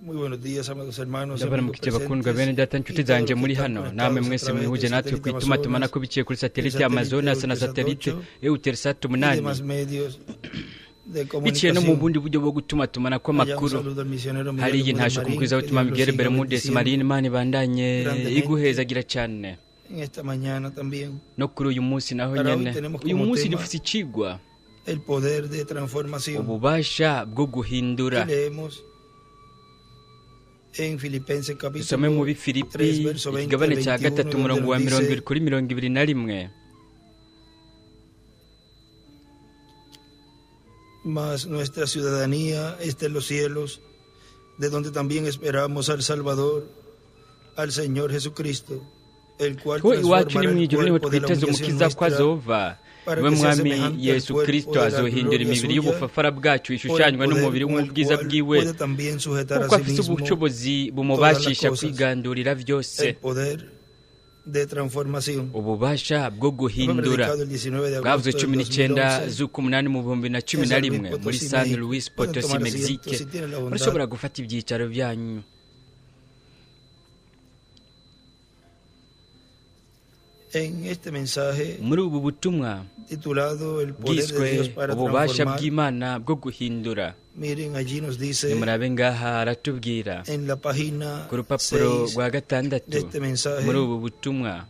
Muy buenos días, amados hermanos y amigos Ndabaramukije bakundwa bene presentes data nshuti y todos zanje los que muri están hano conectados namwe a mwese través mwihuje del natwe satélite ku itumatumanako Amazonas, biciye kuri el satelite satélite Amazonas na Eutelsat satelite 8 Eutelsat y 8 demás medios de biciye no mu comunicación. bundi buryo bwo gutumatumanako Allá un amakuru saludo al misionero Miguel hariya Bermúdez intasho ku Marín, mukwiza que w'ubutumwa Dios lo Miguel siga Bermúdez bendiciendo Marín, Imana ibandanye grandemente iguhezagira cyane en esta mañana también. No kuri uyu munsi naho Para hoy nyene tenemos uyu como munsi tema dufise icigwa el poder de transformación ububasha bwo guhindura que leemos en Filipenses dusome mu capítulo Bifilipi 3, verso 20 al ikigabane cya 21, gatatu donde umurongo nos wa mirongo dice: ibiri kuri 21. Mas nuestra ciudadanía está en los cielos, de donde también esperamos al Salvador, al Señor Jesucristo, el cual Twe iwacu ni transformará mu el ijuru niho cuerpo de la twiteze humillación umukiza ko nuestra azova para niwe que sea mwami semejante al Yesu cuerpo Kristo de la azohindura gloria imibiri suya, y'ubufafara bwacu por el ishushanywa poder n'umubiri con el w'ubwiza cual bwiwe puede también sujetar a kuko sí afise mismo ubushobozi todas las bumubashisha cosas. kwigandurira vyose. El poder de transformación. Ububasha bwo Fue guhindura predicado el 19 de bwavuzwe agosto del 19 2011 z'ukumunani mu bihumbi na cumi en na San Luis rimwe muri Potosí, San México. Luis Pueden Potosi, tomar asiento Mexique. si tienen la bondad. Murashobora gufata ivyicaro vyanyu. En este mensaje Muri ubu butumwa titulado El poder de bwiswe Dios para ububasha transformar, bw'Imana bwo guhindura, miren, allí nos dice nimurabe ngaha aratubwira en la página ku rupapuro 6 rwa gatandatu de este mensaje, muri ubu butumwa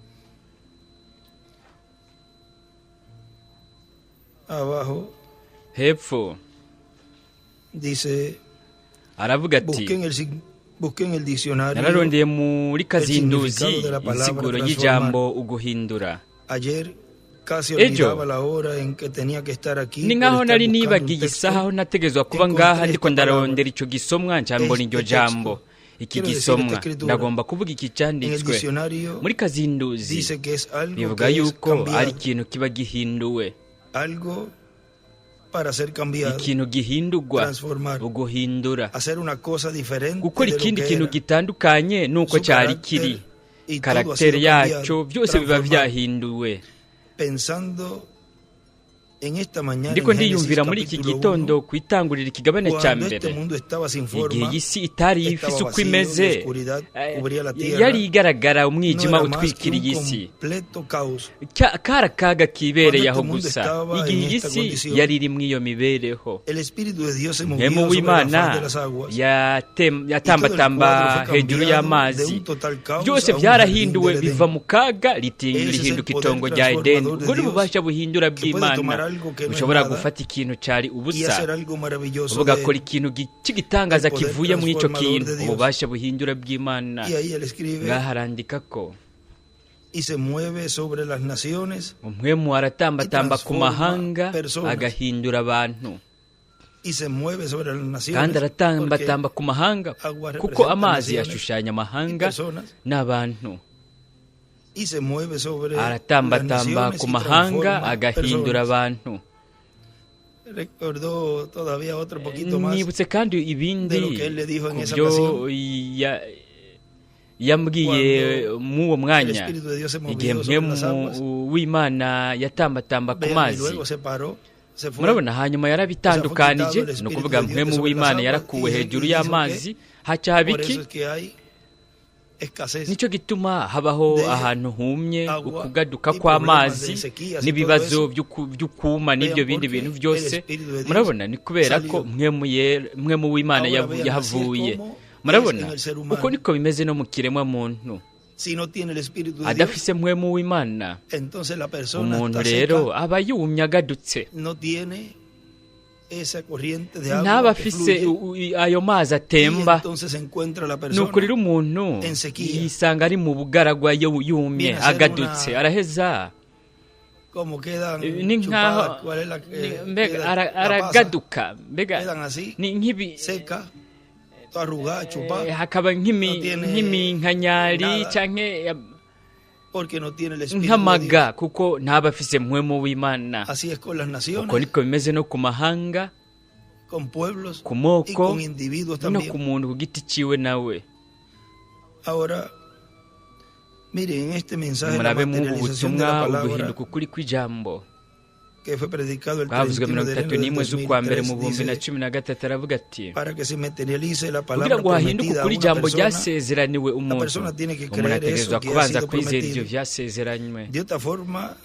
abajo, hepfo dice: aravuga ati busquen el diccionario nararondeye muri kazinduzi significado de la palabra insiguro transformar. y'ijambo uguhindura. Ayer casi Ejo olvidaba la hora en que tenía que estar aquí ni por nkaho estar nari buscando un nibagiye texto. isaha aho nategezwa kuba Encontré ngaha ndiko esta palabra, ndarondera ico gisomwa nca mbona este iryo jambo texto. Iki Quiero decir, esta gisomwa escritura. ndagomba kuvuga iki En el canditswe diccionario muri kazinduzi dice que es algo bivuga que es yuko ari cambiado, ikintu kiba gihinduwe algo para ser cambiado, ikintu gihindurwa transformar, uguhindura hacer una cosa diferente gukora de lo ikindi que kintu era. gitandukanye nuko Su cyari carácter kiri y todo ha karakteri sido cambiado, yaco byose biba transformado. vyahinduwe. Pensando en esta mañana Ndiko en Génesis ndiyumvira muri iki capítulo gitondo 1, kwitangurira ikigabane ca cuando este mbere mundo estaba sin igihe forma, iyi si itari estaba ifise uko vacío, la imeze oscuridad eh, cubría la tierra, yari igaragara no umwijima era más que utwikiriye un isi completo caos. Kari akaga kibereye Cuando aho este mundo gusa estaba igihe en iyi esta si condición, yari iri mw'iyo mibereho el Espíritu de Dios se movía mpemu sobre la faz w'Imana de las aguas y todo el cuadro yatambatamba fue hejuru cambiado de y'amazi un total caos byose a un jardín byarahinduwe del biva Edén. mu kaga Ese es el rihinduka poder itongo rya Edeni transformador de ubwo ni Dios ububasha buhindura que puede bw'Imana tomar algo que no es bushobora nada gufata ikintu cari y ubusa hacer algo maravilloso de bugakora él. ikintu cy'igitangaza El poder kivuye mu ico transformador kintu de Dios. ububasha buhindura bw'Imana Y ahí él escribe ngaha arandika ko y se mueve sobre las naciones umwemu aratambatamba y ku transforma mahanga personas. Agahindura abantu Y se mueve sobre las kandi naciones porque aratambatamba ku mahanga agua kuko representa amazi naciones ashushanya y amahanga personas n'abantu y se mueve sobre las aratambatamba naciones ku y mahanga transforma agahindura personas. Abantu. Recordó todavía otro poquito más Nibutse kandi ibindi de lo que él le dijo en ku esa byo ocasión. Yambwiye Cuando mw'uwo el mwanya Espíritu de Dios se igihe movió sobre las mpemu aguas. w'Imana yatambatamba ku Vean, y mazi luego se paró, se fue. murabona hanyuma yarabitandukanije O sea, fue quitado el ni ukuvuga Espíritu de Dios mpemu de sobre las w'Imana aguas yarakuwe y hejuru dijo y'amazi haca haba Por iki eso es que hay escasez nicyo gituma habaho de ahantu humye agua ukugaduka y problemas kw'amazi de sequías y n'ibibazo todo eso. by'ukuma n'ibyo Vean, bindi porque bintu el byose Espíritu de Dios murabona ni kubera ko salió. mpwemu w'Imana Ahora vean, así es yahavuye como es murabona en el ser humano. Uko niko bimeze no mu kiremwa muntu Si no tiene el Espíritu de Dios, adafise mpwemu w'Imana entonces la persona umuntu está rero seca, aba yumye agadutse no tiene esa corriente de agua ntaba que afise fluye, ayo mazi y atemba entonces se encuentra la nuko persona rero umuntu en sequía. Yisanga ari mu bugaragwa yumye Viene a ser agadutse una- araheza como quedan Ni nkaho chupadas, cuál es la que mbega queda, la pasa, aragaduka mbega quedan así, ni nk'ibi seca, toda arrugada, chupada, hakaba no tiene nk'iminkanyari nada. Canke porque no tiene el Espíritu de Dios. Nk'amaga kuko ntaba afise mpwemu w'Imana Así es con las uko naciones, niko bimeze no ku mahanga con pueblos ku y moko con individuos no también. Ku muntu ku giti ciwe nawe. Ahora, miren, en este mensaje, la Murabe mw'ubu materialización de butumwa la palabra uguhinduka ukuri kw'ijambo Que fue predicado el Bwavuzwe 31 mirongo de itatu enero del n'imwe z'ukwa mbere mu 2003, bihumbi na dice, cumi na gatatu aravuga ati para que se materialice la kugira palabra ngo hahinduke prometida a ukuri una ijambo persona, ryasezeraniwe la umuntu, persona tiene que umuntu creer ategerezwa eso que ha kubanza sido kwizera ivyo prometido. vyasezeranywe. De otra Mu forma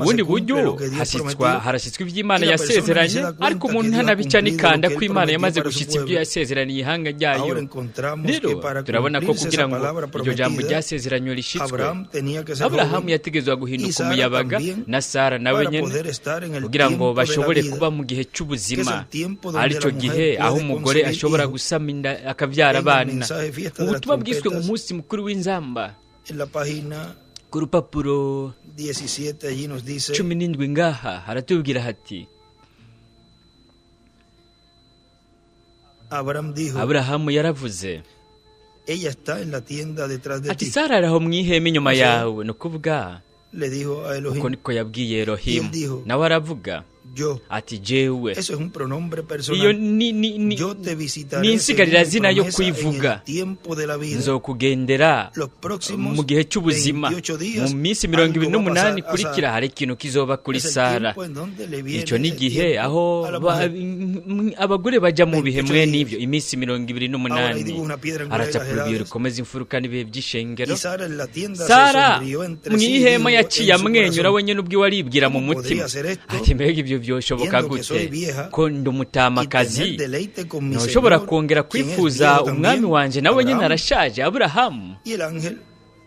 bundi se cumple buryo lo que Dios hashyitswa prometió harashyitswa ivy'Imana y la persona ni se yasezeranye, da ariko cuenta que umuntu Dios ha ntanabica cumplido lo n'ikanda que ko Él Imana prometió yamaze para su gushitsa ivyo pueblo. yasezeraniye ihanga ryayo. Ahora encontramos que Rero para turabona ko cumplirse kugira esa ngo palabra iryo jambo prometida, ryasezeranywe rishitswe, Abraham tenía que ser Aburahamu joven yategerezwa y guhinduka Sara umuyabaga también na Sara nawe para nyene poder estar en el kugira ngo tiempo de la bashobore vida, kuba mu gihe que es c'ubuzima, el tiempo donde arico la mujer gihe aho puede umugore concebir ashobora hijos. gusama inda akavyara En el abana. mensaje Fiesta de las Ubutumwa bwiswe Trompetas, umunsi mukuru w'inzamba, en la página ku rupapuro 17 allí nos dice, 17 ngaha haratubwira hati Abraham dijo, Aburahamu yaravuze ella está en la tienda detrás de ati ti, Sara araho mw'ihema inyuma O sea, yawe, ni ukuvuga le dijo a uko Elohim. niko yabwiye Y Elohimu, él dijo, nawe aravuga yo, ati jewe, eso es un pronombre iyo personal, ni ni ni yo te ni visitaré según mi insigarira yo promesa en el kwivuga, tiempo de la vida. nzokugendera Los próximos mu gihe c'ubuzima, 28 mu días minsi mirongo ibiri algo va a n'umunani pasar a ikurikira Sara. hari ikintu kizoba kuri Es el Sara. tiempo en donde le viene Ico ni ese igihe tiempo aho a la mujer. abagore baja mu bihe 28 mwe días. n'ivyo, iminsi mirongo ibiri Ahora ahí n'umunani dibuja una piedra en una de las aracapura ibuye edades. rikomeza imfuruka n'ibihe by'ishengero. Y Sara en la tienda se Sara sonrió entre sí y mw'ihema dijo en yaciye su amwenyura corazón, wenyene ubwiwe aribwira mu ¿cómo mutima podría ser esto ati mbega ibyo byoshoboka viendo que gute soy vieja ko ndi y tener umutamakazi, deleite con mi ntushobora Señor, kongera quien es kwifuza viejo umwami también, wanje nawe nyene Abraham? arashaje Aburahamu. Y el ángel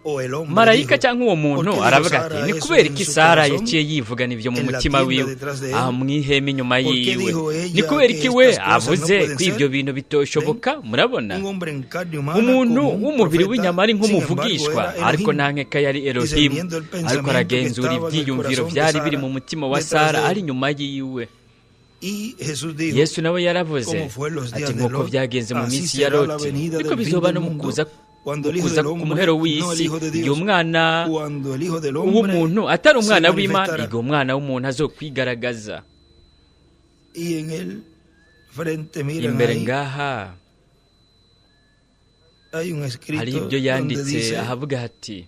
o el hombre Marayika dijo, cyangwa uwo ¿por muntu qué dijo aravuga ati Sara ni eso kubera en iki su Sara corazón yaciye yivugana ivyo mu en la mutima tienda wiwe detrás de aha él? mw'ihema inyuma ¿Por qué yiwe, dijo ni ella kubera que iki we estas cosas no avuze pueden ko ivyo ser? bintu ¿Ven? bitoshoboka? Murabona Un hombre en carne humana umuntu como un w'umubiri profeta, w'inyama ari sin embargo, nk'umuvugishwa, era ariko Elohim, nta nkeka yari Elohimu, discerniendo el ariko pensamiento que aragenzura estaba en el ivyiyumviro corazón de vyari biri Sara mu mutima wa detrás Sara de ari él. inyuma yiwe. Y Jesús dijo, Yesu nawe yaravuze como fue en los ati días de nk'uko Lot, vyagenze mu así minsi ya será la Loti, venida niko del fin bizoba del no mu mundo, kuza cuando el mu Hijo kuza del ku Hombre, muhero no el w'isi, Hijo de igihe Dios, umwana cuando el Hijo del Hombre w'umuntu atari se umwana w'Imana, manifestará. igihe umwana w'umuntu azokwigaragaza. Y en el frente, miren Imbere ahí, ngaha hay un hariho escrito ibyo donde yanditse dice, ahavuga hati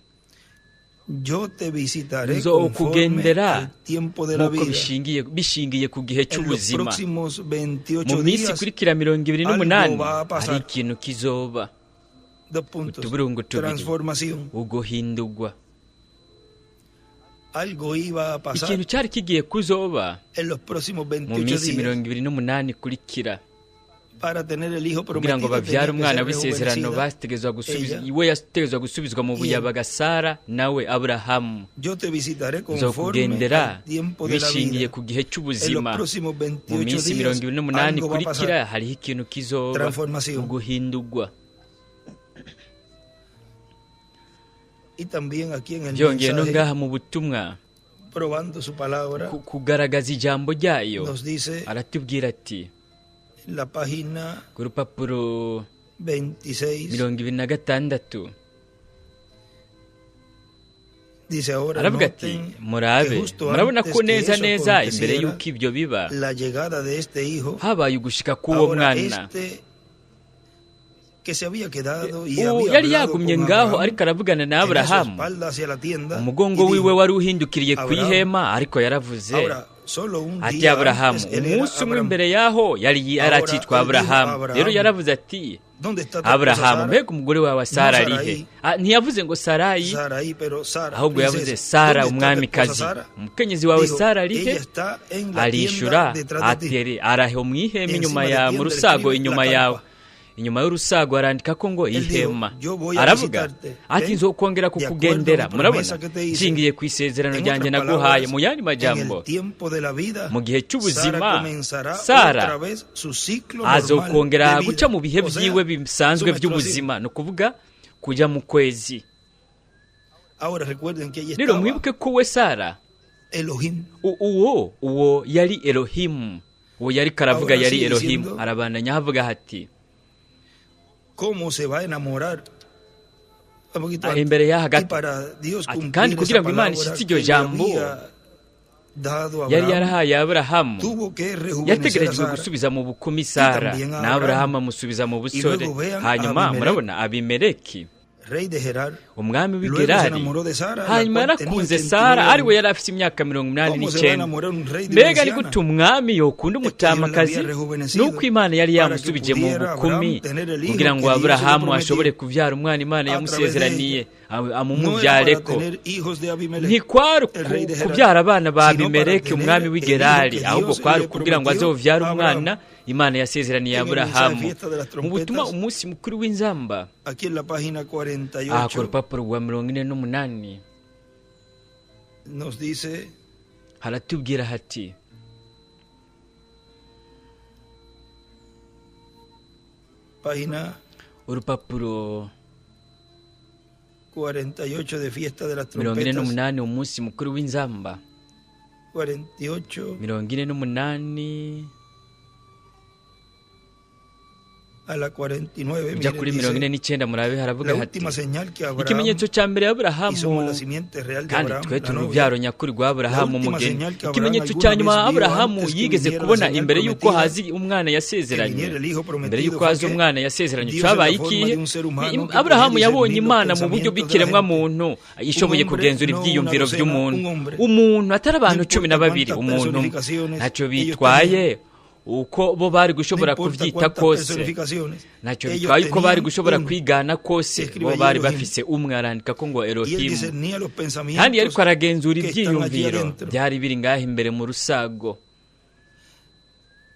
yo te visitaré conforme nzokugendera al tiempo de la nk'uko vida. bishingiye ku gihe En los c'ubuzima. próximos Mu 28 minsi días ikurikira mirongo ibiri algo n'umunani va a hari pasar. ikintu kizoba. Dos puntos. Utuburungu tubiri, Transformación. uguhindurwa. Algo iba a pasar Ikintu cari kigiye kuzoba en los próximos mu 28 minsi días. 28 ikurikira. Para tener el hijo Kugira ngo prometido bavyare tenía que umwana ser w'isezerano rejuvenecida bategerezwa gusubiza ella iwe yategerezwa gusubizwa mu y él. buyabaga Sara nawe Aburahamu. Yo te visitaré conforme Nzokugendera al tiempo de la bishingiye vida. ku gihe En los c'ubuzima. próximos Mu 28 minsi días 28 algo va a ikurikira pasar. hariho ikintu kizoba, Transformación. uguhindurwa. Y también aquí en el Byongeye no mensaje, ngaha mu butumwa probando su palabra, kugaragaza ijambo ryayo nos dice aratubwira ati en la página ku rupapuro 26, 26 dice ahora, aravuga ati noten que murabe justo murabona antes ko que neza eso neza imbere aconteciera, y'uko ibyo biba la llegada de este hijo, habaye ugushika k'uwo ahora mwana este que se había quedado y Uwo había yari hablado yagumye con ngaho Abraham, ariko aravugana na tenía su Aburahamu, espalda hacia la tienda umugongo y wiwe dijo, wari uhindukiriye ku Abraham, ihema, ariko yaravuze ahora solo un ati día Aburahamu, antes él era umunsi umwe Abraham. imbere yaho yari Ahora yaracitwa él dijo, Aburahamu. Rero Abraham, yaravuze ati ¿dónde está tu esposa Aburahamu, Sara? mbega umugore wawe No Sara arihe? Sarai, Ntiyavuze ngo Sarayi, Sarai, pero Sara, ahubwo yavuze princesa. Sara ¿Dónde está tu esposa umwamikazi, Sara? umukenyezi wawe Dijo, Sara arihe? ella está en la Arishura tienda detrás de ti. ati araho mw'ihema inyuma Encima de ya mu tienda rusago escribe la inyuma yawe, carpa. inyuma y'urusago arandika ko ngo Él dijo, ihema. yo voy a Aravuga visitarte. ati ¿Ven? nzokongera De acuerdo a kukugendera. mi Murabona promesa que te hice. nshingiye ku isezerano En ryanjye otras naguhaye. palabras, Mu yandi en majambo, el tiempo de la vida, mu gihe Sara c'ubuzima comenzará Sara otra vez su ciclo normal azokongera de guca vida, mu bihe o sea, vyiwe su bisanzwe menstruación. vy'ubuzima, ni ukuvuga kuja mu kwezi. Ahora recuerden que allí Rero estaba mwibuke ko we Sara Elohim. Uwo yari Elohimu, uwo yari karavuga Ahora yari sigue Elohimu. diciendo Arabandanya avuga ati cómo se va a enamorar un poquito antes. imbere y'aha Y gato para Dios ati kandi cumplir kugira esa ngo Imana palabra ishitse que iryo le jambo había dado a yari Abraham, yarahaye Aburahamu, tuvo que rejuvenecer a yategerejwe Sara gusubiza mu bukumi y Sara, también a na Abraham. Aburahamu amusubiza mu Y busore. luego vean a Hanyuma Abimelech murabona Abimeleki rey de Gerar. Umwami w'i Luego se Gerari. enamoró de Sara, la Hanyuma cual tenía yarakunze 89 Sara, años. ari we yari afite imyaka mirongo inani ¿Cómo se va a n'icyenda. enamorar un rey de una Mbega ni anciana? gute umwami yokunda Es que Dios la había umutamakazi? rejuvenecido Nuko Imana yari para que yamusubije mu pudiera bukumi Abraham tener el hijo kugira que ngo Dios le Aburahamu prometió ashobore kubyara umwana Imana a través de yamusezeraniye ella. No era para amumubyareko. tener hijos de Abimelech, Ntikwari el rey de Gerar, kubyara abana ba sino para Abimeleki tener umwami el w'i hijo Gerari, que ahubwo Dios kwari le kugira ngo prometió azovyare a umwana Abraham. Imana yasezeraniye En el mensaje Aburahamu. Fiesta de las Mu butumwa Trompetas, umunsi mukuru w'inzamba, aquí en la página aha ku 48, rupapuro rwa 48, nos dice: haratubwira hati: página urupapuro 48 de Fiesta de las mirongo ine Trompetas, n'umunani, umunsi mukuru w'inzamba, 48 48 a la 49, ujya miren, kuri mirongo ine dice, n'icyenda, murabe haravuga la hati: última señal que Abraham, ikimenyetso cya mbere y Aburahamu, somos la simiente real de kandi Abraham, twe la turi novia, urubyaro nyakuri rwa la Aburahamu última umugeni, señal que Abraham ikimenyetso alguna cya vez nyuma vio Aburahamu antes que yigeze viniera la kubona señal imbere y'uko prometida, hazi umwana que yasezeranywe, viniera el hijo mbere prometido, y'uko fue haza que umwana yasezeranywe, Dios en la cyabaye forma ikihe? de un ser humano que Aburahamu podía yabonye discernir los Imana mu buryo pensamientos de la gente. bw'ikiremwamuntu Un ishoboye hombre, kugenzura no una ibyiyumviro docena, by'umuntu, un hombre. umuntu atari No abantu cumi na importa babiri, cuántas umuntu umwe, personificaciones ntacyo ellos bitwaye tenían, uko bo bari no gushobora importa kuvyita cuántas kose, personificaciones, ntacyo ellos bitwaye uko bari tenían gushobora uno. kwigana kose, Escribe bo allí bari Elohim. bafise umwe. Arandika ko ngo Y él Elohimu, discernía los kandi yariko pensamientos aragenzura que están allí ivyiyumviro adentro. byari biri ngaho imbere mu rusago.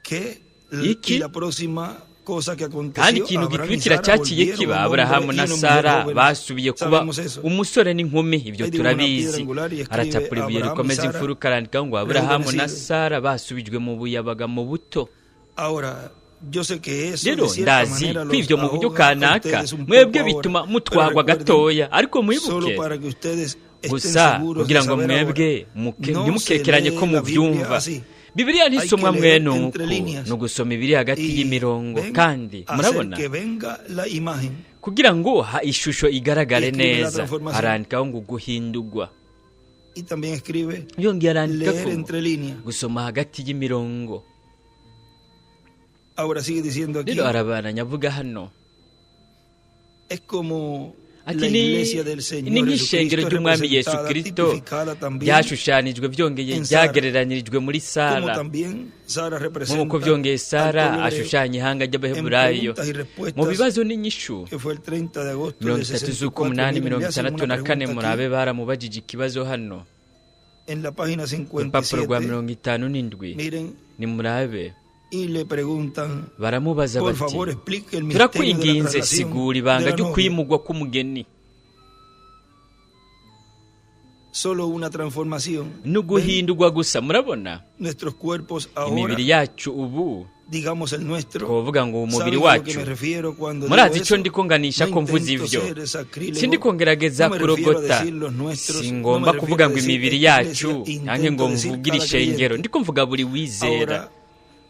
Que y Iki la próxima cosa que kandi aconteció, ikintu Abraham y gikurikira Sara cyaciye volvieron kiba, un hombre Aburahamu y na una mujer Sara jóvenes. basubiye kuba Sabemos eso. umusore n'inkumi, ibyo Ahí dibuja una piedra turabizi. angular y escribe Aracapura ibuye Abraham y rikomeza Sara imfuruka, arandika ngo Aburahamu na rejuvenecidos. Sara basubijwe mu buyabaga mu buto. Ahora, yo sé que eso de Rero cierta ndazi manera ko los ibyo mu buryo ahoga a kanaka ustedes un mwebwe poco ahora, bituma pero mutwagwa recuerden, gatoya, ariko solo mwibuke para que ustedes estén gusa seguros de kugira ngo saber ahora, mwebwe no se ntimukekeranye lee ko la Biblia mubyumva. así. Bibiliya Hay que ntisomwa leer mwene entre uku, líneas ni ugusoma ibiri hagati y y'imirongo. ven, Kandi hacer murabona, que venga la imagen. kugira ngo ishusho Y igaragare escribe la neza, transformación. arandikaho ngo guhindurwa. Y también escribe Yongeye arandika leer ko entre líneas. gusoma hagati y'imirongo. Ahora sigue diciendo aquí, Rero arabandanya avuga hano es como ati la ni iglesia del ni Señor nk'ishengero Jesucristo ry'umwami Yesu representada, Kristo tipificada también ryashushanijwe, byongeye en Sara, ryagereranyirijwe muri como Sara, también Sara nk'uko representa byongeye al Sara pueblo hebreo. ashushanya ihanga En ry'Abaheburayo. preguntas y Mu respuestas, bibazo n'inyishu, que fue el 30 de agosto mirongo del itatu 64, z'ukumunani miren, mirongo le hacen itandatu una na kane, pregunta murabe aquí baramubajije ikibazo hano en la página urupapuro rwa 57, 57, miren, nimurabe, y le preguntan, baramubaza por bati: favor, explique el misterio de la turakwinginze, traslación sigura de ibanga la ryo novia. kwimugwa k'umugeni. Solo una transformación. Ni Ven, uguhindurwa gusa, murabona nuestros cuerpos ahora, imibiri yacu ubu, digamos el nuestro, twovuga ngo umubiri ¿saben a lo que wacu, me refiero cuando digo murazi icyo eso? ndiko nganisha No ko mvuze intento ivyo, ser sacrílego, sindiko ngerageza no me refiero a kurogota, decir los nuestros, no me singomba refiero kuvuga a ngo decir imibiri esta iglesia, yacu canke ngo intento decir mvugire cada ishengero, creyente. ndiko mvuga buri wizera. Ahora,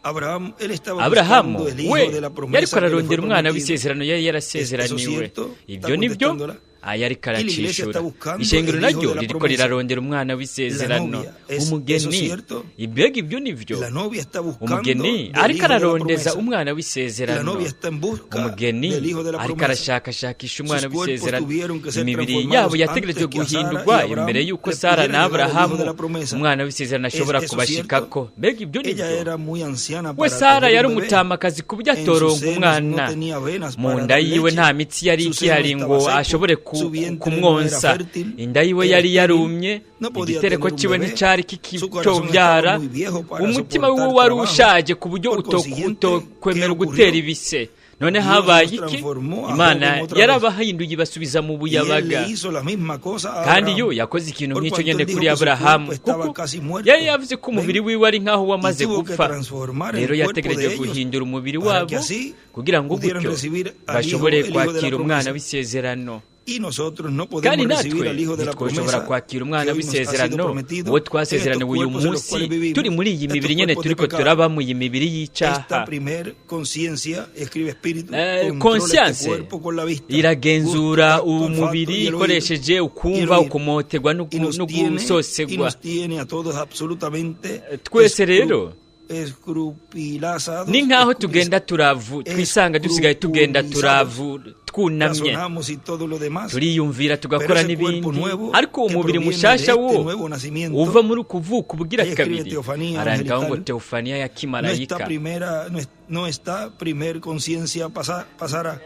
Abraham, él estaba Aburahamu buscando el hijo we de la yariko promesa que le fue ararondera umwana prometido. w'isezerano yari ¿Es eso yarasezeraniwe. cierto? ¿Está Ibyo nibyo, contestándola? aya ariko Y la iglesia aracishura. está buscando Ishengero el hijo naryo de la ririko promesa. rirarondera umwana La w'isezerano, novia, ¿es eso umugeni. cierto? Mbega ibyo nibyo? La novia está buscando Umugeni del ariko hijo de la ararondeza promesa. umwana La w'isezerano. novia está en busca Umugeni del hijo de la ariko promesa. arashakashakisha umwana Sus cuerpos w'isezerano. tuvieron que ser Imibiri yabo transformados yategerejwe antes que a Sara y guhindurwa Abraham imbere y'uko le Sara pudiera na llegar el hijo Aburahamu de la promesa. umwana w'isezerano ¿Es ashobora eso cierto? kubashikako. Mbega ibyo Ella nibyo? era muy anciana We para Sara tener yari un bebé. umutamakazi ku buryo En sus atoronka senos no umwana, tenía venas mu para nda dar yiwe leche. nta mitsi yari Su seno ikihari ngo estaba seco. ashobore Su vientre no era kumwonsa, fértil. inda yiwe Era yari estéril. yarumye, No podía igitereko tener un ciwe bebé. nticari Su corazón estaba kikitovyara, muy viejo para umutima wiwe soportar wari trabajo. ushaje ku buryo Por consiguiente, ¿qué utokwemera gutera ocurrió? ibise. None Dios habaye los iki? transformó a Imana joven otra vez. yarabahinduye ibasubiza mu Y él buyabaga. le hizo la misma cosa a Kandi yo Abraham, yakoze ikintu por nk'icyo cuanto nyene él dijo kuri que su Aburahamu, cuerpo estaba kuko casi yari muerto. yavuze ko umubiri ¿Ven? wiwe ari nk'aho Y wamaze tuvo que gupfa. transformar Rero el cuerpo de yategereje ellos guhindura umubiri para que wabo así kugira ngo pudieran gutyo recibir al hijo, bashobore el hijo de la kwakira umwana promesa. w'isezerano. Y nosotros no Kandi podemos natwe recibir al hijo de la ntitwoshobora promesa kwakira que umwana hoy nos ha sido w'isezerano prometido uwo en estos twasezeraniwe uyu cuerpos en los munsi cuales turi vivimos, muri iyi estos mibiri nyene cuerpos de turiko pecado. turabamo, iyi mibiri y'icyaha. Esta primer conciencia, escribe espíritu, controla este Conscience cuerpo con la vista, gusto, iragenzura tacto, olfato umubiri y el oído. ikoresheje Y el ukumva, oído. ukumoterwa Y nos tiene, y n'ugusosegwa. nos tiene a todos absolutamente Twese rero Escrupilazados, Ni nk'aho tugenda turavu twisanga dusigaye tugenda turavu twunamye, razonamos y todo lo demás. Turiyumvira, Pero tugakora ese cuerpo n'ibindi, nuevo ariko que umubiri proviene de mushasha este wo nuevo nacimiento, uva muri ukuvuka ubugira ahí escribe kabiri, teofanía arandikaho ngo angelical, teofaniya ya no esta kimarayika. Primera, no, no esta primer conciencia pasará.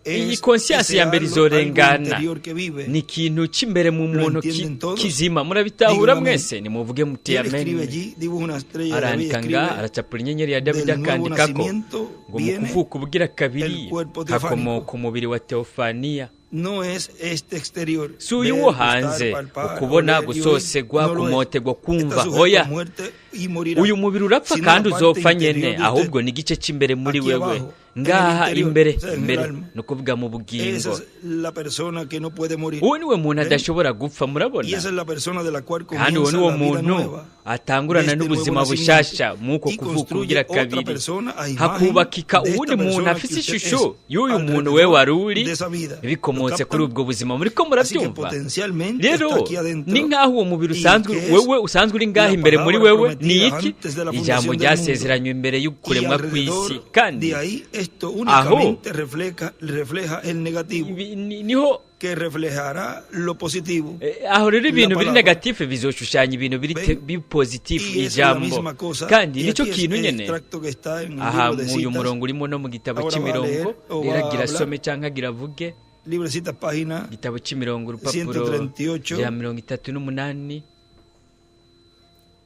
Iyi Es konsiyansi ese ya mbere algo izorengana. interior que vive. Ni ikintu cy'imbere mu Lo muntu entienden todos? kizima. Murabitahura Digan amén. mwese? Nimuvuge muti Y él escribe amen. allí, dibuja una estrella de David, Arandika nga escribe, aracapura inyenyeri ya Dawidi, del nuevo akandikako nacimiento ngo mu viene kuvuka ubugira kabiri el cuerpo teofánico. hakomoka umubiri wa teofaniya. No es este exterior. Si uyu Ver, wo gustar, hanze, palpar, ukubona, oler y oír, gusosegwa, no lo es. kumotegwa, Está kumva, sujeto oya. a muerte y morirá. Uyu mubiri urapfa Sino la kandi parte uzopfa interior nyene, de usted, ahubwo ni igice cy'imbere muri aquí wewe, abajo, en el ngaha interior, imbere, o sea, en el imbere alma. ni ukuvuga mu Esa bugingo. es la persona que no puede morir. Uwo niwe muntu ¿Ven? adashobora gupfa, murabona? Y esa es la persona de la cual Kandi uwo comienza niwo la vida muntu nueva atangurana de este nuevo n'ubuzima nacimiento bushasha mw'uko y kuvuka construye ubugira otra kabiri, persona a imagen hakubakika de esta uwundi muntu persona que afise usted ishusho es y'uyu muntu we alrededor wari uri, de esa vida. ¿Lo bikomotse kuri captan? ubwo buzima. Muriko Así que murabyumva? potencialmente Rero está aquí adentro ni nk'aho uwo mubiri y usanzwe que es wewe usanzwe uri ngaha la imbere muri palabra wewe ni prometida iki? antes de la Ijambo fundación del mundo. ryasezeranywe imbere Y y'ukuremwa kw'isi, alrededor kandi de ahí esto aho únicamente refleja el negativo, niho que reflejará lo positivo, aho rero la ibintu biri palabra. negatifu bizoshushanya ibintu biri ¿Ven? bipositifu, Y es la ijambo. misma cosa. Kandi Y nicyo aquí es kintu el nyene. extracto que está en el Aha libro de mu uyu citas. murongo urimo no mu gitabo Ahora va a cy'imirongo leer o rero va a agira hablar. asome cyangwa agira avuge. Libro de citas, página Igitabo cy'imirongo, urupapuro 138, rya 38,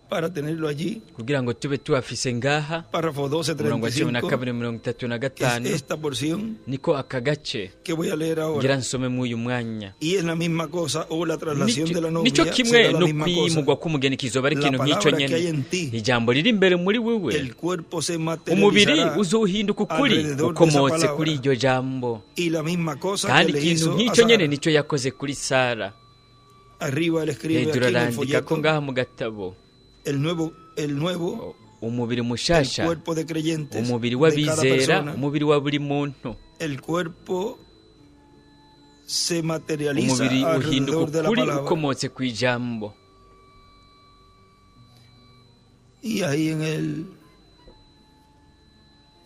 para tenerlo allí. Kugira ngo tube tuhafise ngaha. Párrafo 12, Umurongo wa cumi na 35, kabiri, mirongo itatu na que es gatanu, esta porción niko aka gace que voy a leer ahora. ngira nsome mw'uyu mwanya. Y es la misma cosa, o la traslación de la Nico nico novia kimwe será la no misma cosa. kwimugwa k'umugeni kizoba ari La ikintu nk'icyo palabra que hay nyene. en ti, Ijambo riri imbere muri wewe, el cuerpo se umubiri materializará uzohinduka ukuri alrededor de esa ukomotse palabra. kuri iryo jambo. Y la misma cosa que Kandi le ikintu hizo a nk'icyo nyene Sara. nicyo yakoze kuri Sara. Arriba él escribe Hejuru aquí en el arandika ko folleto ngaha mu gatabo el nuevo, umubiri el mushasha, cuerpo de creyentes umubiri de cada w'abizera, persona. umubiri wa buri muntu. El cuerpo se materializa Umubiri uhinduka alrededor de la ukuri palabra. ukomotse ku ijambo. Y ahí en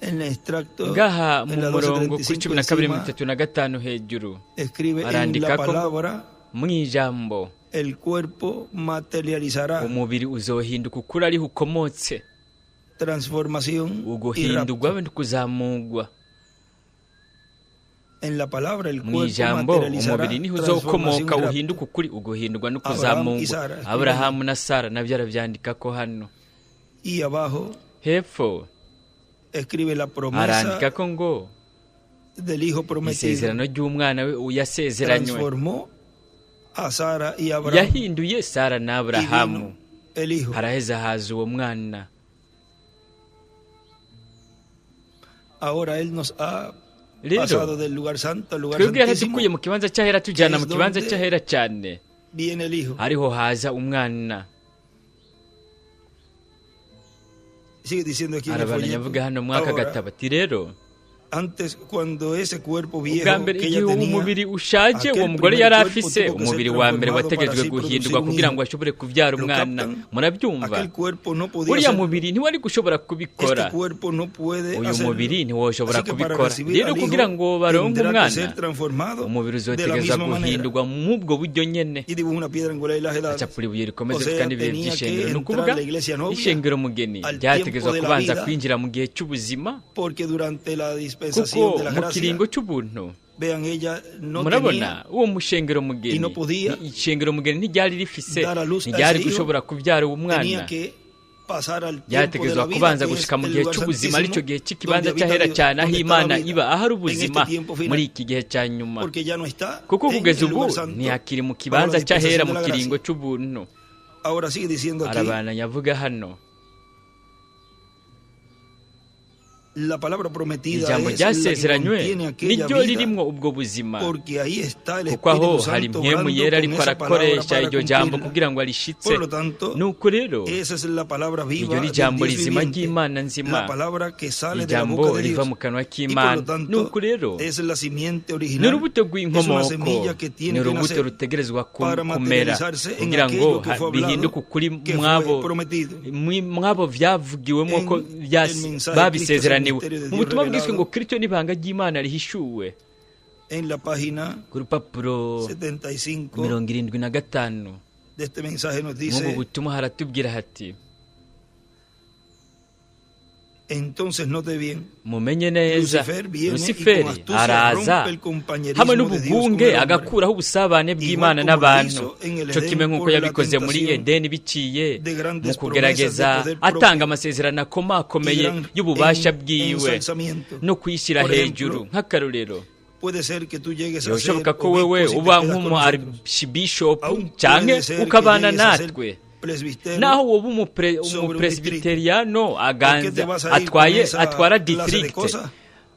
el extracto, Ngaha mu en la murongo kuri 12.35 12 encima, 35 hejuru escribe en la arandika ko palabra, mu ijambo el cuerpo materializará umubiri uzohinduka ukuri ariho ukomotse, transformación y uguhindurwa rapto. no kuzamugwa. En la palabra el Mu cuerpo ijambo materializará umubiri niho transformación uzokomoka y rapto. uhinduka ukuri, uguhindurwa no Abraham y kuzamugwa. Sara escriben Aburahamu na Sara nabyo arabyandika ko hano. Y abajo Hepfo escribe la promesa arandika ko ngo del hijo prometido isezerano ry'umwana we yasezeranywe transformó a Sara y Abraham yahinduye Sara na y Aburahamu, vino el hijo. haraheza haza uwo mwana. Ahora él nos ha Rero pasado del lugar santo al lugar twebwe santísimo, yaradukuye mu kibanza cy'ahera tujyana que mu es kibanza donde cy'ahera cyane, viene el hijo. ariho haza umwana. Sigue diciendo aquí en el Arabandanya folleto. avuga hano mwaka Ahora, gatabo ati rero antes, cuando ese cuerpo ubwa viejo mbere que ella igihe tenía, umubiri ushaje aquel uwo mugore primer yari cuerpo afise, tuvo que ser umubiri wa mbere transformado para wategetswe así guhindurwa producir un kugira hijo. ngo ashobore kubyara ¿Lo umwana. captan? Murabyumva? Aquel cuerpo no podía Uriya hacerlo. mubiri ntiwari gushobora kubikora. Este cuerpo no puede Uyu hacerlo. mubiri ntiwoshobora Así que para kubikora. recibir Rero al kugira hijo ngo baronke tendrá que umwana, ser transformado umubiri de la uzotegerezwa misma manera. guhindurwa mw'ubwo buryo nyene. Y dibuja una piedra angular y las edades. Acapura ibuye O rikomeze sea, kandi ibihe tenía que by'ishengero, ni entrar ukuvuga la iglesia novia ishengero mugeni al ryategerezwa tiempo de la kubanza vida, kwinjira mu gihe cy'ubuzima, porque durante la dispensación kuko de la mu gracia, kiringo cy'ubuntu, vean, ella no murabona, tenía uwo mushengero mugeni y no podía ishengero mugeni ntiryari rifise, dar a luz a ntiryari ese hijo, gushobora kubyara uwo tenía mwana. que pasar al tiempo de Ryategerezwa la vida, kubanza que es gushika mu el gihe lugar cy'ubuzima, aricyo santísimo gihe cy'ikibanza donde habita cy'ahera Dios, cyane aho donde está la Imana vida, iba, ahari en ubuzima este tiempo muri final, iki gihe cya nyuma, porque ya no está kuko en kugeza el ubu lugar santo ntiyakiri mu bajo la kibanza cy'ahera dispensación mu de la kiringo gracia. cy'ubuntu. Ahora sigue diciendo aquí Arabandanya avuga hano. La palabra prometida Ijambo es la que ryasezeranywe contiene aquella niryo vida, ririmwo ubwo buzima, porque ahí está el kuko aho Espíritu hari Santo mpwemu obrando yera con ariko esa palabra arakoresha para iryo jambo cumplirla. kugira ngo arishitse. Por lo tanto, Nuko rero esa es la palabra iryo viva ni del ijambo Dios rizima viviente, ry'Imana nzima, la palabra que sale de la ijambo boca de riva Dios. mu kanwa Y por k'Imana. lo tanto, Nuko rero es la simiente ni original, urubuto es una rw'inkomoko, semilla que ni tiene que urubuto nacer rutegerezwa para kumera materializarse en kugira ngo aquello que fue bihinduke hablado, ukuri que fue mwabo prometido. mwabo vyavugiwemo ko En el mensaje babisezeraniwe. Cristo es el misterio de Mu Dios butumwa bwiswe revelado. ngo Kristo n'ibanga ry'Imana rihishuwe, En la página ku rupapuro 75 75 de este mensaje nos mw'ubu dice: butumwa haratubwira hati: entonces note bien, mumenye neza, Lucifer viene y Luciferi con astucia araza rompe el compañerismo hamwe de Dios con n'ubugunge el hombre. agakuraho ubusabane bw'Imana Igual como lo n'abantu, hizo en el co Edén kimwe nk'uko por la yabikoze muri tentación Edeni biciye de grandes mu kugerageza promesas de poder propio atanga amasezerano akomakomeye y gran y'ububasha bwiwe ensalzamiento. no kwishyira Por ejemplo, hejuru. Nk'akarorero, puede ser que tú llegues a ser birashoboka ko obispo wewe si te uba quedas con nk'umu nosotros. archbishop Aún canke puede ser que ukabana llegues a ser natwe, presbítero naho woba sobre un umupresbiteriano ¿Por qué aganza te vas a ir atwaye con esa atwara clase de district cosas?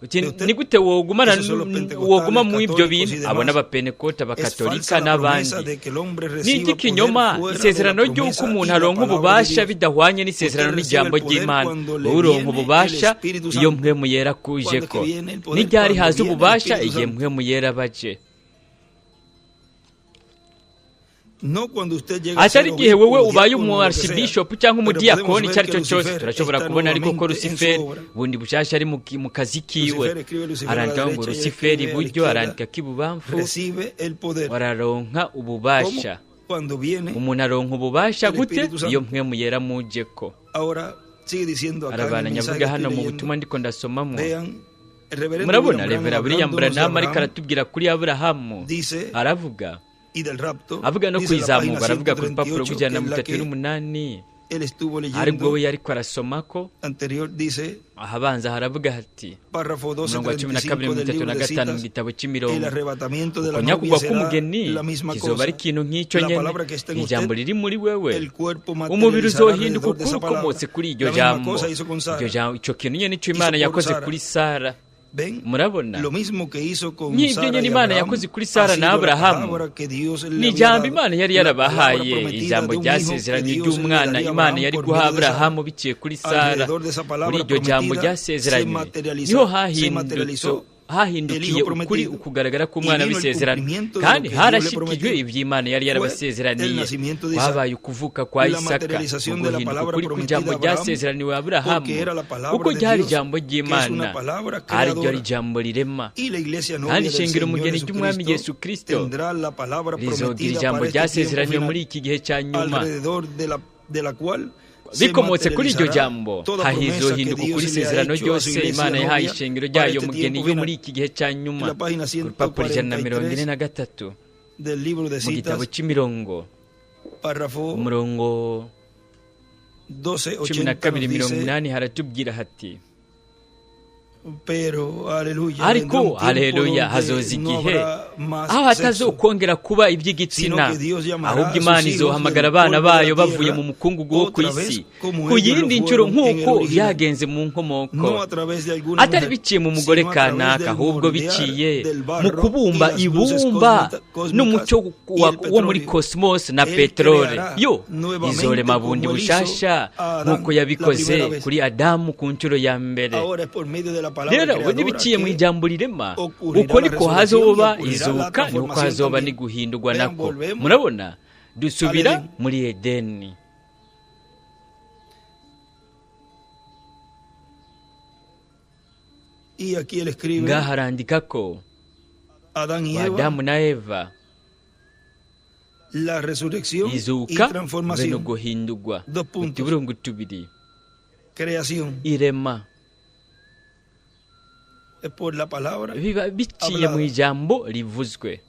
Uti, De usted? ni gute wogumana Esos son los pentecostales, woguma mu ivyo católicos y bintu? demás. Abo n'abapentekota, Es abakatolika falsa la promesa n'abandi. de que el hombre Ni reciba poder iry'ikinyoma fuera de la isezerano ry'uko promesa umuntu y la aronka palabra de ububasha Dios. bidahwanye n'isezerano Usted recibe n'ijambo el poder ry'Imana. cuando le Wowe uronka viene el ububasha Espíritu iyo Santo. mpwemu yera ¿Cuándo es akujeko. que viene el poder? Ni ryari Cuando haza viene el ububasha? Espíritu Igihe Santo. mpwemu yera abaje. No cuando usted llega a ser Atari igihe obispo, wewe ubaye diácono, umu lo que sea. archbishop cyangwa Pero podemos umudiyakoni ver icyo ari que cyo cyose, Lucifer turashobora está kubona ariko ko nuevamente en su Luciferi obra. bundi bushasha ari mu kazi kiwe. Lucifer escribe Lucifer a la Arandika ngo derecha y él Luciferi escribe a la iburyo, izquierda. arandika k'ibubamfu, Recibe el poder. bararonka ¿Cómo? ububasha. Cuando viene Umuntu aronka ububasha el gute? Espíritu Santo. Iyo mpwemu yera mujeko. Ahora sigue diciendo acá en el Arabandanya mensaje avuga que hano estoy mu leyendo. butumwa ndiko ndasomamwo. Vean, el reverendo Murabona William Revera Branham William hablándonos de Branham ariko Abraham, aratubwira kuri Aburahamu, dice, aravuga y del rapto, avuga no dice la página kwizamurwa, aravuga ku rupapuro 138, rw'ijana que na es mirongo la itatu que n'umunani él estuvo aribwo leyendo we yariko arasomako. anterior, dice, Ahabanza haravuga hati, párrafo umurongo wa 12 1235 del mirongo itatu libro na de gatanu mu citas, gitabo el cy'imirongo, arrebatamiento de la uko novia nyakugwa será k'umugeni la misma kizoba ari cosa. ikintu nk'icyo La nyene, palabra que está en ijambo usted, riri muri wewe, el cuerpo umubiri materializará uzohinduka alrededor de ukuri esa palabra. ukomotse kuri iryo La misma jambo. cosa hizo con Iryo Sara. jambo, ico kintu nyene ico Hizo Imana por yakoze Sara. kuri Sara. ¿Ven? Murabona? Lo mismo que hizo con Nk'ibyo Sara nyene y Imana Abraham, yakoze kuri ha Sara na sido la Aburahamu. palabra que Dios le Ni había ijambo dado. Imana yari La palabra yarabahaye, prometida ijambo de un hijo que ryasezeranye Dios le ry'umwana daría a Imana Abraham yari por guha medio de Sara. Aburahamu biciye kuri Sara. Alrededor de esa palabra Kuri iryo jambo prometida se ryasezeranywe materializó, niho se hahindutse materializó el hahindukiye hijo ukuri prometido. ukugaragara Y k'umwana vino el w'isezerano, cumplimiento de lo kandi que Dios le harashikijwe prometió. ivy'Imana yari Fue el yarabasezeraniye. nacimiento de Isaac. Kwabaye ukuvuka kwa La Isaka, materialización de la uguhinduka palabra ukuri prometida kw'ijambo a Abraham, ryasezeraniwe Aburahamu, porque era la palabra kuko de ryari Dios, ijambo que es ry'Imana, una palabra ariryo ari creadora. ijambo rirema. Y la iglesia novia Kandi del ishengero Señor umugeni ry'Umwami Jesucristo Yesu Kristo tendrá la palabra rizogira prometida ijambo para este tiempo ryasezeranywe muri final, iki gihe cya nyuma. alrededor de la cual se Bikomotse kuri iryo materializará jambo toda promesa que hahizohinduka Dios ukuri le ha isezerano hecho a su ryose iglesia Imana yahaye novia ishengero para ryayo este mugeni tiempo yo muri final. iki gihe cya En nyuma. la página Ku rupapuro 143 143 del libro de mu gitabo citas, cy'imirongo, párrafo umurongo cumi na 1280 kabiri nos mirongo dice, inani haratubwira hati: pero aleluya, vendrá ariko un tiempo haleluya, donde hazoza no igihe habrá más aho sexo, hatazokongera kuba sino iby'igitsina, que Dios llamará ahubwo a sus Imana hijos izohamagara del abana polvo de la bayo bavuye tierra mu mukungugu wo ku otra vez isi como ku ellos lo yindi nshuro fueron en el nk'uko original, byagenze mu nkomoko, no a través de alguna atari mujer, biciye mu mugore sino a través kanaka, del ahubwo moldear biciye del mu barro y kubumba las luces ibumba cósmicas n'umucyo y el wo muri petróleo. cosmos na Él peteroli. creará Yo nuevamente izorema bundi como él hizo bushasha a nk'uko Adán la yabikoze primera vez. kuri Adamu ku nshuro ya mbere. Ahora es por medio de la palabra Rero ubu creadora ntibiciye mu que ijambo rirema, ocurrirá uko la niko resurrección y hazoba ocurrirá la izuka, niko transformación hazoba también. n'iguhindurwa Vean, nako. volvemos Murabona, al dusubira Edén. muri Edeni. Y aquí él escribe, Ngaha arandika ko Adán y Eva, Adamu na Eva, la resurrección y izuka be no transformación. guhindurwa. Dos puntos. Utuburungu tubiri, Creación irema es por la palabra biba biciye hablada. mu ijambo rivuzwe.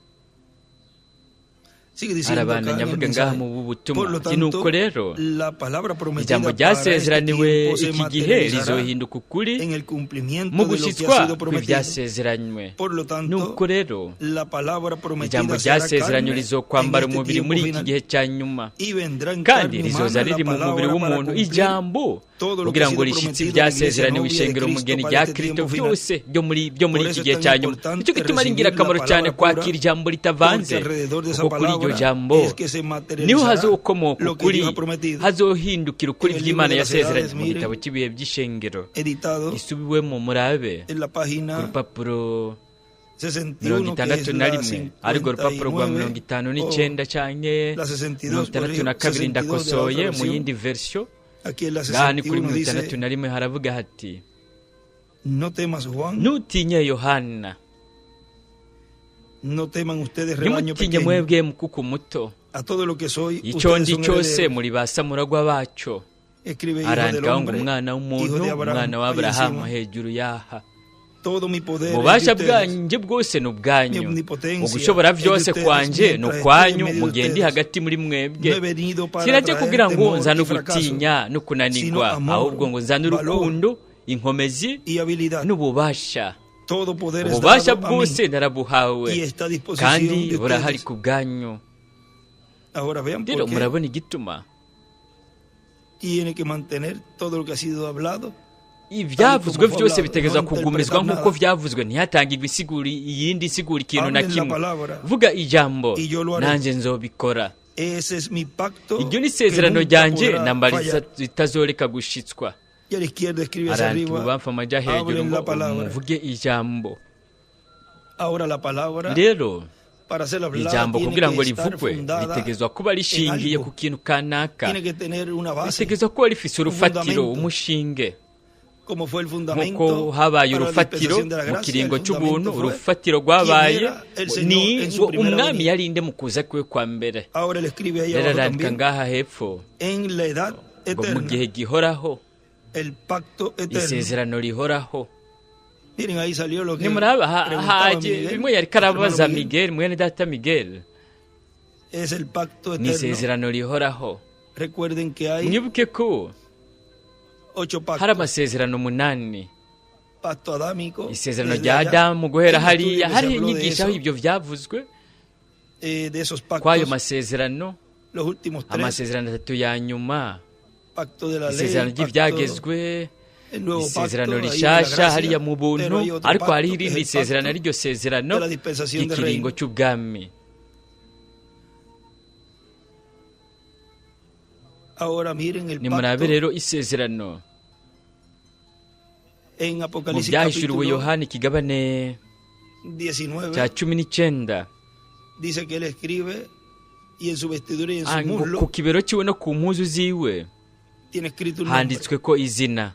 Sigue diciendo acá Arabandanya en el avuga ngaha mensaje. mu Por butumwa lo ati nuko tanto, rero la palabra prometida ijambo para este ryasezeraniwe tiempo se iki gihe materializará rizohinduka ukuri en el cumplimiento mu de lo que ha gushyitswa sido prometido. kw'ibyasezeranywe. Por lo tanto, Nuko rero la palabra prometida ijambo será ryasezeranywe carne en rizokwambara este umubiri tiempo muri iki final gihe cya nyuma, y vendrá en kandi carne rizoza humana la riri mu mubiri palabra para w'umuntu cumplir ijambo todo lo que kugira ha ngo sido rishyitse prometido a la iglesia ibyasezeraniwe novia de ishengero Cristo umugeni para rya este Kristo tiempo final. byose byo muri Por iki eso gihe es cya tan nyuma. importante Nicyo gituma ari recibir la ingirakamaro cyane palabra pura, kwakira ijambo ritavanze, porque alrededor de esa kuko kuri iryo palabra jambo es que se niho materializará hazokomoka lo que ukuri, Dios ha prometido. hazohindukira ukuri En el by'Imana libro de las yasezeranye. edades, Mu gitabo miren, cy'ibihe by'ishengero editado gisubiwemo, murabe en la ku página rupapuro 61, mirongo que itandatu es na la rimwe, ariko urupapuro rwa 59 mirongo itanu o n'icyenda canke la mirongo 62, itandatu na corrijo, kabiri 62 de la otra ndakosoye mu versión. yindi version. Aquí en la Ngaha ni kuri 61 mirongo itandatu dice, na rimwe haravuga hati: no temas, Juan, Ntutinye Yohana, no teman ustedes, rebaño ntimutinye pequeño, mwebwe mukuku muto, a todo lo que soy, icyo ustedes ndi son cyose herederos. muri ba samuragwa baco. Escribe hijo del Arandikaho ngo hombre, umwana hijo w'umuntu, de Abraham, umwana ahí w'Aburahamu encima. hejuru yaha. Todo mi poder es de Ububasha ustedes. bwanjye bwose ni Mi ubwanyu, omnipotencia ugushobora es de byose ustedes kwanje ni mientras estoy en ukwanyu, medio de mu gihe ndi ustedes. hagati muri mwebwe. No he venido para Sinajya traer kugira ngo temor nzane y fracaso, ugutinya no sino kunanirwa, amor, ahubwo ngo nzane valor urukundo, inkomezi y habilidad. n'ububasha. Todo poder es Ububasha dado a mí bwose narabuhawe y está a disposición kandi de burahari ustedes. ku bwanyu. Ahora vean Rero por qué murabona igituma tiene que mantener todo lo que ha sido hablado ibyavuzwe tal y como fue byose hablado, bitegerezwa no kugumizwa interpretar nk'uko nada. byavuzwe, ntihatangirwe insiguri iyindi nsigura ikintu na Hablen la kimwe. palabra Vuga ijambo y yo lo haré. nanjye nzobikora. Ese es mi pacto Iryo ni que isezerano nunca ryanjye podrá nambara fallar. ritazoreka gushitswa. Y a la izquierda escribe hacia Arandika arriba, ububamfu amaja hejuru hablen ngo la palabra. muvuge ijambo. Ahora la palabra, Rero para ser hablada, ijambo tiene kugira que ngo estar rivugwe fundada ritegerezwa kuba en rishingiye algo. ku kintu kanaka, Tiene que tener una base, ritegerezwa kuba rifise un urufatiro, fundamento, umushinge, como fue el nk'uko fundamento habaye para la urufatiro dispensación de la mu gracia. kiringo El cy'ubuntu. fundamento fue Urufatiro quién rwabaye era el Señor ni en su ngo primera umwami venida. yarinde mu kuza kwe kwa mbere. Ahora él escribe ahí Rero abajo arandika también, ngaha hepfo en la edad ngo mu eterna, gihe gihoraho, el pacto eterno. isezerano rihoraho. Miren, ahí salió lo que Nimuraba preguntaba haje Miguel, bimwe yariko nuestro hermano arabaza Miguel. Miguel, mwene data Miguel. Es el pacto Ni eterno. isezerano rihoraho. Recuerden que hay Mwibuke ko 8 hari pactos. amasezerano 8, Pacto adámico, isezerano desde rya allá. Adamu guhera Hay un estudio hariya, que se hari habló de inyigisho aho eso, ibyo vyavuzwe de esos kw'ayo pactos, masezerano, los últimos 3, amasezerano 3 ya nyuma, pacto de la ley, isezerano pacto, ry'ivyagezwe, el nuevo isezerano pacto, ahí de la rishasha gracia, hariya mu pero buntu, hay otro ariko pacto hariho que es irindi el sezerano pacto ariryo sezerano de la dispensación del ry'ikiringo reino. c'ubwami. Ahora miren el Nimurabe pacto rero isezerano en mu Apocalipsis byahishuriwe capítulo Yohana ikigabane 19, cya 19, dice que él escribe y en su vestidura y en su ngo ku muslo kibero ciwe no ku mpuzu ziwe tiene escrito un nombre. handitswe ko izina,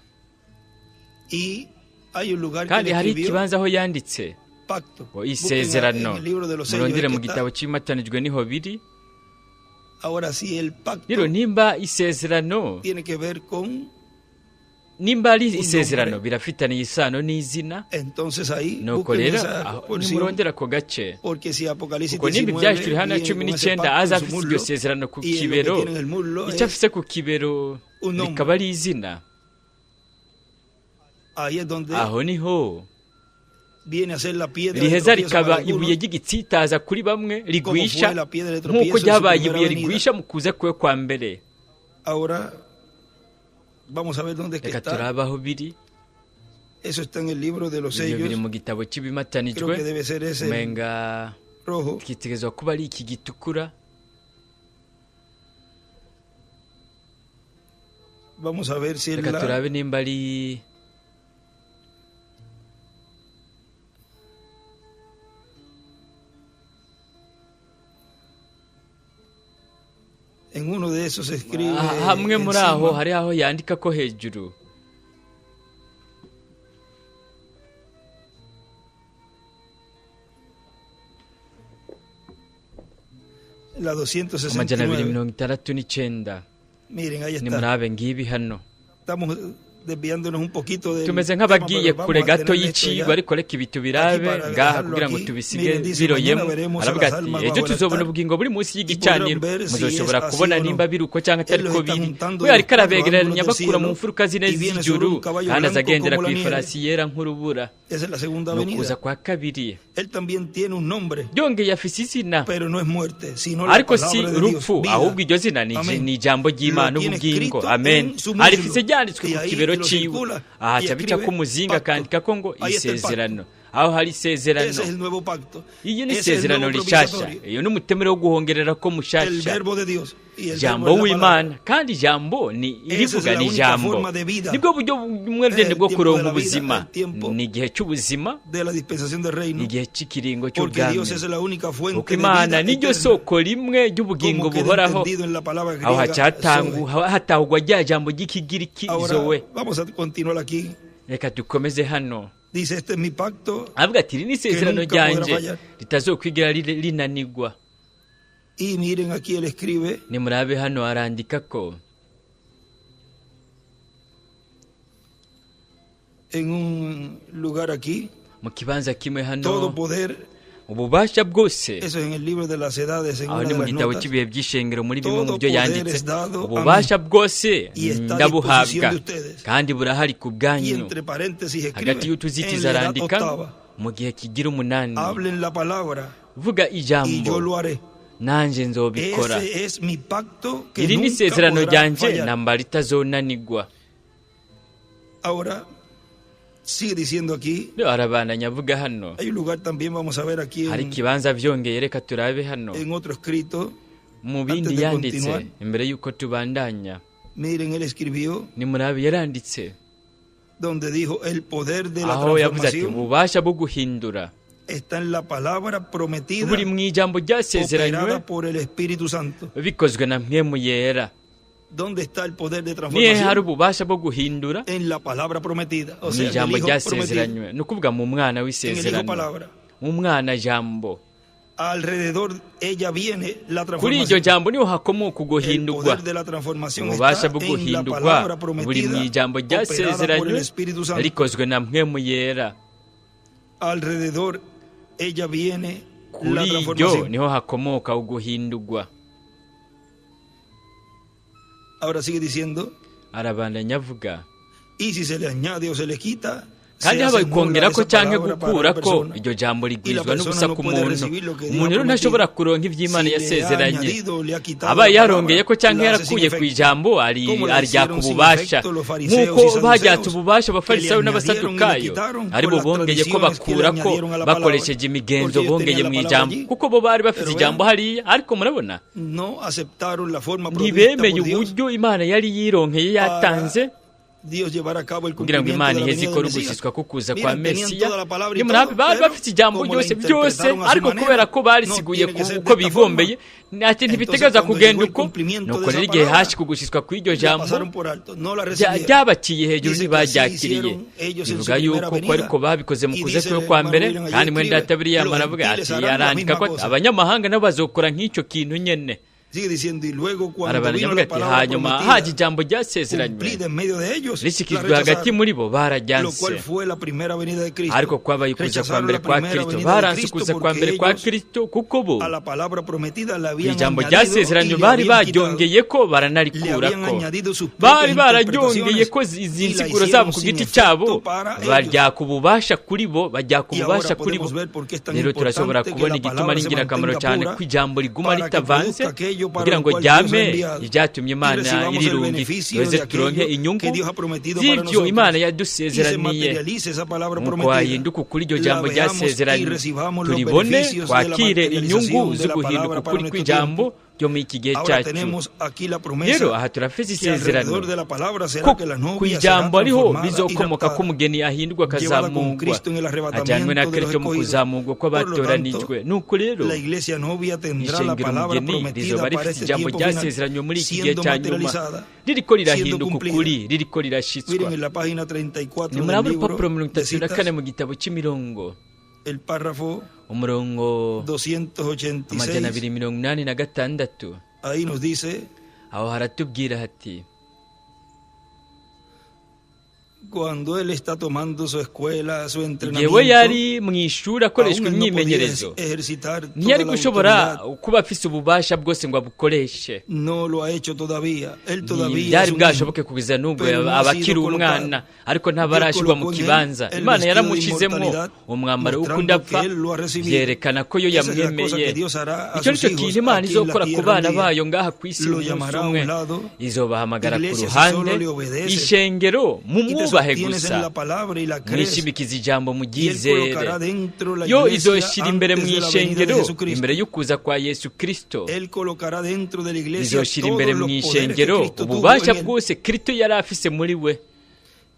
Y hay un lugar que kandi él hari escribió ikibanza aho yanditse pacto. ngo Busquen isezerano. en el libro de los sellos Murondere es mu que gitabo está. c'imatanijwe niho biri. Ahora sí, el pacto Rero nimba isezerano tiene que ver con, nimba ari un isezerano nombre. birafitaniye isano n'izina. Entonces ahí Nuko busquen rero esa aho porción, nimurondera ako gace, porque si Apocalipsis kuko nimba 19 ibyahishuriwe Yohana viene cumi con ese n'icyenda pacto aza en su afise iryo muslo, sezerano ku y en lo que kibero, tiene en el muslo icyo es afise ku kibero un nombre. rikaba ari izina, Ahí es donde aho niho viene a ser la piedra de riheza tropiezo para rikaba algunos, ibuye ry'igitsitaza kuri bamwe como rigwisha, fue la piedra de nk'uko tropiezo en su ryabaye primera ibuye venida. rigwisha mu kuza kwe kwa mbere. Ahora vamos a ver dónde es que Reka está. turabe aho biri. Eso está en el libro de los Ibyo biri sellos. mu gitabo cy'ibimatanijwe, Creo que debe ser ese umenga rojo. twitegerezwa kuba ari iki gitukura. Vamos a ver si es Reka la turabe nimba ari en uno de esos se escribe hamwe muri aho encima. hari aho yandika ko hejuru. La Amajana abiri 269. mirongo itandatu n'icenda. Miren, ahí está. Nimurabe ngibi hano. Estamos desviándonos un poquito del Tumeze tema, nk'abagiye pero kure vamos a gato tener esto y'icigwa, ya ariko reka ibi aquí tubirabe para ngaha dejarlo kugira ngo aquí. tubisige Miren, dice, biroyemo. mañana veremos a Aravuga las ati almas ejo bajo el tuzobona altar ubugingo buri munsi y podrán y'igicaniro, ver si es muzoshobora así kubona o no. nimba biri uko cyangwa Él atari los ko está biri. juntando We de los ariko cuatro arabegeranya ángulos del bakura mu cielo mfuruka zine y viene sobre z'ijuru, un caballo kandi aza blanco agendera como ku la nieve. ifarasi yera nk'urubura. Esa es la segunda Ni ukuza venida. kwa kabiri. Él también tiene un nombre, Yongeye afise izina, pero no es muerte, sino la ariko si palabra de Dios, urupfu, vida. ahubwo iryo zina ni Amén. ni ijambo Lo ry'Imana, tiene ubugingo. escrito Amen. en su Arifise muslo ryanditswe y ku ahí kibero lo ciwe, circula aha y aca bicako escribe umuzinga pacto. akandika ko ngo Ahí está el pacto. isezerano. Aho hari isezerano. Ese es el nuevo pacto. Iyo ni Ese es el isezerano nuevo rishasha, propiciatorio. iyo ni umutemere wo guhongerera ko El mushasha, verbo de Dios y el verbo jambo es la palabra. w'Imana, kandi ijambo ni Esa es irivuga la ni única ijambo, forma de vida. nibwo buryo bumwe Es rudende el bwo tiempo de kuronka la vida, ubuzima. el tiempo Ni igihe cy'ubuzima, de la dispensación del ni reino, igihe cy'ikiringo porque cy'ubwami, Dios es la única kuko fuente de Imana vida niryo eterna, soko rimwe ry'ubugingo como queda buhoraho. entendido en la palabra Aho griega zoe. hatahugwa rya jambo ry'ikigiriki Ahora zoe. vamos a continuar aquí. Reka dukomeze hano. Dice, este es mi pacto Avuga ati iri ni isezerano nunca podrá ryanje fallar. ritazokwigira rinanigwa. Y miren aquí él escribe Nimurabe hano arandika ko en un lugar aquí, mu kibanza kimwe hano, todo poder, ububasha bwose, eso es en el libro de las edades, en aho una ni de mu las gitabo notas, cy'ibihe by'ishengero muri bimwe mu todo byo poder yanditse, es dado a ububasha bwose y está a ndabuhabwa disposición de ustedes. kandi burahari ku Y bwanyu. entre paréntesis Hagati escribe, y'utuzitizo en la edad arandika octava, mu gihe kigira umunani, hablen la palabra vuga y yo ijambo lo haré. nanje nzobikora. Ese es mi pacto que Iri ni nunca isezerano podrá ryanje fallar. namba ritazonanigwa. Ahora sigue diciendo aquí, Rero arabandanya avuga hano, hay un lugar también, vamos a ver aquí hari ikibanza vyongeye, reka turabe hano en otro escrito. mu bindi Antes de yanditse continuar. imbere y'uko tubandanya. Miren, él escribió Nimurabe yaranditse donde dijo, el poder de la aho yavuze ati transformación ububasha bwo guhindura está en la palabra prometida buri mu ijambo ryasezeranywe operada por el Espíritu Santo. bikozwe na mpwemu yera. ¿Dónde está el poder de Nihe hari transformación? ububasha bwo guhindura? En la palabra prometida, o Mu sea, en el ijambo Hijo prometido, ryasezeranywe, ni ukuvuga mu mwana en el Hijo w'isezerano, palabra. mu mwana jambo. Alrededor ella viene la Kuri iryo transformación. jambo niho hakomoka El uguhindurwa. poder de la transformación Ububasha está bwo en la guhindurwa palabra buri mu prometida ijambo operada por el ryasezeranywe Espíritu Santo. rikozwe na mpwemu yera. Alrededor ella viene la Kuri iryo transformación. niho hakomoka uguhindurwa. Ahora sigue diciendo, Arabandanya avuga y si se le añade o se le quita, kandi se habaye hace nula ukongerako esa canke palabra para la gukurako, persona. iryo jambo Y la rigwizwa persona n'ubusa no ku puede muntu. recibir lo que Dios Umuntu ha rero ntashobora prometido. kuronka ivy'Imana Si le ha yasezeranye. añadido o le ha quitado Abaye la yarongeyeko palabra, canke la hace sin yarakuye ku efecto. ijambo Como la aryaka hicieron sin ububasha, efecto los fariseos nk'uko y saduceos, baryatse ububasha que le abafarisayo añadieron y le n'abasadukayo, quitaron aribo con las bongeyeko tradiciones que le bakurako añadieron a la palabra, bakoresheje imigenzo porque ellos bongeye tenían la mu palabra ijambo, allí. kuko bo bari bafise Pero ijambo vean, hariya. Ariko murabona, no aceptaron la forma provista ntibemeye por Dios uburyo Imana yari yironkeye yatanze para Dios llevar a cabo el kugira ngo cumplimiento Imana de la iheze venida ikore del Mesías. ugushyitswa ko kuza kwa Miren, tenían Mesiya. toda la palabra y Nimurabe todo, bari pero bafite ijambo como la ryose byose, interpretaron a su ariko manera, kubera ko no barisiguye tiene que ser de uko esta forma. bigombeye, ati Entonces, ntibitegereza cuando kugenda llegó el uko. cumplimiento Nuko de rero esa igihe palabra, hashika ugushyitswa kw'iryo la jambo, pasaron por alto, no la recibieron. ryabaciye hejuru, Dice que así ntibaryakiriye. hicieron ellos en su Bivuga primera yuko ko venida. ariko babikoze mu Y kuza dice kwe el kwa hermano mbere. William allí Kandi mwene escribe, data William los aravuga gentiles ati harán la arandika misma ko ati cosa. abanyamahanga nabo bazokora nk'icyo kintu nyene. Sigue diciendo, y luego cuando Arabandanya vino avuga la ati palabra hanyuma haje prometida, ijambo ryasezeranywe cumplida en medio de ellos, la rishyikirijwe hagati rechazaron, muri bo, lo bararyanse. cual fue la primera venida de Cristo. Ariko kwabaye ukuza kwa Rechazaron mbere la kwa primera Kristo, venida de baranse Cristo ukuza kwa porque mbere kwa ellos Kristo, kuko bo a la palabra prometida la habían ijambo añadido y ryasezeranywe le bari habían quitado. baryongeyeko Le habían baranarikurako, añadido sus bari propias bararyongeye ko interpretaciones izi y la nsiguro zabo hicieron ku sin giti efecto cyabo, para ellos. baryaka ububasha kuri bo, baryaka Y ahora ububasha kuri bo. podemos ver por qué es tan Rero turashobora importante que kubona la igituma palabra ari se ingirakamaro mantenga cyane pura ko ijambo riguma para que ritavanze produzca aquello para kugira lo ngo cual Dios ha ryame enviado ibyatumye y Imana recibamos el irirungi, beneficio duheze de turonke aquello inyungu que Dios ha prometido para z'ibyo nosotros Imana y se yadusezeraniye. materialice esa palabra Nuko prometida. hahinduka ukuri iryo La jambo veamos y ryasezeranywe, recibamos los turibone beneficios de la twakire inyungu materialización de zo la guhinduka palabra para ukuri nuestro kw'ijambo tiempo. ryo muri iki gihe Ahora cyacu. tenemos aquí la Rero promesa aha turafise que alrededor isezerano de la palabra será ko que la ku novia será ijambo ariho transformada y bizokomoka ko raptada, umugeni ahindurwa llevada con akazamurwa, Cristo en el ajyanwe na arrebatamiento de los Kristo mu escogidos. kuzamurwa Por lo tanto, kw'abatoranijwe. Nuko rero la iglesia novia tendrá la ishengero palabra umugeni prometida rizoba para rifite este ijambo tiempo final, ryasezeranywe muri iki gihe siendo cya nyuma, materializada, ririko siendo rirahinduka cumplida. ukuri, ririko rirashitswa. Miren en la página 34 Ni del muri abo libro rupapuro mirongo de itatu na citas, kane mu gitabo cy'imirongo, el párrafo umurongo amajana 286, abiri mirongo inani na gatandatu, ahí nos dice, aho haratubwira hati Cuando él está tomando su escuela, su Igihe we entrenamiento, yari mu ishuri akoreshwa aún él no podía imyimenyerezo, ejercitar toda ntiyari la gushobora autoridad. kuba afise ububasha bwose ngo abukoreshe. No lo ha hecho todavía. Él todavía Ntibyari es un hijo, bwashoboke kugeza n'ubwo pero no ha aba sido akiri colocado. umwana, ariko Dios ntabarashyirwa mu colocó en él kibanza. el Imana vestido de yaramushizemo inmortalidad, umwambaro mostrando w'ukudapfa, que él lo ha recibido. vyerekana ko yo Esa es la cosa yamwemeye. que Dios hará a Icyo sus nicyo hijos kintu Imana aquí en la izokora ku tierra bana un día. bayo ngaha ku isi Lo umunsi llamará a umwe. un lado. Izobahamagara ku Iglesia, si ruhande. solo le obedeces Ishengero, y te mumwubahe sostienes gusa, en la palabra y la crees, mwishimikize ijambo, y él muryizere, colocará dentro la yo iglesia izoshira imbere mu antes de la venida de ishengero Jesucristo. imbere y'ukuza kwa Yesu Kristo. Él colocará dentro de la iglesia Izoshira imbere todos mu los poderes que ishengero Cristo tuvo ububasha en él. bwose Kristo yari afise muri we.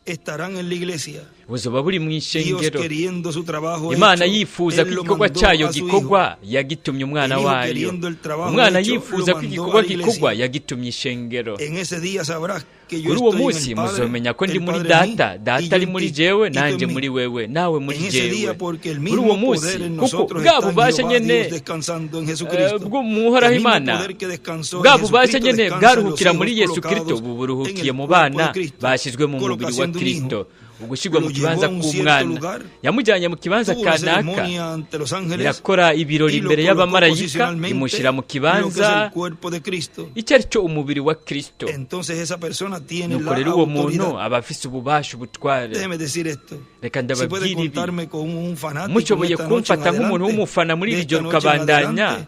Estarán en la iglesia. Buzoba buri mu Dios, ishengero. queriendo su trabajo Imana hecho, yifuza Él ko lo igikorwa mandó cyayo a su Hijo. gikorwa, yagitumye umwana El Hijo, wayo. queriendo el trabajo Umwana hecho, yifuza lo ko mandó igikorwa a la iglesia. gikorwa, yagitumye ishengero. En ese día sabrás que yo Kuri uwo estoy en munsi el Padre, muzomenya ko ndi el muri Padre en mí, Data, y Data yo ari en muri ti, jewe, y tú en nanje mí. muri wewe, nawe muri En ese jewe. día, porque el Kuri mismo uwo munsi, poder en kuko nosotros bwa está en bubasha Jehová nyene, Dios descansando en Jesucristo. bwo muhoraho El mismo Imana, poder que descansó en bwa bubasha Jesucristo nyene descansa en los bwaruhukira hijos muri Yesu Kristo, colocados ubu en buruhukiye el mu cuerpo de bana Cristo. bashyizwe mu mubiri wa Colocación de un hijo. Kristo, ugushyirwa mu Lo llevó kibanza a un cierto k'umwana. lugar, Yamujyanye mu kibanza tuvo una kanaka, ceremonia ante los ángeles irakora ibirori y lo imbere colocó y'abamarayika, posicionalmente imushyira mu en lo que es kibanza el cuerpo de Cristo. icyo ari cyo umubiri wa Kristo. Entonces esa persona tiene Nuko la rero uwo muntu autoridad. aba afise ububasha, ubutware. Déjeme decir esto. Reka Si puede ndababwira ibi. contarme con un fanático en Mushoboye esta noche en kumfata nk'umuntu adelante, w'umufana muri de iri esta joro noche en ukabandanya, adelante,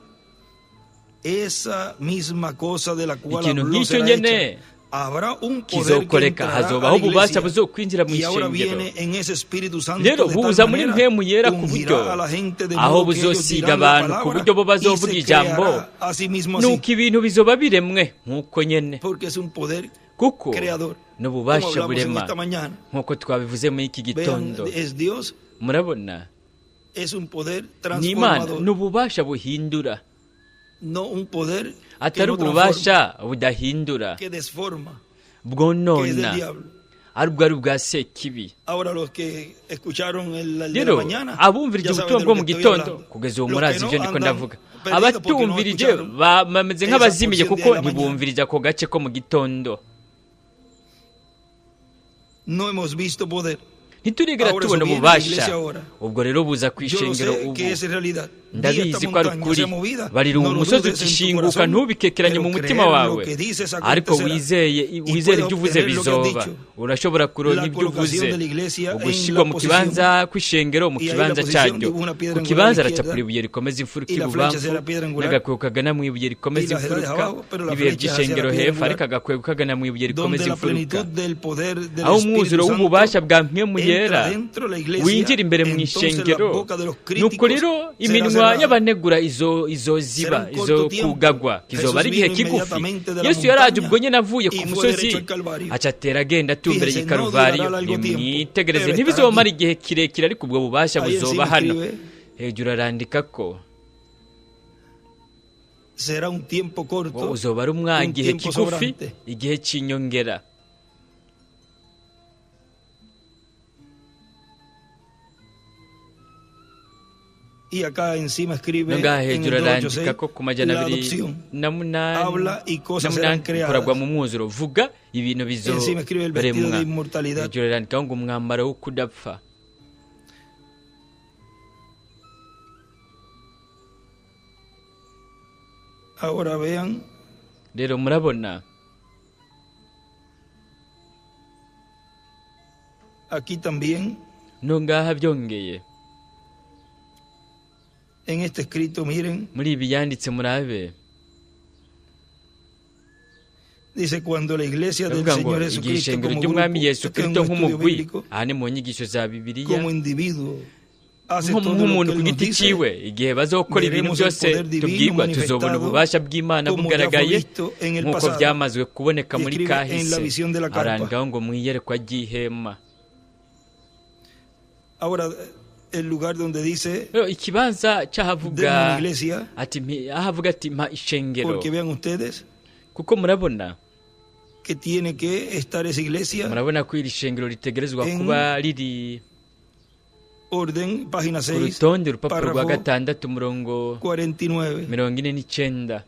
esa misma cosa de la cual ikintu habló nk'icyo será nyene hecha. Habrá un poder que kizokoreka, entrará a hazobaho la ububasha iglesia buzokwinjira mu y ahora ishengero. viene en ese Espíritu Santo Rero de tal buza muri manera mpemu yera ku ungirá buryo a la gente de aho modo que ellos buzosiga dirán la abantu ku palabra buryo bo y se bazovuga ijambo, creará a sí mismo así, nuko ibintu bizoba biremwe nk'uko nyene, porque es un poder kuko creador, como n'ububasha hablamos en burema, esta mañana. nk'uko twabivuze muri iki Vean, gitondo. es Dios, Murabona, es un poder ni Imana, transformador, ni ububasha buhindura, no un poder que atari no transforma, ububasha budahindura, que desforma, que es del bwonona, diablo. aribwo ari ubwa Sekibi. Ahora los que escucharon el de la Rero mañana abumvirije ya saben ubutumwa de bwo lo mu que estoy gitondo hablando. kugeza ubu Los murazi que ibyo no ndiko andan ndavuga. perdidos porque no Abatumvirije escucharon bameze esa nk'abazimiye porción de kuko la mañana. ntibumvirije ako gace ko mu gitondo. No hemos visto poder. Ntiturigera Ahora eso tubona viene a la ububasha. iglesia ahora. Ubwo rero buza ku Yo lo ishengero sé ubu. que es realidad. Di esta Ndabizi ko ari montaña ukuri. sea movida, Barira no uwo lo musozi dudes en tu utishinguka, corazón, ntubikekeranye pero mu mutima creer lo wawe, que dices ariko acontecerá. wizeye Y wizere puedes ibyo uvuze obtener lo que has bizoba. dicho. Urashobora kuronka La ibyo uvuze. colocación de la iglesia en Ugushyirwa la mu posición. kibanza kw'ishengero mu Y ahí la kibanza posición cyaryo, dibuja una piedra ku angular a kibanza la aracapura izquierda ibuye rikomeza imfuruka y la flecha ibubamfu, hacia la piedra angular n'agakwego kagana mu ibuye y rikomeza las edades imfuruka, abajo, pero la n'ibihe flecha hacia la by'ishengero piedra hepfo, angular, ariko agakwego kagana mu ibuye rikomeza donde la imfuruka, plenitud del poder del aho Espíritu umwuzuro Santo w'ububasha bwa mpwemu entra yera dentro de la iglesia, winjira imbere mu entonces la ishengero, boca de los nuko críticos rero será iminwa cerrada. y'abanegura izoziba, Será un corto tiempo. izokugagwa. Kizoba Jesús ari igihe vino kigufi. inmediatamente de la Yesu yaraje montaña ubwo nyene avuye ku y fue musozi, derecho al Calvario. aca atera agenda atumbereye Fíjense, i no Karuvariyo. durará largo tiempo, Nimwitegereze, pero estará ntibizomara aquí. igihe kirekire, ariko ubwo bubasha Ahí buzoba encima hano. escribe, Hejuru arandika ko será un tiempo ngo corto, uzoba ari umwanya, un igihe tiempo kigufi, sobrante. igihe c'inyongera. Y acá encima No escribe ngaha en hejuru el arandika 286 ko ku majana la abiri adopción. na munani Habla y na cosas serán munani kuragwa creadas. mu mwuzuro, vuga ibintu Encima escribe el vestido bizoremwa. de inmortalidad. Hejuru arandikaho ngo umwambaro wo kudapfa. Ahora vean Rero murabona aquí también no ngaha byongeye en este escrito, miren, muri ibi yanditse, murabe, dice cuando la iglesia del ndavuga ngo Señor igihe Jesucristo ishengero como ry'umwami grupo, Yesu esto es un Kristo estudio nk'umugwi, bíblico, aha ni mu nyigisho za Bibiliya, como individuo, hace todo lo nk'umuntu que ku él nos giti dice, ciwe, igihe bazokora ibintu veremos el byose poder divino tubwirwa, tuzobona manifestado ububasha bw'Imana como ya fue bugaragaye visto en el nk'uko pasado. byamazwe kuboneka Y muri escribe en la kahise. visión de la carpa. Arandikaho ngo mu iyerekwa ry'ihema. Ahora, el lugar donde dice, Rero ikibanza denme c'ahavuga una iglesia, ati ahavuga ati mpa ishengero, porque vean ustedes kuko murabona que tiene que estar esa iglesia murabona ko iri shengero ritegerezwa en kuba riri orden, página ku 6, rutonde, urupapuro rwa párrafo gatandatu, umurongo 49. 49.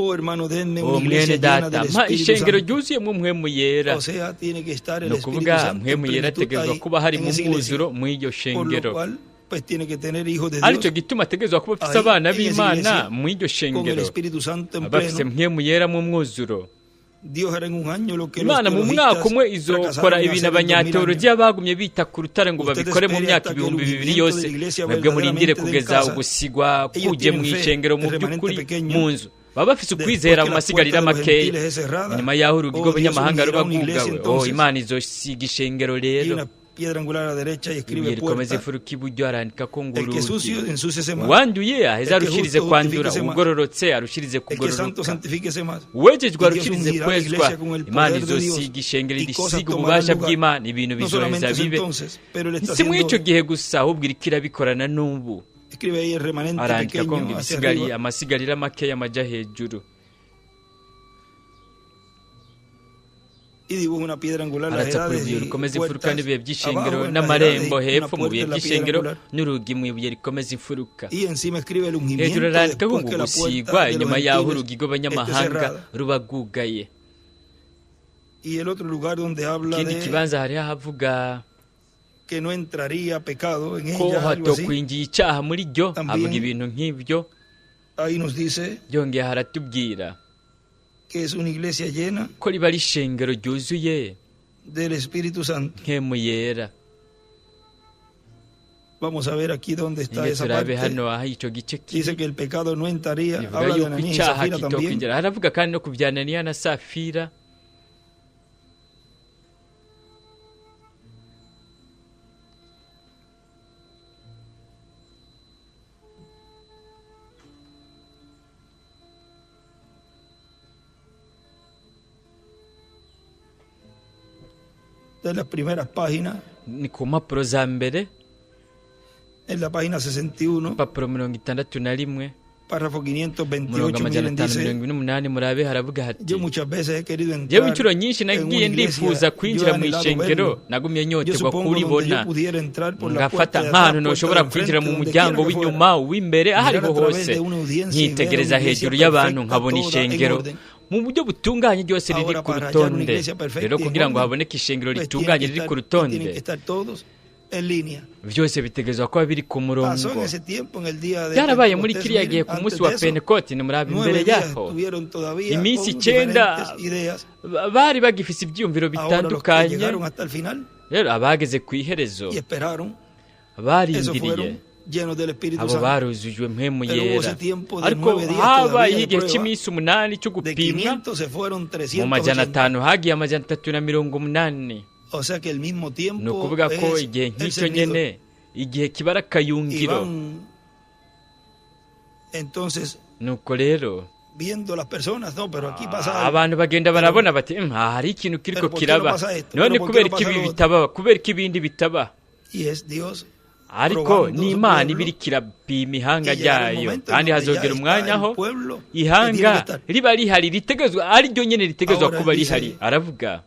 Oh, hermano, denme Uwo una iglesia mwene llena data, del mpa Espíritu ishengero Santo. ryuzuyemo Mpwemu Yera. O sea, tiene que estar el Ni Espíritu ukuvuga Santo en Mpwemu Yera plenitud ategerezwa ahí kuba hari en mu esa iglesia. mwuzuro mw'iryo Por lo shengero. cual, pues tiene que tener hijos de Aricyo Dios gituma ategerezwa kuba afise ahí abana en esa b'Imana iglesia mw'iryo con el shengero, Espíritu Santo en aba afise pleno. Mpwemu Yera mu mwuzuro. Dios hará en un año lo que los Imana mu mwaka teologistas umwe izokora fracasaron en ibintu hacer en 2000 años. abanyateologiya bagumye bita ku rutare ngo Usted babikore mu espere myaka hasta que el 2000 ungimiento de yose. la iglesia Mwebwe murindire verdaderamente den kugeza casa. ugusigwa Ellos kuje tienen mu fe, ishengero mu el remanente by'ukuri pequeño. mu nzu baba bafise Después ukwizera que mu la masigarira puerta de los makeya. gentiles es cerrada, Nyuma y'aho urugi oh, Dios rw'abanyamahanga ungirá ruba una iglesia rwugawe, oh, entonces. Imana izosiga ishengero Y rero. una piedra angular a la derecha y escribe Ibuye rikomeza puerta. imfuruka iburyo arandika ko ngo El que es urugi. sucio, ensúciese más. Uwanduye aheze El que es arushirize justo, kwandura, justifíquese más. ugororotse arushirize El que es santo, kugororoka. santifíquese más. Uwejejwe Y Dios arushirize ungirá la kwezwa. iglesia con el Imana poder de Dios izosiga ishengero y cosas irisiga tomarán ububasha lugar. bw'Imana, ibintu No bizoheza solamente es bibe. entonces, pero él está Si muri haciendo ico hoy. gihe gusa, ahubwo iriko irabikorana n'ubu. Escribe ahí el remanente Arandika ko ngo pequeño hacia ibisigari arriba. amasigarira makeya amaja hejuru. Y dibuja una piedra angular, las Aracapura edades ibuye y rikomeza imfuruka puertas n'ibihe by'ishengero abajo en las n'amarembo edades y una hepfo mu puerta bihe en la piedra by'ishengero angular. n'urugi mu ibuye rikomeza imfuruka. Y encima escribe el Hejuru ungimiento arandika ko después ngo que la gusigwa puerta de los inyuma y'aho gentiles urugi esté rw'abanyamahanga cerrada. ruba rwugaye. Y el otro lugar donde habla Ikindi de kibanza hariho ahavuga que no entraría pecado en ko ella, algo así. hatokwinjiye icyaha muri ryo, También avuga ibintu nk'ibyo. Ahí nos dice Byongeye haratubwira que es una iglesia llena ko riba ari ishengero ryuzuye del Espíritu Santo. Mpwemu Yera. Vamos a ver aquí dónde está Ninge esa turabe parte. hano aho ico gice kiri. Dice que el pecado no entraría. Bivuga Habla de yuko Ananías y icyaha Zafira también. kitokwinjira. Haravuga kandi no ku bya Ananiya na Safira. De las primeras páginas, Ni ku mpapuro za mbere, en la página 61, urupapuro 61, párrafo umurongo 528, amajana miren, atanu dice, mirongo ine n'umunani, murabe haravuga hati: yo muchas veces he querido Jewe entrar inshuro nyinshi en una nagiye iglesia, ndifuza yo kwinjira he mu anhelado ishengero, verlo. nagumye Yo nyoterwa supongo donde kuribona, yo pudiera entrar por la ngafata puerta de nk'ahantu atrás, puerta noshobora de kwinjira enfrente, mu donde muryango quiera que fuera. w'inyuma, uw'imbere, aho Mirar ariho a través hose, de una audiencia y ver nkitegereza una iglesia hejuru y'abantu perfecta, nkabona toda en ishengero orden. mu buryo butunganye ryose riri Ahora, ku para hallar una rutonde. iglesia perfecta Rero y en kugira ngo orden, haboneke ishengero pues tienen ritunganye que riri ku estar, y rutonde, tienen que estar todos en línea. vyose bitegerezwa kuba biri ku Pasó murongo. en ese tiempo, en el día de Byarabaye muri Pentecostés, kiriya gihe miren, ku antes munsi de wa eso, Pentekote, nimuraba imbere 9 días yaho estuvieron todavía iminsi con 9 diferentes ideas. bari bagifise ivyiyumviro Ahora los que bitandukanye. llegaron hasta el final Rero abageze ku iherezo y esperaron, esos barindiriye, fueron llenos del Espíritu abo Santo. baruzujwe Mpwemu Pero hubo Yera. ese tiempo de Ariko 9 días habayeho todavía de igihe prueba. cy'iminsi 8 cyo De gupimwa, 500 se fueron mu majana 380. atanu hagiye 380. O sea que el mismo Ni tiempo ukuvuga ko es igihe el nk'icyo cernidor. nyene, igihe kibara Y akayungiro. van entonces Nuko rero viendo las personas, no, pero aquí pasa algo. abantu bagenda barabona bati: "Aha hari ikintu kiriko Pero ¿por qué no kiraba, pasa esto? none Pero ¿por qué kubera no iki pasa ibi lo otro?" bitaba, kubera iki ibindi bitaba?" Y es Dios Ariko probando ni su Imana pueblo iba iriko irapima ihanga y llegará el ryayo, momento en kandi donde ya hazogera está umwanya el aho pueblo que tiene ihanga que estar. riba rihari ritegezwa, ari ryo nyene ritegezwa Ahora kuba dice, rihari. Aravuga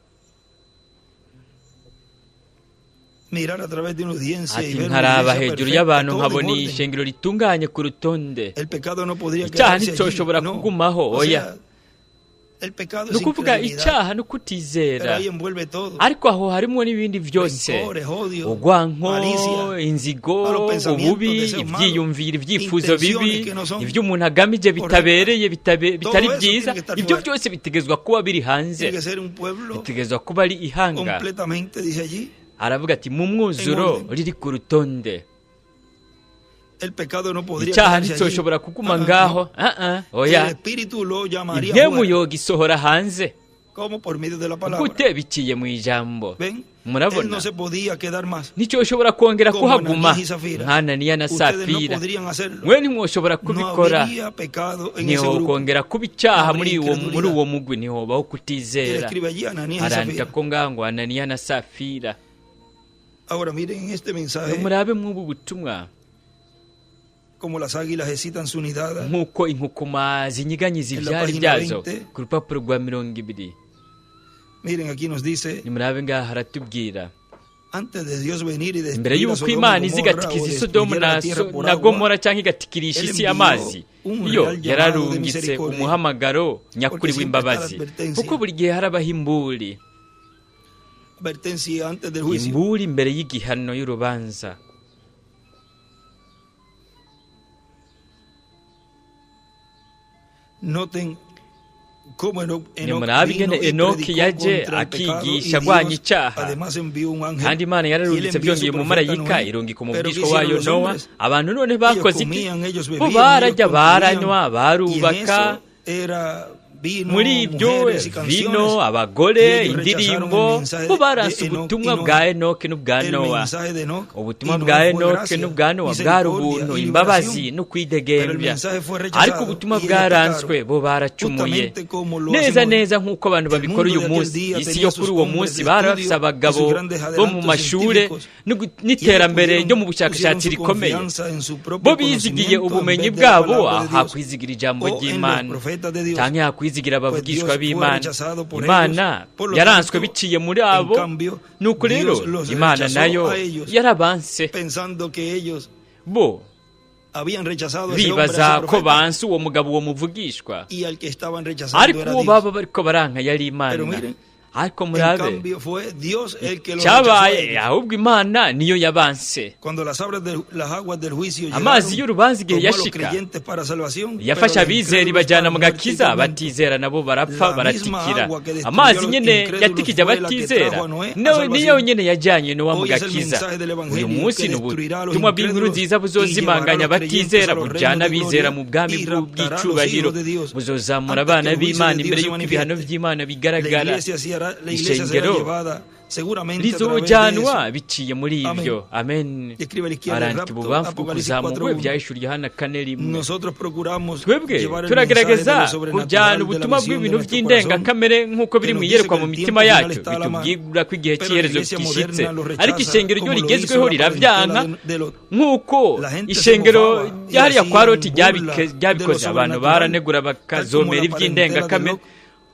mirar a través de una audiencia y ati: ver una nkaraba iglesia hejuru perfecta, y'abantu todo en nkabona orden. ishengero ritunganye ku rutonde. El pecado no podría Icyaha quedarse allí. nticoshobora No. kugumaho, O oya. sea, el pecado Ni es ukuvuga incredulidad, icyaha no pero kutizera, ahí envuelve todo. ariko aho harimo n'ibindi byose: Rencores, odio, urwanko, malicia, inzigo, malos pensamientos, ububi, deseos malos, ibyiyumviro, ibyifuzo bibi, intenciones que no son ibyo umuntu agamije bitabereye, Todo bitari eso byiza. tiene que estar Ibyo fuera. byose bitegezwa kuba biri hanze, Tiene que ser un pueblo bitegezwa kuba ari ihanga. completamente, dice allí, Aravuga ati: mu mwuzuro En orden. riri ku rutonde. El pecado no podría Icyaha quedarse allí. nticoshobora kuguma Ah, ah, ngaho. no. Ah, ah, El oya. Espíritu lo llamaría Impwemu fuera, yogisohora hanze. como por medio de la palabra. Gute? Biciye mu ijambo. ¿Ven? Él Murabona, no se podía quedar más. nticoshobora kongera Como kuhaguma Ananías y Safira. nka Ananiya na Ustedes no Safira. podrían hacerlo. Mwe ntimwoshobora No kubikora. habría pecado en ese grupo. Ntihokongera kuba icyaha No muri habría uwo muri incredulidad. uwo mugwi, ntihobaho Él kutizera. escribe allí Ananías y Arandika Safira. ko ngaho ngo Ananiya na Safira. Ahora miren este mensaje, Murabe mw'ubu butumwa, como las águilas excitan su nidada. nk'uko inkukuma zinyiganyiza En la ibyari página byazo, 20. ku rupapuro rwa 20. Miren, aquí nos dice Nimurabe ngaha haratubwira: Antes de Dios venir y Imbere destruir a y'uko Sodoma y Imana iza Gomorra o igatikiza Isodomu destruyera na, la tierra So- por na agua, Gomora cyangwa igatikirisha Él isi envió amazi, un iyo real llamado de yararungitse misericordia. umuhamagaro Porque nyakuri siempre está la w'imbabazi, advertencia. kuko buri gihe harabaho imburi, Advertencia antes del juicio. imburi imbere y'igihano y'urubanza. Noten cómo Enoch, Enoch Nimurabe vino ingene y Enoki predicó yaje contra el pecado y akigisha agwanya Dios icyaha, además envió un ángel kandi Imana y él yararungitse envió a su byongeye profeta umumarayika Noé. irungika Pero ¿qué umuvugishwa hicieron wayo los Nowa. hombres? Abantu none Ellos bakoze iki? comían, ellos Bo bebían, ellos bararya, construían. baranywa, Y en barubaka. eso era vino, Muri ibyo mujeres y vino, canciones. Y abagore, ellos rechazaron el indirimbo, mensaje bo de baranse Enoch y ubutumwa Noé. bwa Enoki n'ubwa El Nowa. mensaje de Enoch y Ubutumwa Noé bwa fue Enoki gracia, n'ubwa Nowa bwari misericordia ubuntu, y imbabazi liberación. no Pero el kwidegembya, mensaje fue ariko rechazado ubutumwa y ellos bwaranswe, pecaron, bo baracumuye justamente como lo neza hacen hoy. neza nk'uko abantu El babikora mundo uyu de aquel munsi. día Isi tenía yo sus kuri uwo hombres munsi de bari bafise estudio y sus abagabo grandes bo mu adelantos mashure científicos. Y ellos n'iterambere ryo mu pusieron bushakashatsi su rikomeye. confianza en su Bo propio bizigiye conocimiento en ubumenyi vez de la bwabo palabra de Dios hakwizigira ijambo o en los ry'Imana profetas de Dios. canke hakwizigira Pues abavugishwa Dios fue b'Imana. rechazado por ellos. Imana Por lo yaranswe tanto, biciye muri en abo, cambio, nuko rero Dios los Imana rechazó nayo a ellos, yarabanse. pensando que ellos Bo habían rechazado a ese hombre, a ese bibaza ko profeta, banse uwo mugabo, uwo muvugishwa, y al que estaban rechazando ariko era uwo Dios. baba bariko baranka yari Pero Imana. miren, Ariko en murabe cambio fue Dios el que los rechazó a cyabaye, ellos. ahubwo Imana niyo yabanse. Cuando las aguas del juicio Amazi llegaron, y'urubanza igihe tomó a los yashika, creyentes para salvación, pero yafashe los abizera incrédulos ibajyana para mu muerte y gakiza, tormento. abatizera nabo barapfa, La misma baratikira. agua que destruyó a Amazi los nyene incrédulos yatikije fue la que abatizera trajo a Noé a niyo salvación. nyene yajyanye Nowa mu Hoy es el gakiza. mensaje del Uyu Evangelio munsi que ni destruirá a los ubutumwa bw'inkuru incrédulos nziza y llevará a buzozimanganya los creyentes abatizera, a los reinos bujyana de abizera gloria mu bwami y raptará a los bw'icubahiro, hijos de Dios buzozamura antes que abana el juicio b'Imana de Dios imbere se y'uko ibihano manifieste. by'Imana La bigaragara. iglesia será, la iglesia será Ishengero llevada seguramente a través de rizojanwa eso. biciye muri Amén. ibyo. Amen. Y escribe a la izquierda el Arandika rapto, ibubamfu Apocalipsis kuzamurwe, 4:1. byahishuriye Yohana 4:1. Nosotros procuramos Twebwe llevar el mensaje de turagerageza lo kujyana sobrenatural de la ubutumwa visión de bw'ibintu nuestro corazón, by'indengakamere nk'uko que biri mu nos dice iyerekwa que mu el mitima tiempo final yacu, está a la mano. bitubwira ko igihe Pero la cy'iherezo iglesia gishyitse, moderna lo ariko rechaza ishengero ryo como lo hizo rigezweho la parentela riravyanka de Lot. nk'uko La gente se ishengero mofaba y ryahariya kwa hacían Loti burla de lo ryabikoze. Abantu sobrenatural, baranegura tal como bakazomera la parentela de iby'indengakamere, Lot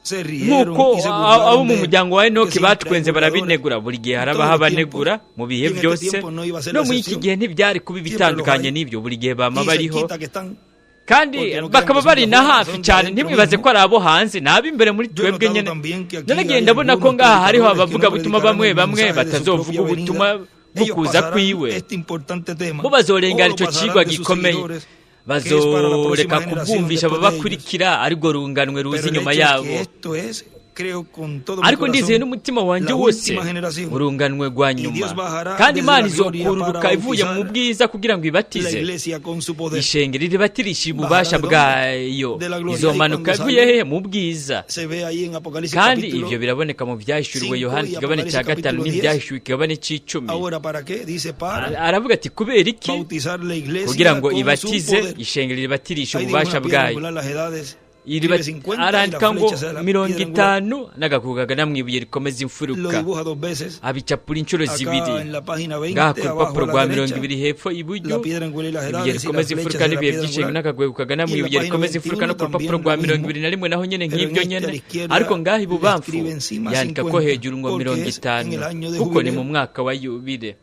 se rieron nk'uko y se abo burlaron mu de él, muryango wa porque Enoki siempre hay batwenze burladores barabinegura. Buri gihe en harabaho todos los abanegura tiempos. mu bihe Y en este byose, tiempo no iba a ser no la muri iki excepción. gihe ntibyari kuba Siempre los ibitandukanye hay. n'ibyo, buri gihe bama Y bariho, cerquita que están, kandi porque no crean bakaba que son de bari na afuera, hafi son de cyane. adentro Ntimwibaze mismo. ko ari abo hanze, ni ab'imbere muri Yo he twebwe notado nyene. también que aquí Naragiye hay ndabona ko algunos ngaha hariho predicadores que no abavugabutumwa predicarán bamwe el bamwe mensaje de su batazovuga propia ubutumwa venida. Ellos bw'ukuza pasarán kwiwe, este importante tema bo o bazorengana lo ico pasarán cigwa de sus gikomeye, seguidores, que es para la bazoreka próxima generación kubwumvisha después de ellos. ababakurikira, aribwo runganwe ruza Pero el inyuma hecho es yabo. que esto es, creo con todo mi Ariko ndizeye corazón, n'umutima wanjye la wose última generación. urunganwe rwa Y nyuma, Dios bajará kandi desde Imana la gloria para izokururuka ivuye mu bautizar bwiza kugira ngo la ibatize iglesia con su poder. ishengero ribatirisha Bajará ububasha de dónde? bwayo. De la gloria. Y Izomanuka cuando ivuye sale, hehe? Mu bwiza. se ve ahí en Apocalipsis Kandi capítulo ivyo biraboneka mu vyahishuriwe 5 Yohana y ikigabane Apocalipsis cya 5 capítulo 10. n'ivyahishuwe ikigabane c'icumi. Ahora, ¿para qué? Dice, para Aravuga ati kubera iki? bautizar la Kugira iglesia ngo con su ibatize poder. ishengero ribatirisha Ahí dibuja ububasha una piedra bwayo. angular, las edades. Iriba- Escribe 50 y la Arandika ngo flecha será la mirongo piedra angular. itanu n'agakugaga namwibuye rikomeza Lo imfuruka, dibuja dos veces. abicapura inshuro Acá zibiri en la página ngaha 20, ku abajo rupapuro a la rwa mirongo derecha, ibiri hepfo iburyo, la piedra angular y las ibuye edades y la rikomeza flecha imfuruka será la n'ibihe piedra by'ishenga angular. n'akagwego kagana Y en la mw'ibuye página rikomeza imfuruka, 21 no ku rupapuro también rwa lo mirongo mismo. ibiri na rimwe naho nyene Pero en nk'ibyo este a nyene, la izquierda ariko ngaha le ibubamfu escribe encima yandika ko 50, hejuru ngo mirongo porque es en itanu, el año de kuko ni mu jubileo. mwaka wa yubile.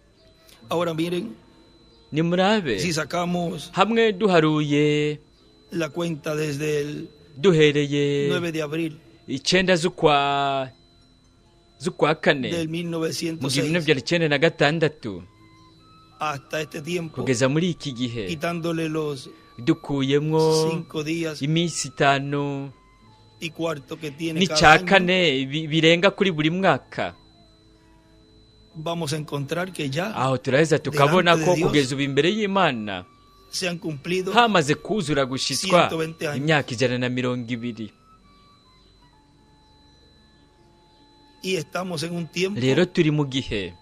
Ahora miren, Nimurabe si sacamos hamwe duharuye la cuenta desde el duhereye 9 de abril 9 z'ukwa kane del mu gihumbi 1906 1996 hasta este tiempo, kugeza muri iki gihe, quitándole los dukuyemwo 5 días iminsi itanu y cuarto que tiene cada n'icya año, kane birenga kuri buri mwaka, vamos a encontrar que ya aho turaheza tukabona delante ko de Dios kugeza ubu imbere y'Imana se han cumplido hamaze kuzura gushitswa 120 años. imyaka 120. Y estamos en un tiempo Rero turi mu gihe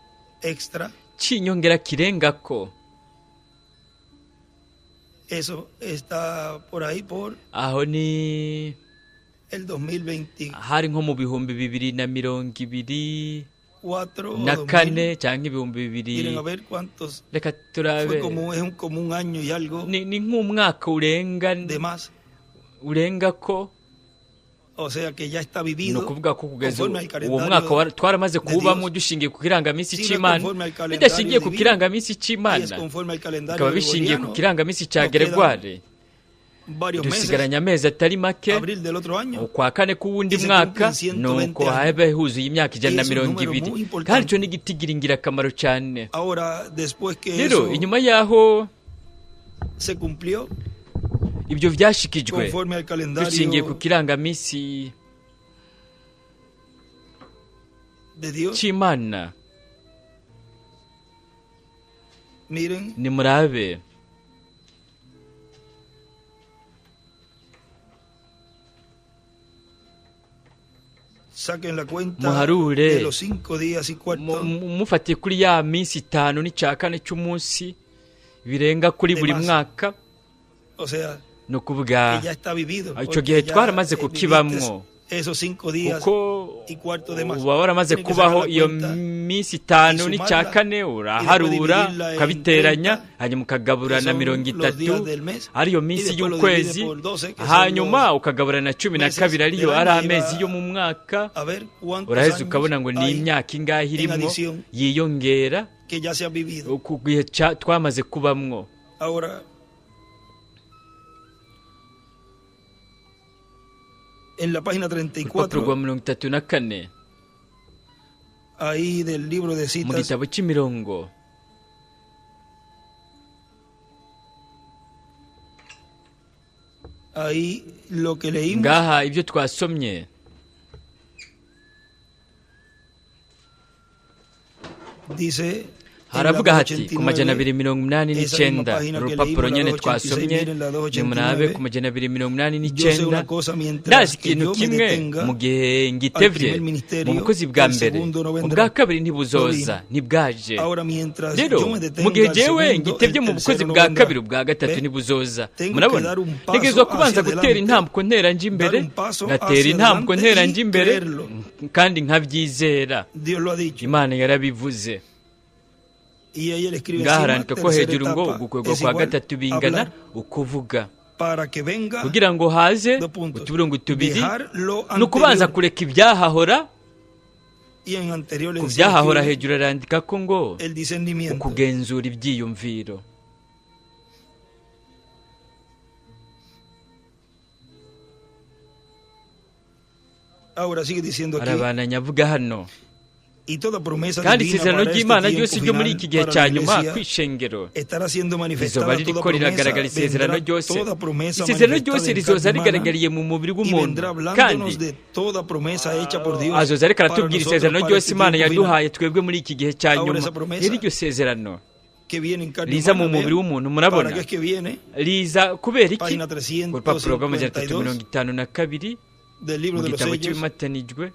extra. c'inyongera kirengako. Eso está por ahí por Aho ni el 2024 hari nko mu 2024 o 2000. cyangwa ibihumbi bibiri. Miren a ver cuántos. Reka Fue turabe, como, es un, como un año y algo ni nk'umwaka urenga de más. urenga ko. O sea que ya está Ni vivido ukuvuga ko kugeza conforme al uwo calendario mwaka twaramaze de kuwubamo Dios. dushingiye ku kirangaminsi Si no es c'Imana. conforme al calendario Bidashingiye ku divino, kirangaminsi y es c'Imana, conforme al calendario bikaba bishingiye ku gregoriano, kirangaminsi ca nos quedan Gregoire, varios meses, dusigaranye amezi atari make, abril del otro año, ukwa kane k'uwundi y se mwaka, cumplen 120 nuko años. habe huzuye imyaka ijana Y na es un mirongo número ibiri. muy importante. Kandi ico ni igitigira ingirakamaro cane. Ahora, después que Rero eso inyuma y'aho se cumplió, ibyo vyashikijwe conforme al dushingiye ku calendario kirangaminsi de Dios, c'Imana, miren, nimurabe, saquen la cuenta muharure de los 5 días y cuarto mufatiye kuri ya minsi itanu n'ica kane c'umunsi birenga kuri de buri más. mwaka. O sea, Ni ukuvuga que ya está vivido, ico porque gihe ya, twaramaze viviste kukibamwo, esos 5 días kuko y cuarto de más. uba waramaze Tienen que sacar kubaho la iyo cuenta minsi itanu y n'ica sumarla kane, y después uraharura dividirla en ukabiteranya, 30, hanyuma ukagabura que na son mirongo los itatu días del mes, ariyo y minsi después lo divide y'ukwezi, por 12, que son hanyuma los ukagabura na cumi na meses kabiri ariyo del ari año, y amezi va yo mu mwaka. a ver cuántos Uraheza años ukabona ngo ni hay imyaka ingahe en irimwo adición yiyongera que ya se ha vivido. ku gihe twamaze kubamwo. Ahora, en la página Urupapuro rwa 34, 34, ahí del libro de mu citas, gitabo c'imirongo, ahí lo que leímos ngaha ibyo twasomye dice en la haravuga hati ku majana 289, abiri mirongo umunani esa misma n'icenda, página que urupapuro leímos, la nyene 286, twasomye, miren la nimurabe 289. ku majana abiri mirongo umunani Yo sé n'icenda. una cosa, mientras Ndazi que ikintu yo me kimwe, detenga mu gihe al ngitevye primer ministerio, mu bukozi bwa el mbere, segundo no vendrá. ubwa kabiri No ntibuzoza, vino. ntibwaje. Ahora, mientras Rero yo me mu detenga gihe al jewe segundo, el ngitevye mu bukozi tercero no bwa vendrá. kabiri, ubwa gatatu Ve, ntibuzoza. tengo que Murabona, dar un ntegerezwa paso kubanza hacia gutera adelante, intambwe ntera nja imbere, dar un paso ngatera hacia intambwe adelante ntera y nja imbere, creerlo. kandi nkavyizera. Dios lo ha dicho. Imana yarabivuze. Y ella le escribe Ngaha encima, harandika ko tercera hejuru ngo etapa ugukwegwa es kwa igual gatatu bingana hablar ukuvuga, para que venga, kugira ngo haze dos puntos, utuburungu tubiri, dejar lo ni ukubanza anterior. kureka ibyahahora. Y en anterior Ku encima byahahora escribe hejuru arandika ko ngo el discernimiento. ukugenzura ibyiyumviro. Ahora sigue diciendo aquí, Arabandanya avuga hano, y toda promesa kandi divina isezerano para este ry'Imana tiempo ryose ryo muri final iki gihe para cya la nyuma iglesia kw'ishengero estará siendo rizoba manifestada. Toda ririko promesa riragaragara. Isezerano vendrá, ryose, toda promesa isezerano manifestada ryose en rizoza carne humana, rigaragariye mu mubiri y w'umuntu, vendrá kandi hablándonos de toda promesa hecha por Dios azoza ariko para aratubwira nosotros, isezerano para ryose este Imana tiempo final, yaduhaye twebwe muri iki gihe cya Ahora nyuma. esa promesa Rero iryo sezerano que viene en carne riza mu humana, mubiri vean, w'umuntu, murabona, para qué es que viene, riza kubera iki? página Urupapuro rw'amajana atatu mirongo 352 itanu na kabiri del libro mu de los gitabo sellos. cy'ibimatanijwe,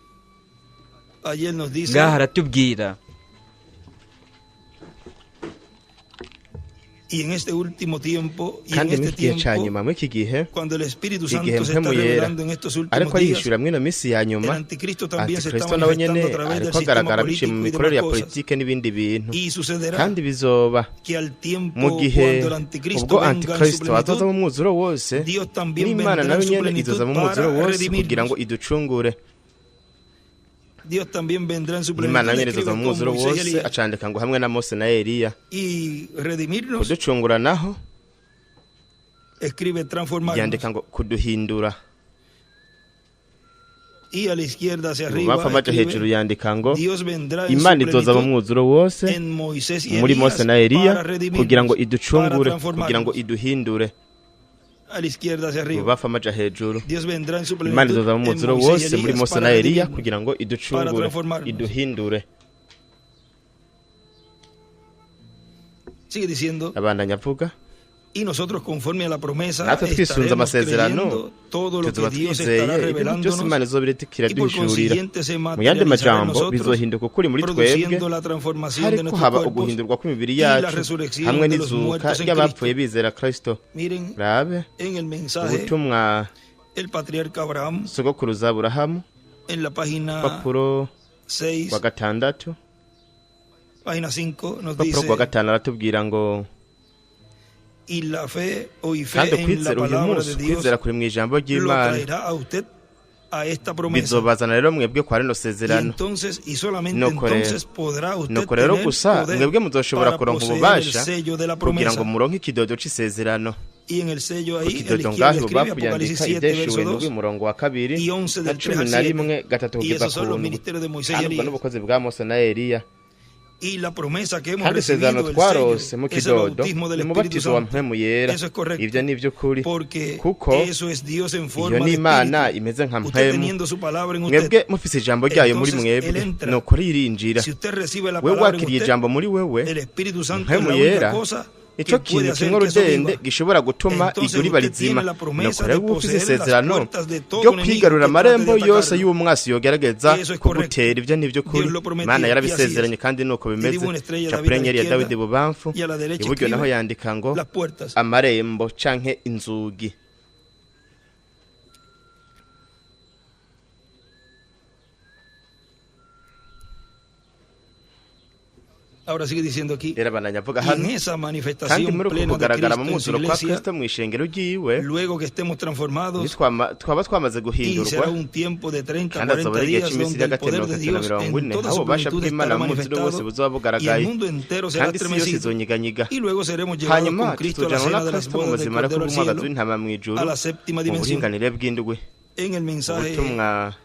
Allí él nos dice, ngaha aratubwira, y en este último tiempo, y en Kandi muri este iki gihe ca tiempo, nyuma, muri iki gihe, cuando el Espíritu igihe Santo se está Mpwemu Yera revelando en estos últimos ariko días, arihishura mw'ino minsi ya el nyuma, anticristo también se está antikristo nawe nyene manifestando a través del ariko sistema agaragara biciye mu político y mikorere demás ya cosas. politike n'ibindi bintu. Y sucederá Kandi bizoba que al tiempo mu gihe cuando el anticristo ubwo venga en su antikristo azoza plenitud, mu mwuzuro wose, Dios también n'Imana vendrá en nayo su nyene plenitud izoza mu mwuzuro para wose kugira ngo redimirnos. iducungure. Dios también vendrá en su Imana plenitud, nayo nyene izoza escribe mu con mwuzuro Moisés y wose, Elías, acandika ngo hamwe na Mose na Eliya. y redimirnos, Kuducungura naho escribe transformarnos. yandika ngo kuduhindura. Y a la izquierda hacia arriba Ibubamfu amaja escribe, hejuru yandika ngo Dios vendrá en su Imana izoza mu plenitud mwuzuro wose en Moisés y muri Mose Elías na Eliya para kugira ngo redimirnos, para iducungure, kugira ngo transformarnos. iduhindure. A la izquierda hacia arriba, Ibubamfu amaja hejuru, Dios vendrá en su Imana plenitud izoza mu en mwuzuro Moisés y wose muri Elías Mose para na Eliya redimirnos, kugira ngo para iducungure, transformarnos. iduhindure. Sigue diciendo, Abandanya avuga, y nosotros conforme a la promesa natwe twisunze estaremos amasezerano creyendo todo lo tuzoba que Dios twizeye estará ibintu byose revelándonos Imana izoba iriko y por iraduhishurira. consiguiente se Mu yandi materializará en majambo, nosotros, bizohinduka ukuri muri twebwe, produciendo la transformación de hariko nuestros haba cuerpos uguhindurwa kw'imibiri y la yacu resurrección hamwe de los n'izuka muertos en ry'abapfuye Cristo. bizera Kristo. Miren Rabe en el mensaje ubutumwa el patriarca Abraham sogokuruza Aburahamu, en la página urupapuro 6, rwa gatandatu, página 5 nos urupapuro dice, rwa gatanu aratubwira ngo y la fe o y fe kandi en la ukwizera uyu palabra munsi, de Dios ukwizera kuri mu ijambo lo ry'Imana traerá a usted a esta promesa. Bizobazana rero mwebwe kwa rino Y sezerano. entonces, y solamente Nuko rero, entonces podrá usted nuko rero tener gusa poder mwebwe muzoshobora para kuronka poseer el ububasha sello de la kugira ngo promesa. muronke ikidodo c'isezerano. Y en el sello Ku ahí, a la kidodo izquierda ngaho escribe ibubamfu Apocalipsis yandika 7, ivyeshuwe verso ndwi 2 umurongo wa kabiri y 11 na del 3 cumi al na 7. rimwe gatatu Y kugeza esos ku son los ndwi. ministerios de Moisés y Kandi ubwo Elías. n'ubukozi bwa Mose na Eliya. Y la promesa que hemos Kandi isezerano recibido, el twarose sello, mu es el kidodo bautismo ni del Espíritu umubatizo wa Santo. Mpwemu Yera. Eso es correcto. Ivyo ni ivy'ukuri, Porque kuko eso es Dios en iyo forma ni de Imana espíritu. imeze nka Usted mpwemu. teniendo su palabra en usted. Mwebwe mufise ijambo ryayo muri Entonces, él mwebwe, entra. nuko ririnjira. Si usted recibe la Wewe palabra en wakiriye usted, ijambo muri wewe, el Espíritu Santo es Mpwemu la única Yera, cosa ico que puede kintu hacer kimwe que eso rudende viva. gishobora gutuma Entonces iryo riba usted rizima. tiene la promesa Nuko rero de uba ufise poseer las isezerano puertas de todo ryo enemigo kwigarurira que trate de amarembo yose atacarlo. y'umwasi yogerageza Eso es correcto. kugutera. Ivyo ni ivy'ukuri. Dios lo prometió Imana y así yarabisezeranye es. kandi nuko Y bimeze. dibuja una estrella de Capura David a la inyenyeri ya izquierda Dawidi ibubamfu, y a la derecha iburyo naho escribe yandika ngo las puertas. amarembo canke inzugi. Ahora sigue diciendo aquí, Rero abandanya avuga y en hano, esa kandi manifestación muri uku plena de kugaragara mu Cristo en su mwuzuro kwa iglesia, Kristo mw'ishengero ryiwe, luego que estemos transformados, twaba twamaze y guhindurwa, será un tiempo de 30, kandi azoba 40 ari igihe días c'imisi donde el y'agati poder mirongo de itatu na Dios mirongo en ine, toda aho su ububasha plenitud bw'Imana estará mu mwuzuro wose manifestado buzoba y el bugaragaye, mundo entero será kandi isi yose estremecido. izonyiganyiga. Y luego seremos llevados Hanyuma con Cristo a la tuzojana cena na de las Kristo mu bodas del buzima Cordero al bw'umwagazi cielo, w'intama mw'ijuru a la séptima mu dimensión. buringanire bw'indwi. En el mensaje, Ubutumwa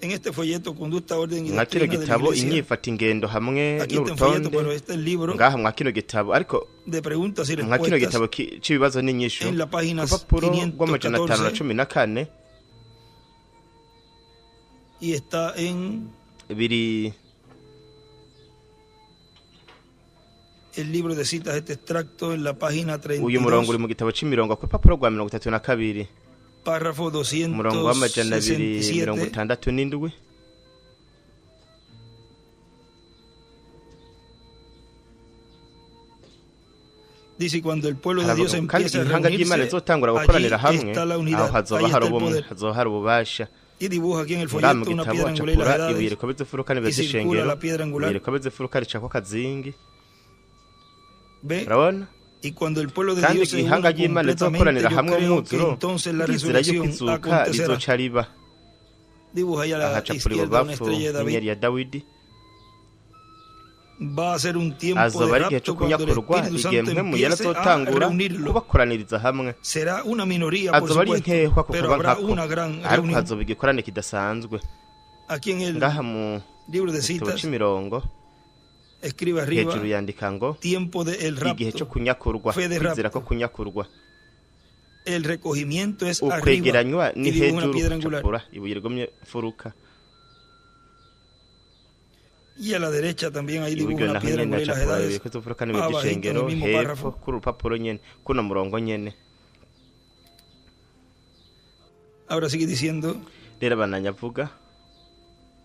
en este folleto, Conducta, Orden y mwa kino Doctrina de la gitabo Iglesia, inyifata ingendo hamwe aquí está en folleto, n'urutonde pero este es el libro ngaha mwa kino gitabo, ariko de preguntas y mwa kino respuestas gitabo c'ibibazo n'inyishu en la página ku rupapuro rw'amajana atanu na 514 cumi na kane y está en biri el libro de citas, este extracto en la página uyu murongo uri 32, mu gitabo c'imirongo ku rupapuro rwa 32, párrafo umurongo w'amajana abiri mirongo 267. itandatu n'indwi. Dice, cuando el pueblo de Haravuga Dios ngo, kandi empieza a ihanga ry'Imana reunirse, rizotangura allí gukoranira hamwe, está la aho unidad, hazoba ahí hari está el ubumwe, poder. hazoba hari ububasha. Y dibuja aquí en el Ngaha mu folleto una gitabo piedra angular y las acapura ibuye edades rikomeza imfuruka n'ibihe y circula vy'ishengero, la piedra ibuye angular. rikomeza imfuruka ricako akazingi. Ve, Urabona? y cuando el pueblo de Kandi Dios se igihe ihanga una ry'Imana completamente, rizokoranira yo hamwe creo que umwuzuro, entonces la ndizera yuko resurrección izuka acontecerá. rizoca riba. Dibuja ahí a la Ahacapura izquierda una ibubamfu estrella de David. inyenyeri ya Dawidi. Va a ser un tiempo de Azoba ari igihe rapto co cuando el kunyakurwa, Espíritu igihe Santo Mpwemu Yera empiece a azotangura reunirlo. kubakoraniriza hamwe. Será una minoría, por Azoba ari supuesto, inkehwa ku pero kuba habrá nkako, una gran ariko reunión. hazoba igikorane kidasanzwe. Aquí en el Ngaha mu libro de gitabo citas c'imirongo escribe arriba hejuru yandika ngo tiempo de el igihe co rapto. kunyakurwa, Fe de kwizera rapto. ko kunyakurwa. El recogimiento es arriba Ukwegeranywa y ni dibuja una hejuru, piedra angular. capura ibuye rigomye mfuruka. Y a la derecha también ahí dibuja Iburyo una naho piedra nyene angular y las acapura ibuye edades. rikomeza imfuruka n'ibihe Abajito en el vy'ishengero mismo hepfo párrafo. kuri urupapuro nyene kuno murongo nyene. Ahora sigue diciendo, Rero abandanya avuga,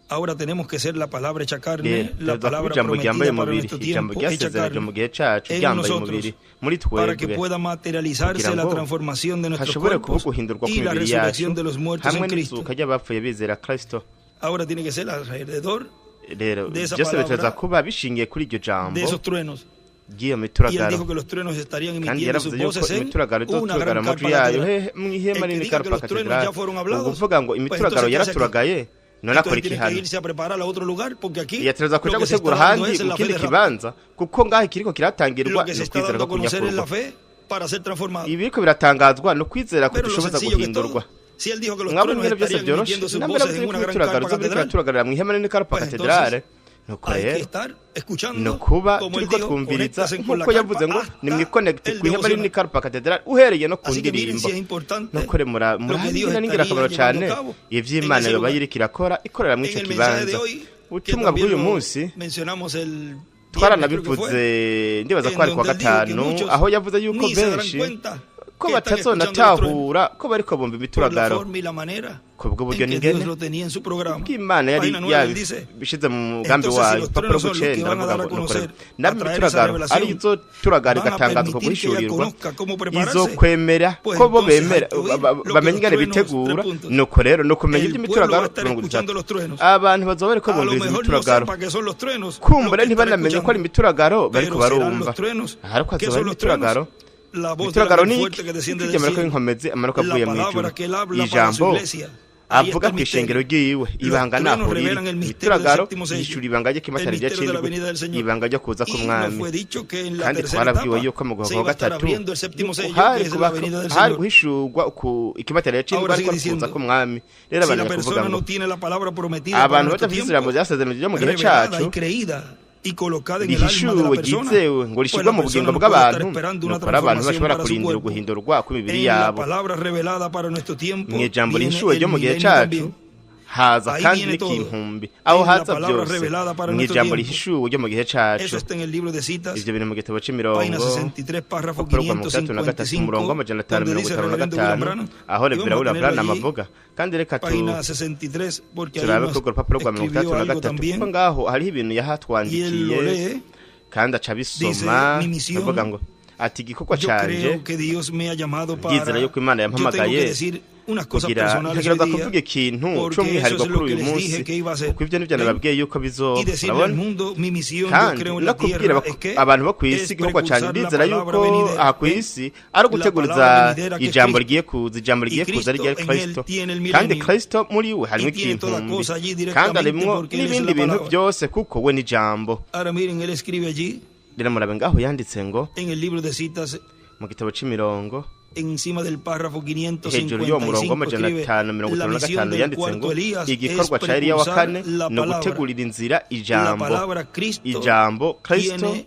ahora tenemos que ser la palabra hecha rero carne, la tuza kuba palabra ijambo ryambaye prometida para umubiri, nuestro ijambo tiempo, hecha ryasezeranijwe mu carne gihe cacu en ryambaye nosotros, umubiri muri para que twebwe, pueda materializarse kugira la ngo transformación de nuestros hashobore kuba cuerpos uguhindurwa y la kw'imibiri yacu resurrección de los muertos hamwe en Cristo. n'izuka ry'abapfuye bizera Kristo. Ahora tiene que ser alrededor Rero de esa byose palabra, biteza kuba bishingiye kuri iryo jambo de esos truenos. ry'iyo Y él mituragaro. dijo que los truenos estarían Kandi emitiendo sus yaravuze yuko voces en imituragaro una izoturagara gran amajwi carpa yayo catedral. hehe mw'ihema El que nini diga que Carpa los truenos Cathedral. ya fueron hablados, Ukuvuga ngo pues imituragaro entonces, ¿qué hace aquí? yaraturagaye, none akora Entonces iki tiene que hano? irse a preparar a otro lugar, porque aquí Yatereza kuja lo que se está gutegura dando ahandi es mu la fe kindi de rapto. kibanza, kuko ngaho ikiriko kiratangirwa Lo que ni se está ukwizera dando ko a conocer es la kunyakurwa. fe para ser transformado. Ibiriko biratangazwa ni ukwizera Pero lo kudushoboza sencillo que es todo, guhindurwa. si él dijo que los Mwabona truenos ingene byose estarían byoroshe, emitiendo sus nambere voces yavuze en yuko una gran imituragaro carpa izoba iriko catedral, iraturagara mw'ihema nini Carpa pues Cathedral, entonces nuko hay que rero estar ni escuchando, ukuba como él turiko dijo, twumviriza conéctese con la nk'uko yavuze carpa ngo hasta nimwikonegite el ku ihema rinini devocional. Carpa Cathedral uhereye no ku Así que miren ndirimbo. si es importante Nuko rero lo que murabe Dios ingene estaría n'ingirakamaro llevando cane a cabo en ivy'Imana ese yoba lugar. yiriko irakora ikorera En mw'ico el mensaje de kibanza. hoy, que Ubutumwa también bw'uyu lo munsi mencionamos el viernes, creo que twaranabivuze, fue, ndibaza en ko ari kuwa donde él dijo que gatanu, muchos aho yavuze yuko ni se darán benshi cuenta ko que están escuchando los truenos batazonatahura ko bariko bumva por la imituragaro forma y la manera kubwo en buryo que n'ingene Dios lo tenía en su programa. bw'Imana yari Página 9, él dice, yabishize mu mugambi entonces si wayo. los Urupapuro truenos son los que rw'icenda van a aravuga dar a ngo nuko conocer, rero a namwe traer esa imituragaro ari revelación, izoturagara van a igatangazwa permitir que ella guhishurirwa, conozca cómo prepararse, izokwemera pues ko bo entonces hay bemera que oír lo que bamenye los ingene truenos, bitegura. tres puntos. Nuko rero ni ukumenya El pueblo va a iby'imituragaro estar mirongo escuchando itatu los truenos. abantu bazoba bariko A lo bumviriza mejor no imituragaro, sepa que son los truenos lo kumbura que están ntibanamenye ko ari escuchando, imituragaro bariko pero serán barumva, los truenos. ariko ¿Qué hazoba ari son los truenos? imituragaro. La voz del Imituragaro ángel ni fuerte iki? que desciende del Ikigemera ko cielo, inkomezi amanuka la avuye mw'ijuru, palabra que él habla para su ijambo iglesia, Ahí está Avuga el ku ishengero misterio. ryiwe. Los Ibanga truenos naho riri. revelan el misterio del Imituragaro séptimo sello, yishura ibanga el ry'ikimatari rya misterio de la cindwi, venida del Señor. ibanga ryo kuza Y nos k'umwami. fue dicho que en la Kandi tercera twarabwiwe etapa yuko mu se guhaka kwa iba a estar gatatu abriendo el séptimo yuko sello, que hari es la kuba venida del hari Señor. guhishurwa ku ikimatari cindwi, Ahora ariko sigue ari kuza diciendo, k'umwami. Rero si la abantu kuvuga persona ngo no tiene la palabra prometida para abantu nuestro badafise ijambo tiempo, ryasezerano ryo mu gihe revelada cacu y creída y colocada en el alma de la rihishuwe persona, ryizewe ngo pues rishirwe la mu persona bugingo no puede estar bw'abantu, esperando una nuko ari abantu transformación bashobora para su kurindira cuerpo. uguhindurwa kw'imibiri En la yabo. palabra revelada para nuestro tiempo Mw'ijambo viene rihishuwe el ryo mu gihe milenio cacu también. haza Ahí kandi viene todo. n'ikintumbi aho En la haza palabra byose revelada para nuestro mw'ijambo tiempo. rihishuwe ryo mu gihe cacu. Eso está en el libro de citas, Ivyo biri mu gitabo c'imirongo, página 63, párrafo urupapuro rwa 63, umurongo 555, w'amajana atanu donde mirongo dice el itanu na reverendo William gatanu, Branham. aho Y vamos Revera a William tenerlo Branham allí, avuga. Kandi reka tu página 63, porque ahí turabe nos ko urwo rupapuro rwa mirongo escribió itandatu na algo gatatu, kuko también. ngaho hariho ibintu Y él lo yahatwandikiye lee, kandi aca dice, abisoma, mi misión, avuga ngo ati igikorwa yo canje creo que Dios me ha llamado ndizera para, yuko Imana yo tengo que yampamagaye decir unas cosas kugira personales hoy ntegereza día, kuvuga ikintu porque eso c'umwihariko es kuri lo que uyu les munsi, dije que iba a hacer. kuko ivyo nivyo ¿Ven? nababwiye yuko bizoba. Y decirle al Urabona? mundo, mi misión, yo Kandi creo en no la kubwira tierra, es que abantu bo kw'isi es igikorwa canje, precursar la ndizera palabra yuko venidera. aha ¿Ven? kw'isi ari La uguteguriza palabra venidera que es ijambo Cristo. rigiye kuza, ijambo Y rigiye kuza Cristo rya en él Kristo, tiene el kandi milenio Kristo muri we harimwo y tiene toda ikintumbi, cosa allí kandi directamente harimwo porque él es n'ibindi la bintu palabra. byose kuko we n'ijambo. Ahora miren, él escribe allí Rero murabe ngaho yanditse ngo en el libro de citas, mu gitabo c'imirongo encima del párrafo hejuru y'uwo murongo 555, w'amajana escribe, atanu mirongo la itanu na misión gatanu del yanditse ngo cuarto Elías es igikorwa ca Eliya wa precursar kane la ni palabra. ugutegurira inzira La ijambo. palabra Cristo Ijambo Kristo tiene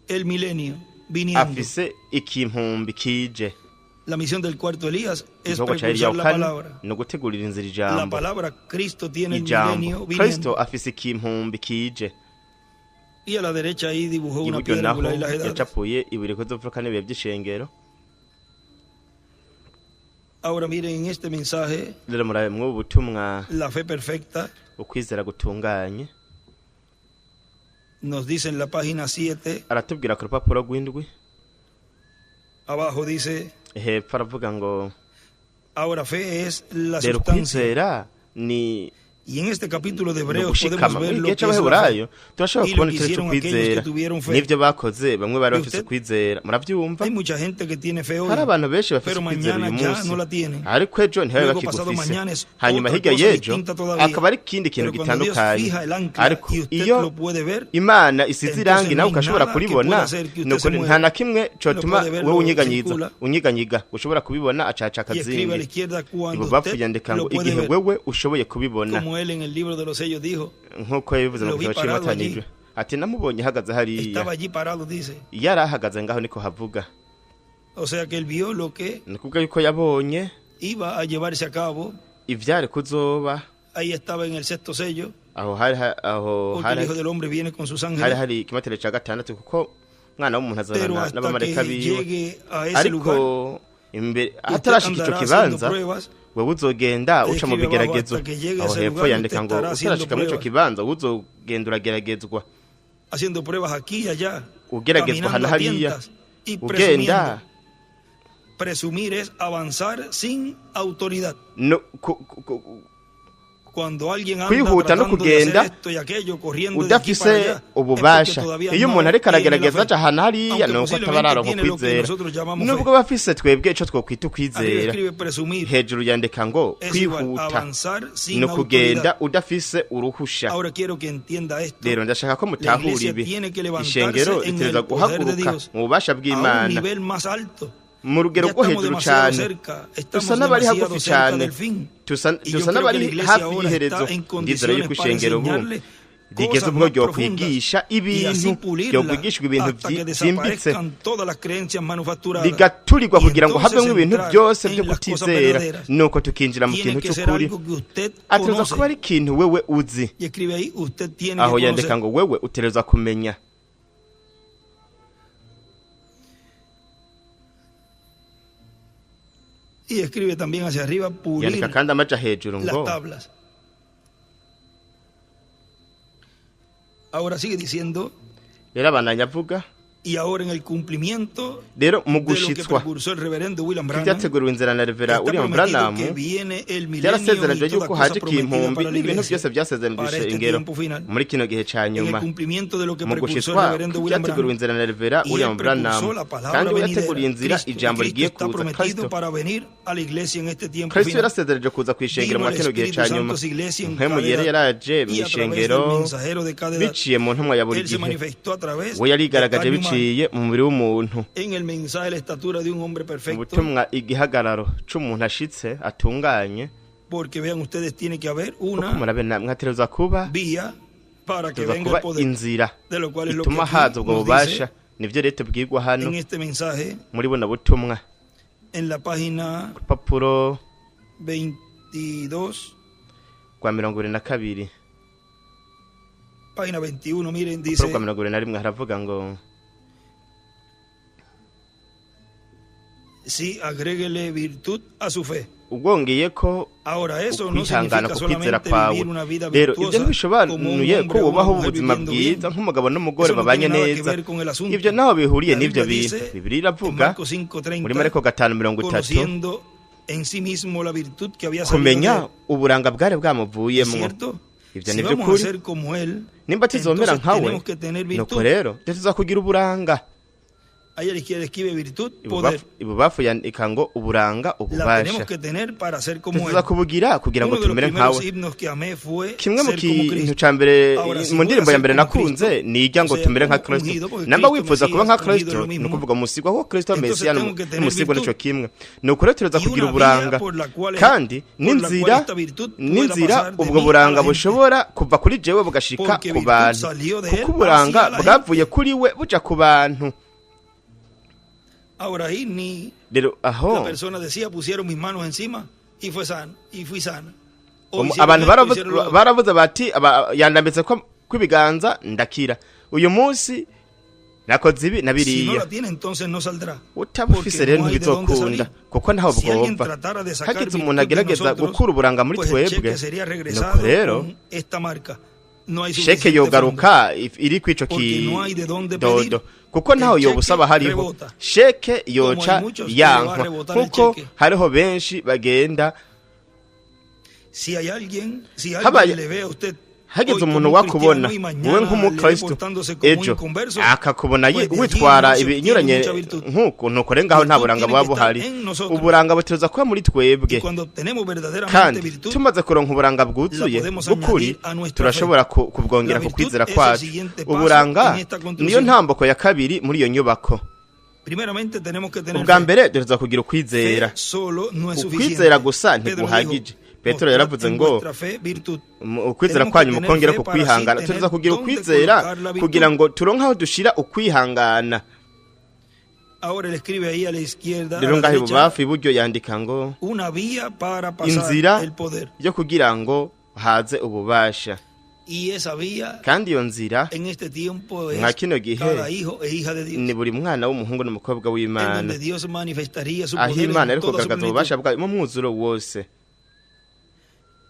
el milenio viniendo. afise ikimpumbi kije. La misión del cuarto Elías es Igikorwa ca Eliya precursar wa la kane palabra. ni ugutegurira inzira La ijambo. palabra Cristo tiene el Ijambo milenio Kristo viniendo. afise ikimpumbi kije. Y a la derecha ahí dibujó una Iburyo piedra naho angular y las edades. yacapuye ibuye rikoze imfuruka n'ibihe by'ishengero. Ahora miren en este mensaje, Rero murabe mw'ubu butumwa la fe perfecta, ukwizera gutunganye, nos dice en la página 7, aratubwira ku rupapuro rw'indwi abajo dice, hepfo aravuga ngo ahora fe es la rero sustancia. ukwizera ni Y en este capítulo de ni Hebreos podemos ugushikama. ver Muri lo gihe que es la fe c'abaheburayo turashobora y lo kubona que ikintu hicieron aquellos que c'ukwizera tuvieron fe. n'ivyo bakoze bamwe bari ¿Y bafise usted? ukwizera. Muravyumva? Hay mucha gente que tiene fe hoy, Hari abantu benshi bafise pero ukwizera mañana uyu ya munsi, no la tienen. ariko ejo ntibabe Luego pasado bakigufise, mañana es hanyuma otra hirya cosa y'ejo distinta todavía. akaba ari ikindi kintu Pero cuando Dios gitandukanye. fija el ancla Ariko y usted iyo lo puede ver, Imana isize entonces irangi no nawe hay ukashobora nada que kuribona, pueda hacer que ni usted se ukuri nta mueva. na kimwe cotuma Lo puede ver, wewe lo unyiganyiza circula. unyiganyiga ushobora kubibona acaca Y escribe a la akazingi. izquierda cuando Ibubamfu usted yandika lo ngo puede igihe ver. wewe ushoboye kubibona, Como él en el libro de los sellos dijo, nk'uko yabivuze mu Lo vi gitabo parado c'imatanijwe allí. ati namubonye ahagaze hariya, estaba allí parado, dice. yari ahagaze ngaho niko havuga. O sea que él vio lo que Ni ukuvuga yuko yabonye iba a llevarse a cabo. ivyari kuzoba. Ahí estaba en el sexto sello, Aho hari aho porque el hari Hijo del Hombre viene con sus hari ángeles. hari ikimatire ca gatandatu, kuko umwana w'umuntu Pero azanana hasta n'abamarayika que biwe. llegue a ese lugar, Ariko imbere usted hatarashika ico andará haciendo kibanza, pruebas. wewe uzogenda uca mu Escribe abajo, bigeragezo. hasta que llegue a Aho ese hepfo lugar, yandika usted ngo estará haciendo utarashika muri ico pruebas. kibanza uzogenda urageragezwa, Haciendo pruebas aquí y allá, ugeragezwa caminando hano a hariya, tientas y ugenda presumiendo. Presumir es avanzar sin autoridad. no, ku, ku, ku, Cuando alguien anda kwihuta no tratando de hacer kugenda esto y aquello, corriendo de aquí udafise para allá, es porque ububasha. todavía Iyo no umuntu ariko tiene la aragerageza fe. aja ahantu hariya, Aunque nuko ataba posiblemente araronka tiene lo que ukwizera, nosotros llamamos nubwo fe. aba afise twebwe ico twokwita Arriba ukwizera. escribe presumir Hejuru yandika ngo es igual kwihuta avanzar sin ni ukugenda autoridad. udafise uruhusha. Ahora quiero que entienda esto. Rero ndashaka ko La mutahura iglesia ibi. tiene que levantarse Ishengero en ritegerezwa el poder de guhaguruka Dios mu bubasha a un bw'Imana nivel más alto. mu rugero Ya rwo estamos hejuru demasiado cane. cerca, Dusa estamos n'abari demasiado hagufi cerca cane, del fin. tusa Y yo dusa creo que la n'abari iglesia hafi ahora y'iherezo. está en Ndizera yuko condiciones para ishengero ubu enseñarle rigeze cosas ubwo más profundas ryokwigisha y así ibintu, pulirla ryokwigishwa ibintu hasta que vyimbitse, desaparezcan todas las creencias manufacturadas rigaturirwa y kugira ngo entonces havemwo ibintu entrar byose en byo las cosas kutizera, verdaderas. nuko tukinjira mu Tiene kintu que ser c'ukuri. algo que usted Ategerezwa conoce. kuba ari ikintu wewe uzi. Y escribe ahí, usted tiene Aho que yandika conocer. ngo wewe utegerezwa kumenya. Y escribe también hacia arriba, pulir Yandika kandi amaja hejuru las ngo tablas. Ahora sigue diciendo, rero abandanya avuga Y ahora en el cumplimiento Rero mu de lo que gushitswa precursó el reverendo William Branham, kw'ivyateguriwe inzira na Revera está William prometido Branham, que viene el milenio byarasezeranijwe y toda yuko cosa haje prometida ikimpumbi para la n'ibintu iglesia, byose byasezeranijwe para este ishengero tiempo final. muri kino gihe ca En el nyuma. cumplimiento de lo que Mu precursó el gushitswa reverendo William kw'ivyateguriwe Branham, inzira na Revera y William él precursó Branham, la palabra kandi we venidera, yateguriye inzira Cristo, y ijambo Cristo rigiye está kuza, prometido Kristo. para venir a la iglesia en este tiempo Kristo final. yarasezereje kuza kw'ishengero Vino mwa el kino gihe Espíritu ca Santo nyuma. a su iglesia en Mpwemu cada Yera edad, yaraje y a través del mw'ishengero mensajero de cada edad. biciye mu ntumwa ya buri Él se gihe. manifestó a través We de yarigaragaje carne humana. biciye mu mubiri w'umuntu. En el mensaje la estatura de un hombre perfecto, Ubutumwa igihagararo c'umuntu ashitse atunganye, porque vean ustedes, tiene que haber kuko una murabe namwe hategerezwa kuba vía para que hategerezwa venga kuba el poder, inzira de lo cual es lo que ituma aquí haza ubwo nos bubasha. dice Nivyo rero tubwirwa hano en este mensaje muri buno butumwa, en la página ku rupapuro 22, rwa 22, página 21, miren, urupapuro dice rwa 21 haravuga ngo sí, agréguele virtud a su fe. Ugongeye ko Ahora, eso no ukwihangana significa ku kwizera solamente kwawe. vivir una vida Rero ibyo virtuosa como un ntibisobanuye ko hombre o una wubaho mujer ubuzima viviendo bwiza bien. nk'umugabo n'umugore Eso no babanye tiene nada que neza. ver con el asunto. Ibyo ntaho bihuriye La n'ivyo Biblia bintu. dice Bibiliya en iravuga Marcos 5:30, muri Mariko 5:30, conociendo en sí mismo la virtud que había salido de kumenya él. uburanga bwari ¿Es bwamuvuyemwo. cierto? Ivyo Si ni vamos a vy'ukuri. ser como él, Nimba tuzomera entonces nkawe, tenemos que tener nuko virtud. rero tuza kugira uburanga. Ahí a la izquierda escribe virtud, poder. Ibubafu yandika ngo uburanga, La ububasha. tenemos que tener para ser como él. Tuza kubugira kugira ngo Uno de los tumere primeros nkawe. himnos que amé fue Kimwe mu ser como kintu Cristo. ca mbere Ahora, si mu voy a ndirimbo ya ser mbere como nakunze Cristo, ni ijya ngo o sea, tumere nka como Kristo. ungido, porque Namba Cristo, wifuza kuba nka Mesías, ungido Kristo, es lo ni mismo. ukuvuga umusigwa, kuko Kristo Entonces Mesiya tengo que tener n'umusigwa virtud. nico kimwe. Ni ukuri tuza Y kugira una uburanga, vía por la cual, kandi por la cual n'inzira esta virtud pueda n'inzira pasar de ubwo mí a la buranga gente. bushobora kuva kuri jewe bugashika Porque ku virtud bantu, salió de kuko él uburanga hacia la bwavuye kuri we buja ku bantu. Ahora ahí ni Rero la aho persona decía, pusieron mis manos encima y fue sano, y fui sano. O hicieron abantu esto, baravuze hicieron lo otro. baravuze bati yandambitse ko kw'ibiganza ndakira, uyu munsi nakoze ibi na Si no biriya. la tiene, entonces no saldrá. Utabufise Porque rero no hay de dónde ntibizokunda salir. kuko ntaho Si alguien bwova. tratara de sacar Hagize umuntu virtud de agerageza nosotros, gukura uburanga muri pues el twebwe, cheque sería nuko regresado rero con esta marca. No hay sheke suficiente fondo. yogaruka iri kw'ico Porque no hay de dónde kidodo, pedir. kuko ntaho El cheque yobusaba hariho. rebota. Sheke yoca Como hay muchos que le va a yankwa, rebotar el kuko cheque. hariho benshi bagenda. Si hay alguien, si Habaye alguien le ve a usted hageze hoy como umuntu un wakubona cristiano y wowe mañana le ve nk'umukristo, portándose como un ejo inconverso, akakubona pues de allí witwara no se obtiene ibinyuranye mucha virtud. nk'uko, nuko rero ngaho nta Virtud buranga tiene buba que estar buhari. en nosotros. Uburanga butegerezwa kuba muri twebwe, Y cuando obtenemos verdaderamente kandi virtud, tumaze kuronka uburanga bwuzuye la podemos bw'ukuri, añadir a nuestra turashobora kubwongera La ku virtud kwizera es el kwacu. siguiente paso Uburanga en esta construcción. niyo ntambuko ya kabiri muri iyo nyubako. Primeramente tenemos que tener Ubwa fe. mbere dutegerezwa kugira ukwizera. Fe solo no es Ukwizera suficiente. gusa Pedro ntiguhagije. dijo, Petero "Mostrad yaravuze en ngo vuestra fe virtud." Ukwizera Tenemos kwanyu que tener mukongera fe ku para así kwihangana. tener Tuza kugira dónde ukwizera colocar la virtud. kugira ngo turonke aho dushira ukwihangana. Ahora él escribe ahí a la izquierda, a Rero la ngaho derecha, ibubafu iburyo yandika ngo una vía para pasar inzira el poder. yo kugira ngo haze ububasha. Y esa vía Kandi iyo nzira en este tiempo es mwa kino gihe cada hijo e hija de Dios, ni buri mwana w'umuhungu n'umukobwa en w'Imana, donde Dios manifestaría su aho poder Imana en iri toda su kugaragaza plenitud. ububasha bwayo mu mwuzuro wose.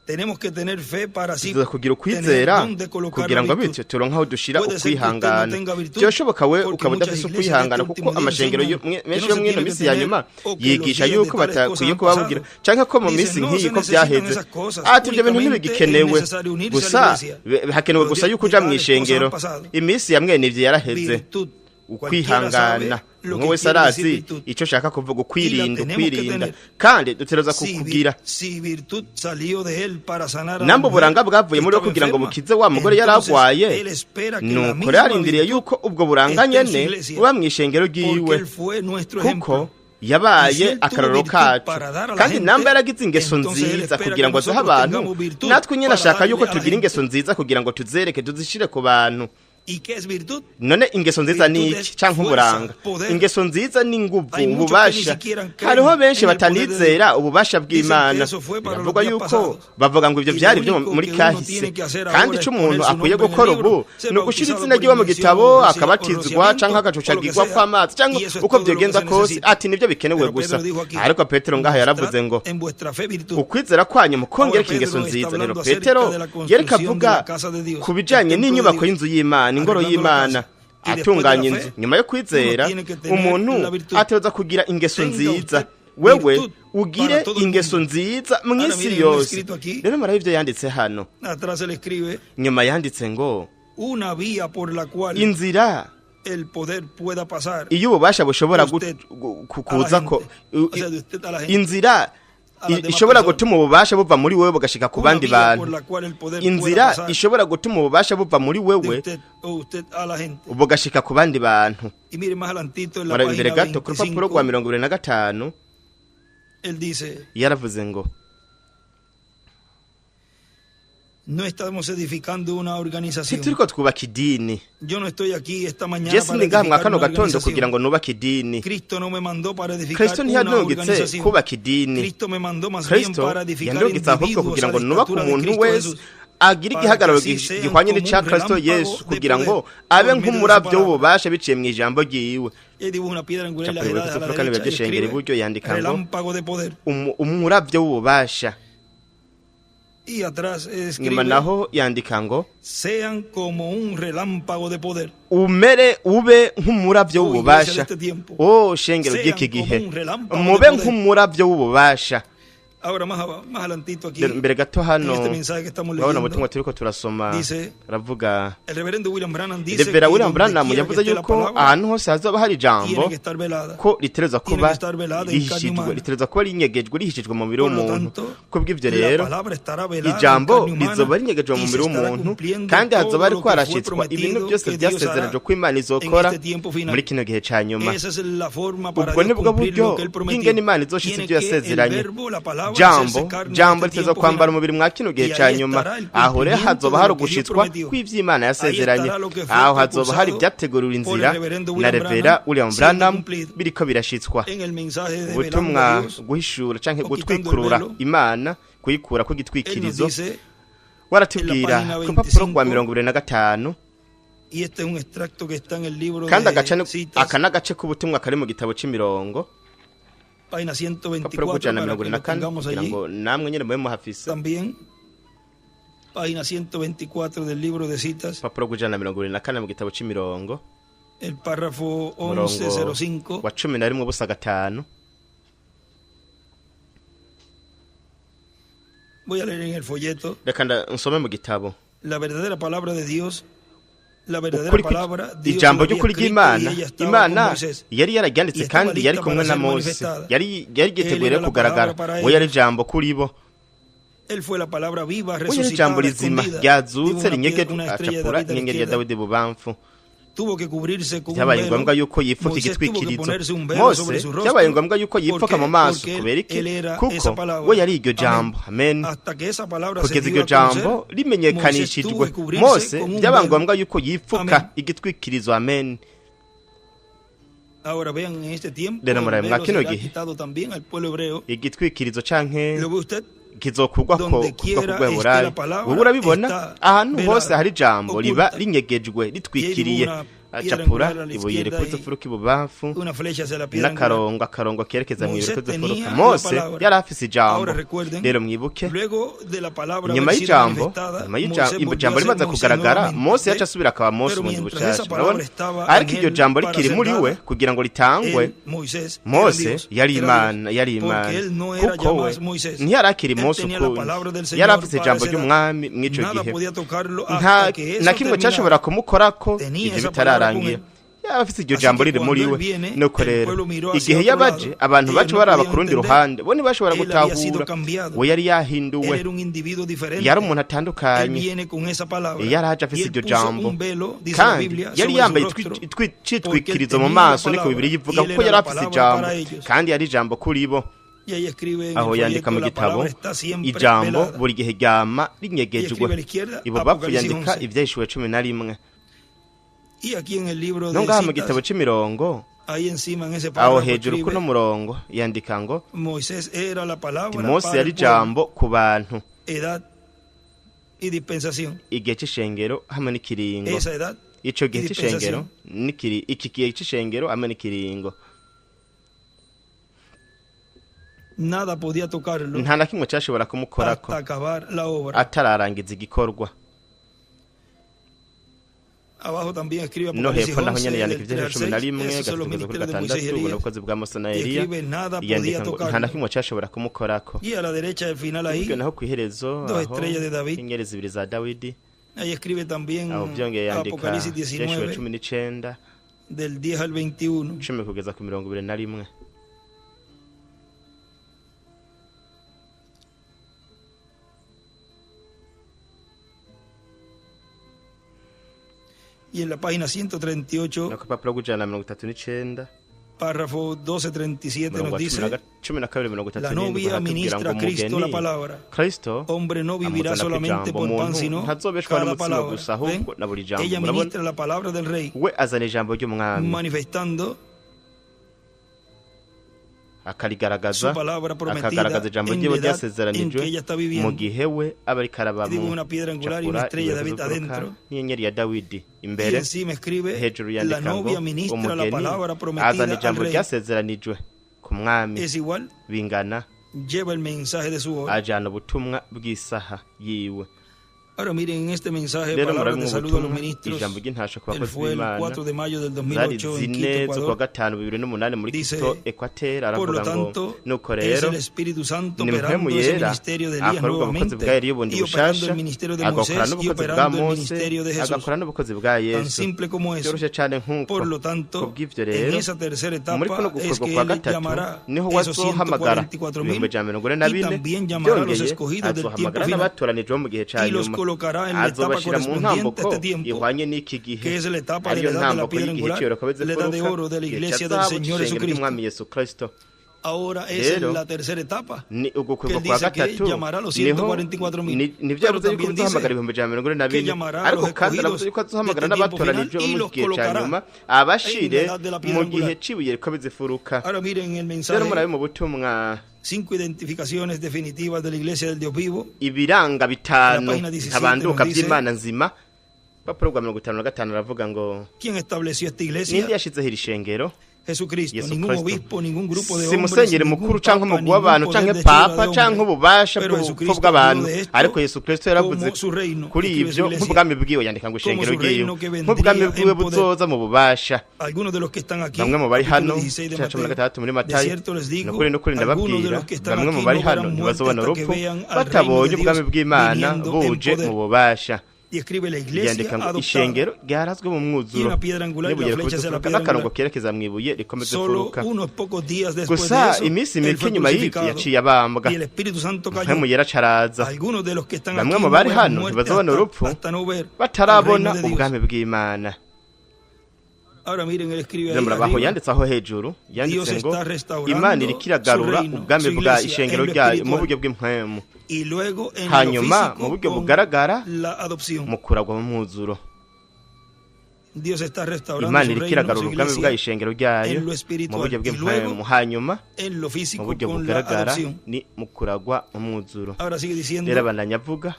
Tenemos que tener fe para así Tuza kugira tener ukwizera dónde colocar kugira la ngo virtud. bityo turonke aho dushira Puede ser que usted no ukwihangana. tenga virtud, Byoshoboka we porque ukaba muchas udafise iglesias de ukwihangana, este kuko último día amashengero enseñan que menshi no yo se mw'ino tiene que minsi ya tener nyuma o que los yigisha días de yuko tales cosas batakwiye han kubabwira pasado. canke ko mu Dicen, minsi no nk'iyi se ko necesitan vyaheze, esas cosas, ati ibyo bintu únicamente ntibigikenewe, es necesario unirse a la gusa iglesia. hakenewe Los gusa días yuko de uja tales cosas mw'ishengero. han pasado. Iminsi ya mwene ivyo yaraheze. Virtud. Cualquiera sabe Ukwihangana, lo umwe que wese quiere decir arazi virtud. ico ashaka kuvuga ukwirinda. Y la tenemos que Ukwirinda tener. kandi dutegerezwa kukugira. Si virtud salió de él para sanar a la Namba mujer uburanga bwavuye que muri we estaba kugira ngo enferma, bukize wa mugore yari entonces agwaye, él espera que la nuko misma rero arindiriye virtud yuko ubwo buranga esté en su nyene iglesia, buba mw'ishengero porque ryiwe, él fue nuestro kuko ejemplo. Y si yabaye él tuvo akarorero virtud kacu. para dar a la Kandi gente, namba yaragize ingeso entonces él nziza espera kugira que ngo azihe nosotros abantu, tengamos virtud natwe nyene para ashaka yuko darle a la tugira gente. ingeso nziza kugira ngo tuzereke, tuzishire ku bantu. ¿Y qué es virtud? None ingeso nziza ni Virtud iki es canke fuerza, uburanga? poder. Ingeso nziza ni inguvu, Hay muchos que ni ububasha. siquiera creen Hariho benshi en el poder de batanizera ububasha Dicen que bw'Imana. eso fue para los Biravugwa días yuko pasados. bavuga ngo ivyo Y lo vyari vyo único muri que uno kahise, tiene que hacer kandi ahora ico es umuntu poner su akwiye nombre en el gukora libro, ubu ser ni ugushira bautizado izina por ryiwe mu inmersión gitabo, o akabatizwa rociamiento, canke o lo que agacucagirwa sea, kw'amazi canke y eso es uko todo lo que vyogenda se kose, necesita. ati nivyo bikenewe Pero gusa. Pedro dijo aquí, Ariko Petero ngaha yaravuze "Mostrad ngo en vuestra fe virtud." ukwizera kwanyu mukongere Ahora ingeso Pedro está nziza. Rero hablando acerca Petero de la yereka construcción de avuga la casa de Dios, ku bijanye el templo de n'inyubako Dios, y'inzu y'Imana, ingoro arreglando la y'Imana, casa. Atunganya inzu. Nyuma yo kwizera, umuntu ategerezwa kugira ingeso nziza. Wewe ugire ingeso nziza mu isi yose. Rero murabe ibyo yanditse hano. Nyuma yanditse ngo inzira iyo ububasha bushobora kuza ko inzira ishobora gutuma ububasha buva muri wewe bugashika ku bandi bantu, inzira ishobora gutuma ububasha buva muri wewe bugashika ku bandi bantu. Imbere gato ku rupapuro rwa 25 yaravuze ngo No estamos edificando una organización. Turiko twubaka idini. Yo no estoy aquí esta mañana Jesi para ndi ngaha mwa edificar kano una gatondo kugira organización. ngo nubake idini. Cristo no me mandó para edificar Kristo una ntiyandungitse organización. kubaka idini. Cristo me mandó más bien Kristo para edificar yandungitse ahubwo individuos kugira a ngo la nubake estatura de umuntu Cristo wese Jesús, agira para que igihagararo así sean gihwanye como un n'ica Kristo relámpago Yesu de kugira ngo poder abe por medio de su nk'umuravyo palabra. w'ububasha biciye mu ijambo ryiwe. Él dibuja una piedra angular Capitolo lateral a la Furuka derecha y n'ibyashengera escribe iburyo yandika ngo relámpago de poder. Umuravyo w'ububasha. Y atrás Nyuma escribe naho yandika ngo sean como un relámpago de poder. Umere ube nk'umuravyo Oh, iglesia de w'ububasha. este tiempo. O shengero Sean ry'iki como gihe, un relámpago de mube poder. nk'umuravyo w'ububasha. Ahora más, más adelantito aquí, Mbere gato en hano este mensaje que estamos urabona leyendo, ubutumwa turiko turasoma, dice aravuga el reverendo William Branham dice Revera que William donde Branham quiera que yavuze esté la yuko palabra, ahantu hose hazoba hari ijambo tiene que estar velada. ko riterezwa Tiene kuba que estar velada en carne rihishijwe, humana. riterezwa kuba rinyegejwe, rihishijwe mu mubiri Por lo w'umuntu. tanto, Kubw'ivyo la rero palabra estará velada en ijambo carne humana rizoba rinyegejwe mu y se mubiri estará w'umuntu, cumpliendo kandi todo hazoba hariko lo que fue harashitswa ibintu prometido byose que Dios hará vyasezeranijwe ko Imana en izokora este tiempo final. muri kino gihe ca nyuma. Esa es la forma para Ubwo Dios nibwo cumplir buryo lo que él prometió. bw'ingene Imana izoshitsa Tiene ivyo que el yasezeranye. verbo, la palabra, Jambo hacerse carne en jambo este riteza tiempo kwambara final. umubiri mwa kino gihe Y ca ahí nyuma. estará el Aho rero cumplimiento hazoba de hari lo que Dios ugushitswa prometió. kw'ivyo Imana Ahí yasezeranye. estará lo que fue Aho hazoba hari precursado ivyateguriwe por el inzira reverendo na William Revera Branham William siendo Branham cumplido biriko birashitswa. en el mensaje de Velando a Ubutumwa Dios, guhishura canke o quitando el gutwikurura velo. Imana, kuyikura Él nos kw'igitwikirizo, dice en la waratubwira página ku rupapuro rwa 25, 25, y este es un extracto que está en el libro kandi de agace citas, aka n'agace k'ubutumwa kari mu gitabo c'imirongo, página urupapuro 124, rw'ijana na para mirongo que ibiri na lo kane, tengamos kugira allí. ngo namwe nyene mube muhafise. También, página 124 del libro de citas, Urupapuro rw'124 mu gitabo c'imirongo, el párrafo umurongo 1105. wa 11:05. Voy a leer en el folleto. Reka nsome mu gitabo. La verdadera palabra de Dios, la verdadera Ukuri palabra, Dios ijambo la había ry'ukuri escrito y ry'Imana, ella estaba con Imana Moisés. yari yararyanditse Y estaba kandi yari lista kumwe para na ser Mose, manifestada. yari Él yiteguye era la kugaragara. palabra para We yari ellos. ijambo kuri bo. Él fue la palabra viva, We yari resucitada, ijambo rizima escondida. ryazutse Dibuja una rinyegejwe, una estrella de acapura David a la inyenyeri ya izquierda. Dawidi bubamfu. Tuvo que cubrirse con un Byabaye velo. ngombwa yuko yifuka Moisés tuvo que igitwikirizo. ponerse un velo Mose sobre su byabaye rostro. ngombwa yuko ¿Por yifuka qué? mu maso. Porque Kubera iki? él era esa Kuko palabra. we yari iryo Amén. jambo. Amen. Hasta que esa palabra se Kugeza dio iryo a conocer, jambo Moisés tuvo rimenyekanishijwe, que cubrirse Mose con un byabaye velo. ngombwa yuko yifuka Amén. igitwikirizo. Amen. Ahora vean, en este tiempo Rero el murabe mwa velo kino será gihe quitado también al pueblo hebreo. igitwikirizo canke ¿Lo ve usted? kizokurwa ko Donde kuva ku quiera rwego esté burayi. la palabra, Wowe urabibona está ahantu hose velada, hari ijambo riba oculta. rinyegejwe, Y ahí ritwikiriye. dibuja una piedra Acapura angular a la ibuye izquierda rikubita y imfuruka ibubamfu, una flecha hacia la piedra angular. n'akarongo akarongo kerekeza mu Moisés rikubita imfuruka. tenía la Mose palabra. yari afise ijambo. Ahora recuerden, Rero mwibuke, luego de la palabra nyuma haber sido y'ijambo, manifestada, nyuma Moisés y'ijambo volvió ijambo a ser rimaze Moisés kugaragara, nuevamente. Mose ¿Ve? yaca asubira akaba Mose Pero ubundi mientras esa bushasha. palabra Urabona, estaba en ariko iryo él jambo para rikiri ser muri we dada, kugira ngo ritangwe, él, Moisés, era Mose Dios, yari era Imana, Dios, yari porque Imana, él no era ya kuko we más Moisés. ntiyari akiri Él Mose tenía la ukundi, palabra del yari Señor afise para ijambo esa edad. ry'umwami mw'ico Nada gihe. podía tocarlo Nta hasta que na eso kimwe cyashobora terminara. kumukorako Tenía ivyo esa palabra con bitararangira. él. Yaba afise iryo Así jambo que riri muri cuando we. él viene, Nuko el rero pueblo miró hacia igihe otro yabaje lado. abantu Ellos baca no baraba podían ku rundi entender. ruhande, bo ntibashobora Él había sido gutahura. cambiado. We yari Él yahinduwe, era un individuo diferente. yari umuntu Él atandukanye. viene con esa palabra. Yari aje Y afise él iryo puso jambo, un velo, dice la kandi Biblia, yari sobre su yambaye rostro, porque él icitwikirizo mu tenía la maso, niko palabra. Bibiliya Y ivuga, él kuko era yari la afise palabra ijambo, para ellos. kandi yari ijambo kuri bo. Y ahí escribe en Aho el yandika folleto, mu la gitabo palabra está siempre ijambo velada. buri gihe ryama Y rinyegejwe. escribe a la izquierda, Ibubamfu Apocalipsis yandika 11. ivyahishuriwe 11. Y aquí en el libro No de ngaha mu citas, gitabo c'imirongo, ahí encima en ese aho párrafo hejuru escribe, kuno murongo yandika ngo Moisés era la palabra Mose para yari el pueblo, ijambo ku bantu, edad y dispensación. Igihe c'ishengero hamwe n'ikiringo. Esa edad Ico y gihe c'ishengero dispensación. n'ikiri, iki gihe c'ishengero hamwe n'ikiringo. Nada podía tocarlo Nta na kimwe cashobora kumukorako hasta acabar la obra. atararangiza igikorwa. Abajo también escribe No Apocalipsis hepfo naho 11, nyene yandika del 3 ivyahishuriwe al cumi na 6. rimwe Esos son gatatu los kugeza kuri ministerios de Moisés y gatandatu ubwo ni Elías. ubukozi bwa Mose na Y Eliya. escribe, nada podía Yandika ngo nta na tocarlo. kimwe cashobora kumukorako. Y a la derecha del final ahí, Ibyo naho kw'iherezo dos aho estrellas de David. inyenyeri zibiri za Dawidi. Ahí escribe también Aho byongeye yandika Apocalipsis ivyahishuriwe 19, 19 del 10 al 21. 10 kugeza ku 21. Y en la página 138, No ku rupapuro rw'ijana na 39, párrafo 1237, umurongo nos wa dice, 12 la 37 novia haratubwira ngo ministra a Cristo la umugeni palabra. Kristo Hombre no vivirá amuzana ku solamente ijambo por pan, umuntu sino ntazobeshwa cada n'umutsima palabra. gusa ¿Ven? ahubwo na buri jambo. Ella Murabona ministra la palabra del rey, we azana ijambo ry'umwami manifestando akarigaragaza su palabra prometida akagaragaza ijambo en ryiwe la edad en ryasezeranijwe que ella está mu viviendo. gihe we aba ariko arabamo. Dibuja una piedra angular y una Cakura estrella de ibuye David kuzuguruka adentro. n'inyenyeri ya Dawidi Y imbere. encima escribe, Hejuru la yandika ngo novia ministra la umugeni palabra azana prometida al ijambo rey. ryasezeranijwe ku mwami. Es igual, Bingana lleva el mensaje de su hora. ajana ubutumwa bw'isaha yiwe. Ahora miren, en este mensaje, Rero palabras murabe de mu saludo a los butumwa ministros, ijambo ry'intasho ku él bakozi fue el b'Imana 4 de mayo del zari 2008 en zine Quito, z'ukwa Ecuador. gatanu 2008 muri Dice, Quito Equateur Por lo aravuga ngo tanto, nuko es rero el Espíritu Santo ni operando Mpwemu ese Yera ministerio de Elías akora ubwo bukozi nuevamente bwa Eliya bundi y operando bushasha el ministerio de agakora Moisés y n'ubukozi bwa operando el Mose ministerio de Jesús. agakora n'ubukozi bwa Tan Yesu simple como eso. byoroshye cyane nk'uko. Por lo tanto, Kubw'ivyo en rero esa tercera muri kuno etapa es gukorwa que kwa él gatatu llamará niho esos wazohamagara 144.000 ibihumbi 144,000 y también llamará a los byongeye escogidos del tiempo azohamagara final n'abatoranijwe bo mu gihe ca y los nyuma colocará en la etapa azobashira mu correspondiente a ntambuko este tiempo, ihwanye n'iki gihe que es la etapa de ariyo la edad de la ntambuko piedra y'igihe angular, c'iyoroka la edad de oro de la igihe ca iglesia del zahabu Señor c'ishengero Jesucristo. ry'umwami Yesu Kristo. Ahora es Rero la tercera etapa ni que él ugukwegwa kwa dice que gatatu llamará a los niho 144.000. nivyo Pero yavuze yuko también dice bizohamagara ibihumbi 144,000 que llamará a ariko los kandi aravuze escogidos yuko azohamagara de este tiempo final n'abatoranijwe bo y mu los gihe ca colocará nyuma en abashire la edad de la piedra mu gihe angular. c'ibuye riko bizifuruka. Ahora miren el Rero mensaje, murabe mu butumwa cinco identificaciones definitivas de la iglesia del Dios vivo. ibiranga bitanu La página 17 ntabanduka nos dice, by'Imana nzima. Papuro rwa 55 aravuga ngo ¿Quién estableció esta ninde iglesia? yashizeho iri shengero? Jesucristo. Yesu Ningún Kristo. obispo, ningún grupo de Si hombres, musenyeri ningún mukuru canke papa, umugwi ningún w'abantu poder canke de hechura papa de canke hombre. ububasha Pero bw'ubupfu Jesucristo bw'abantu habló de esto ariko Yesu Kristo yaravuze como su reino. kuri Escribe su ivyo iglesia nk'ubwami bwiwe yandika ngo como ishengero su ryiwe reino que nk'ubwami vendría bwiwe en poder. buzoza mu bubasha. Algunos de los que están aquí, Bamwe mu bari capítulo hano 16 de cya cumi na Mateo, gatandatu muri de Matayo cierto les digo, nukuri nukuri algunos de ndababwira los que están bamwe mu aquí bari no hano verán muerte ntibazobona hasta que urupfu vean al reino batabonye de ubwami Dios bw'Imana viniendo en buje mu poder. bubasha. Y escribe la iglesia Yandika ngo adoptada ishengero ryarazwe mu y mwuzuro una piedra angular y n'ibuye la flecha rikomeza hacia la imfuruka piedra n'akarongo angular. kerekeza mw'ibuye rikomeza Solo imfuruka. unos pocos días después de Gusa eso, iminsi él mike fue nyuma y'ivyo crucificado yaciye abambwa y el Espíritu Santo cayó. Mpwemu Yera acaraza. Algunos de los que están Bamwe aquí mu no bari verán hano muerte ntibazobona hasta, urupfu hasta no ver al reino batarabona de Dios. ubwami bw'Imana. Ahora miren, él escribe Rero ahí murabaho arriba, yanditse aho hejuru yanditse Dios ngo está restaurando Imana iriko su iragarura reino, ubwami su bwa iglesia ishengero en lo ryayo mu espiritual buryo bw'impwemu y luego en lo hanyuma mu físico buryo con bugaragara la adopción. mu kuragwa mu mwuzuro. Dios está restaurando Imana su iriko reino, iragarura su ubwami bwa iglesia ishengero ryayo en lo mu espiritual buryo y bw'impwemu luego hanyuma en lo mu físico buryo con la bugaragara adopción. ni mu kuragwa mu mwuzuro. Ahora sigue Rero diciendo, abandanya avuga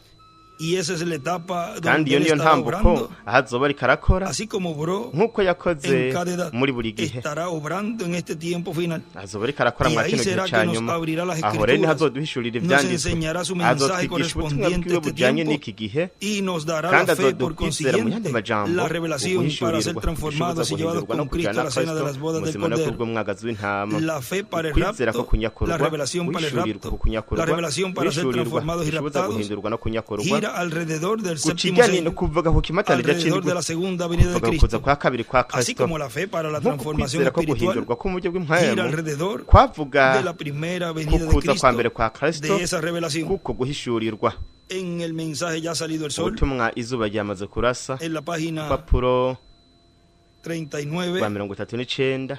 y esa es la etapa kandi donde iyo él niyo estará ntambuko obrando, aho azoba ariko arakora así como obró nk'uko yakoze en cada edad, muri buri gihe estará obrando en este tiempo final. azoba ariko arakora Y mwa ahí kino gihe será ca que nos nyuma abrirá las aho rero niho escrituras, azoduhishurira nos ivyanditswe enseñará su mensaje azotwigisha ubutumwa correspondiente bwiwe a este bujanye tiempo n'iki gihe y nos dará kandi la fe por azodukwizera mu yandi consiguiente majambo la revelación para ser uguhishurirwa transformados gushoboza y llevados guhindurwa no con Cristo a kujana la cena de Kristo las bodas del muzima no Cordero. kubw'umwagazi w'intama La fe para el ukwizera ko rapto, la kunyakurwa revelación para el guhishurirwa rapto, ku kunyakurwa la revelación para ser guhishurirwa transformados y gushoboza raptados, guhindurwa no kunyakurwa gira alrededor del séptimo gucijanye no sello, kuvuga ku kimatanija alrededor c'indwi de la segunda venida de kuvuga ku kuza Cristo. kwa kabiri kwa Así Kristo como la fe para la nk'uko transformación kwizera ko espiritual guhindurwa ko mu buryo gira bw'impwemu alrededor kwavuga de la primera ku venida de kuza kwa mbere Cristo, kwa Kristo de esa revelación. kuko guhishurirwa. En el mensaje ya ha salido el sol, Ubutumwa izuba ryamaze kurasa en la página urupapuro rwa 39, 39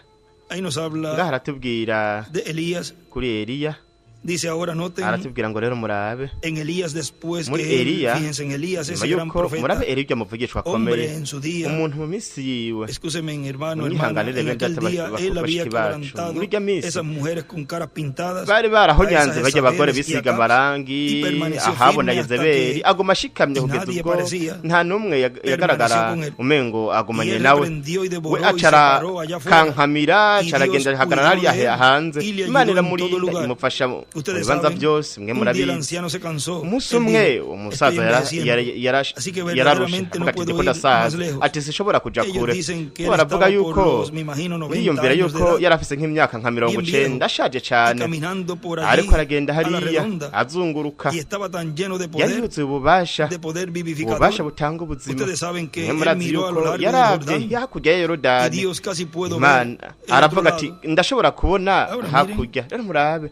ahí nos ngaho habla aratubwira de Elías. kuri Eliya Dice ahora, noten aratubwira ngo rero murabe en Elías después muri que él, Eliya fíjense en Elías, nyuma ese gran yuko murabe profeta, Eliya muvugishwa hombre akomeye en su día, umuntu mu minsi yiwe escúcheme hermano, hermana, munyihanganire en bene aquel data día él había bashiki bacu quebrantado muri irya minsi esas mujeres con caras pintadas, bari a barahonyanze esas bajya abagore Jezabeles y bisiga Acabs, y amarangi permaneció Ahabu na firme hasta Yezebeli que aguma ashikamye y kugeza nadie ubwo parecía, nta n'umwe yagaragara permaneció con él. umengo Y agumanye él nawe reprendió y we devoró y aca separó allá afuera, arakankamira y aca aragenda Dios ahagarara cuidó hariya de él hanze y le Imana ayudó en todo iramurinda lugar. imufasha Mu Ustedes bibanza saben, byose, mwe un día el murabizi. anciano se cansó. Umunsi Él umwe dijo, umusaza "Estoy envejeciendo, así que yararushe, verdaderamente avuga no ati puedo ndiko ir más ndasaza, lejos." ati sinshobora kuja Ellos kure. dicen que Bo él baravuga estaba por yuko los, me imagino, 90 niyumvira años de yuko edad, yari afise nk'imyaka nka mirongo bien viejo, icenda, ashaje y cane, caminando por allí ariko aragenda a la hariya redonda, azunguruka. y estaba tan lleno de Yari poder, yuzuye ububasha, de poder ububasha vivificador. butanga ubuzima. Ustedes saben que Mwe él murazi miró a lo yuko largo del yaravye Jordán hakurya ya y Yorodani. Dios casi puedo ver Imana el otro aravuga ati lado. ndashobora kubona Ahora miren. hakurya. Rero murabe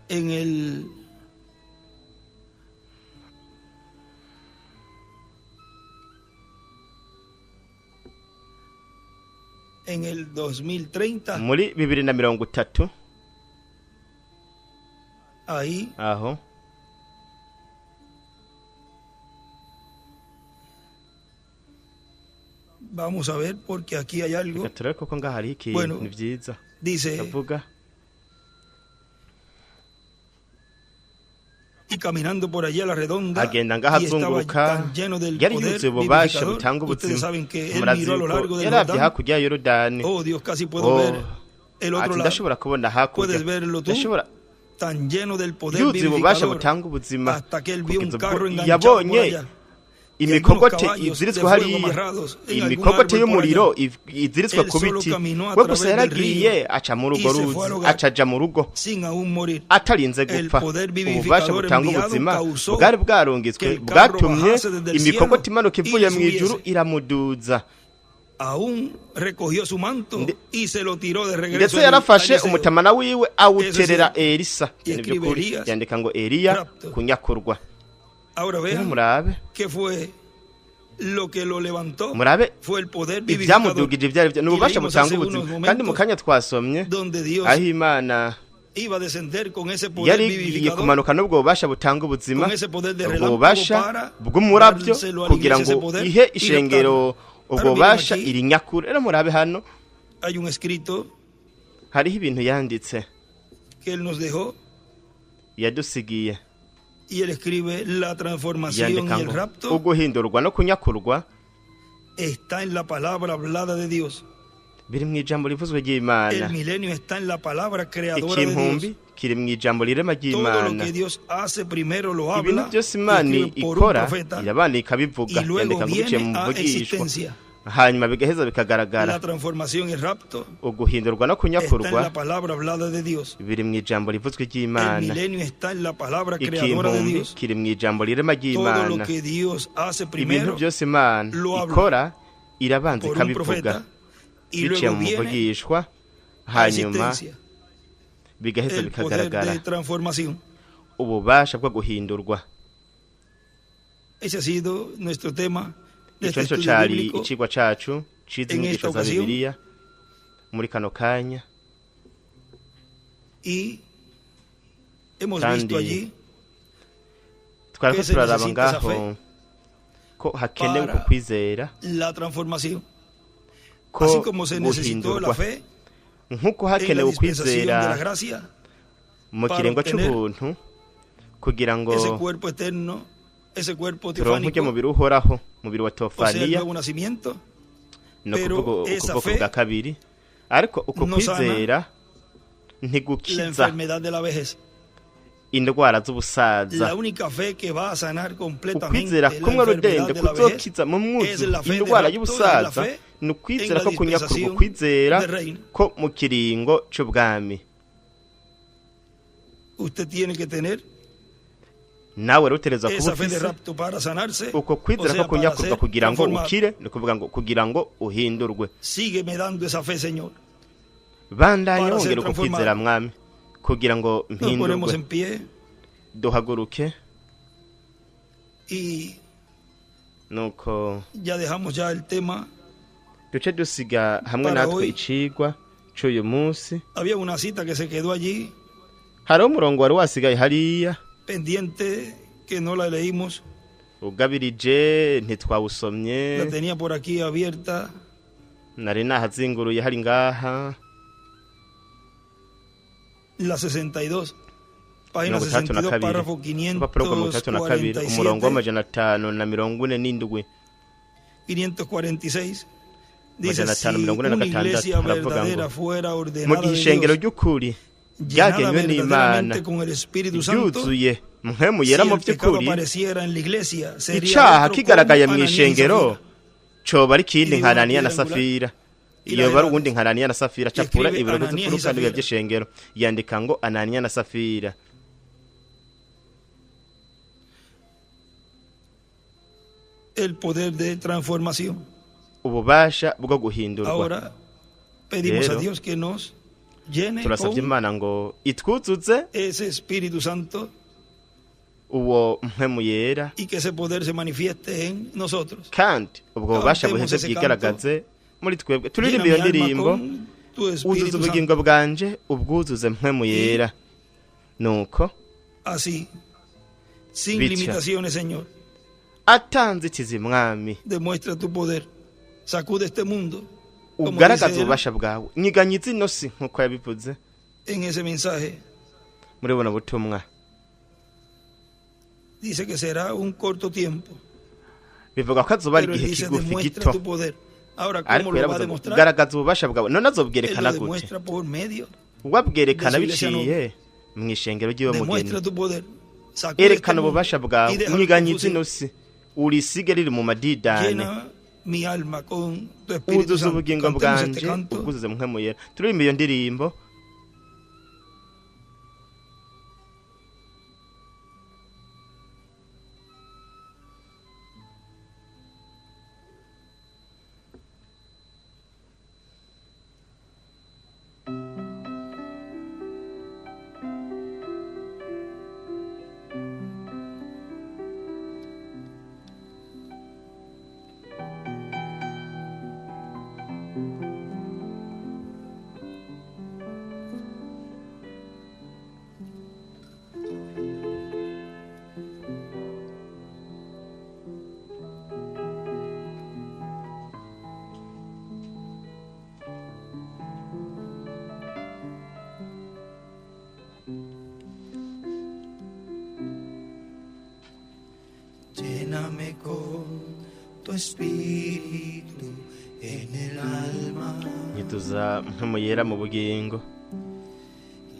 En el en el 2030, muri 2030, ahí aho vamos a ver, porque aquí hay algo. Reka turabe koko ngaho hariho ikintu. Bueno, Ni vyiza. Dice, Ndavuga y caminando por allí a la redonda, agenda ngaho y estaba azunguruka, tan lleno del yari poder yuzuye ububasha vivificador. butanga Ustedes ubuzima. saben que él Murazi miró a lo yuko largo del yaravye Jordán. hakurya ya Yorodani. Oh, Dios, casi puedo Oh, ver el otro ati lado. ndashobora kubona hakurya. Puedes verlo tú, Ndashobora tan lleno del poder yuzuye ububasha vivificador, butanga ubuzima, hasta que él vio un kugeza ubwo carro enganchado por yabonye allá y algunos imikogote caballos de iziritswe fuego hariya, amarrados en algún imikogote árbol por y'umuriro allá. iziritswe Él ku solo biti. caminó a We gusa través del yaragiye río aca muri y urwo se fue ruzi, al hogar aca aja mu rugo sin aún morir. atarinze El gupfa. poder Ububasha vivificador butanga enviado ubuzima causó bwari bwarungitswe que el carro bwatumye bajase desde el imikogote cielo imanuka y ivuye le mu ijuru subiese. iramuduza. Aún recogió su manto y se lo tiró de regreso Ndetse a yarafashe Eliseo. umutamana wiwe awuterera Eso Elisa. Y Ni escribe by'ukuri. Elías, Yandika ngo Eliya rapto. kunyakurwa. Ahora Rero vean murabe, qué fue lo que lo levantó. murabe Fue el poder vivificador. ibyamudugije ibyari byo ni Y ububasha leímos butanga hace unos ubuzima. Kandi mu momentos kanya twasomye donde Dios aho Imana iba a descender con ese poder yari igiye vivificador, kumanuka n'ubwo bubasha butanga ubuzima, con ese poder de ubwo relámpago bubasha para bw'umurabyo, dárselo a la kugira iglesia ngo ese poder ihe y ishengero raptarlo. ubwo Ahora miren bubasha aquí, irinyakure. Rero murabe hano hay un escrito hariho ibintu yanditse que él nos dejó yadusigiye. y él escribe: la transformación Yandika y el ngo rapto uguhindurwa no kunyakurwa está en la palabra hablada de Dios. biri mu ijambo rivuzwe ry'Imana. El milenio está en la palabra creadora de Dios. Ikimpumbi kiri mu ijambo rirema Todo lo ry'Imana. que Dios hace primero lo Ibintu habla byose y Imana escribe por un ikora profeta irabana ikabivuga, y luego yandika ngo biciye mu viene a muvugishwa, existencia. hanyuma bigaheza bikagaragara. La transformación y el rapto Uguhindurwa no está en kunyakurwa la palabra hablada de Dios. biri mu ijambo rivuzwe El ry'Imana. milenio está en la palabra creadora de Ikimpumbi Dios. kiri mu ijambo rirema Todo lo ry'Imana. que Dios hace Ibintu primero byose Imana lo habla ikora irabanza por un ikabivuga profeta y biciye luego mu viene muvugishwa, a hanyuma existencia bigaheza el poder bikagaragara. de transformación. Ububasha bwo guhindurwa. Ese ha sido nuestro tema de Ico este nico estudio cari bíblico icigwa cacu ciza en inyigisho esta za ocasión. Bibiliya muri kano kanya. Y hemos Kandi visto allí twariko que se turaraba necesita esa ngaho fe ko hakenewe para uku kwizera la transformación. ko Así como se necesitó la guhindurwa, fe nk'uko en la hakenewe dispensación de ukwizera la gracia, mu para kiringo obtener c'ubuntu kugira ngo ese cuerpo eterno, ese cuerpo turonke urya teofánico, mubiri uhoraho, mubiri wa o sea, el tofaniya, nuevo nacimiento, ni pero ukuvuga esa ukuvuka fe bwa kabiri. Ariko uko no sana kwizera la ntigukiza enfermedad de la vejez. indwara z'ubusaza. La única fe que va a sanar completamente Ukwizera la kumwe enfermedad rudende de la vejez kuzokiza mu es mwuzu la fe de indwara rapto, es la y'ubusaza fe ni ukwizera en la ko kunyakurwa, dispensación ukwizera del reino. ko mu kiringo c'ubwami. Usted tiene que tener Nawe rero utegerezwa kuba esa fe de ufise rapto para sanarse, uko o kwizera sea, ko para kunyakurwa ser kugira ngo transformado. ukire, ni ukuvuga ngo kugira ngo uhindurwe. Sígueme dando esa fe, Señor. Bandanye Para ser wongera uko kwizera, transformado. mwami, kugira ngo Nos ponemos mpindurwe. en pie Duhaguruke. y Nuko ya dejamos ya el tema duce dusiga hamwe para natwe hoy. icigwa c'uyu munsi. Había una cita que se quedó allí Hariho umurongo wari wasigaye hariya pendiente que no la leímos. ugabirije, ntitwawusomye. La tenía por aquí abierta. Nari nahazinguruye hari ngaha. La 62, página 62, 62, párrafo urupapuro rwa 62, umurongo 547, wa 547. 546. Dice, Amajana si atanu mirongo ine na una gatandatu, iglesia haravuga ngo verdadera fuera mu ordenada gihe de ishengero Dios ry'ukuri Llenada ryagenywe n'Imana, verdaderamente con el Espíritu Santo, ryuzuye Mpwemu si Yera mu el pecado by'ukuri, apareciera en la iglesia, sería icaha otro como kigaragaye mu Ananías y ishengero Safira. coba ari ikindi Y nka dibuja Ananiya na piedra angular Safira. y la Iyo bari edad. uwundi nka Ananiya na Safira, Y capura escribe ibiro Ananías y by'imfuruka n'ibihe Safira. by'ishengero, yandika ngo Ananiya na Safira. El poder de transformación. Ububasha bwo guhindurwa. Ahora pedimos a Rero Dios que nos llene turasabye con Imana ngo itwuzuze ese Espíritu Santo uwo Mpwemu Yera, y que ese poder se manifieste en nosotros. kandi ubwo bubasha Cantemos buheze ese canto. bwigaragaze muri twebwe. Llena Turirimba iyo mi alma ndirimbo: con tu uzuza Espíritu ubugingo Santo. bwanje, ubwuzuze Mpwemu Y Yera. Nuko así, sin bitya, limitaciones, Señor, atanzitizi Mwami, demuestra tu poder. Sacude este mundo, como ugaragaza dice él ububasha bwawe, nyiganyiza ino si nk'uko yabivuze en ese mensaje. muri buno butumwa. Dice que será un corto tiempo, Bivuga ko azoba ari pero él igihe dice, kigufi demuestra gito, tu poder. Ahora, ¿cómo ariko lo va a yaravuze ngo demostrar? garagaza ububasha bwawe. None Él azobwerekana lo gute? demuestra por medio de Wabwerekana su iglesia novia. biciye mu ishengero ry'iwe mugeni. Demuestra tu poder. Sacude este Erekana mundo ububasha bwawe, y déjalo nyiganyiza confusido. ino si, urisige riri mu madidane. Llena mi alma con tu Espíritu Wuzuza Santo. ubugingo Cantemos este bwanje, canto. ubwuzuze Mpwemu Yera. Turirimba iyo ndirimbo. Lléname con tu espíritu en el alma. Nyuzuza Mpwemu Yera mu bugingo.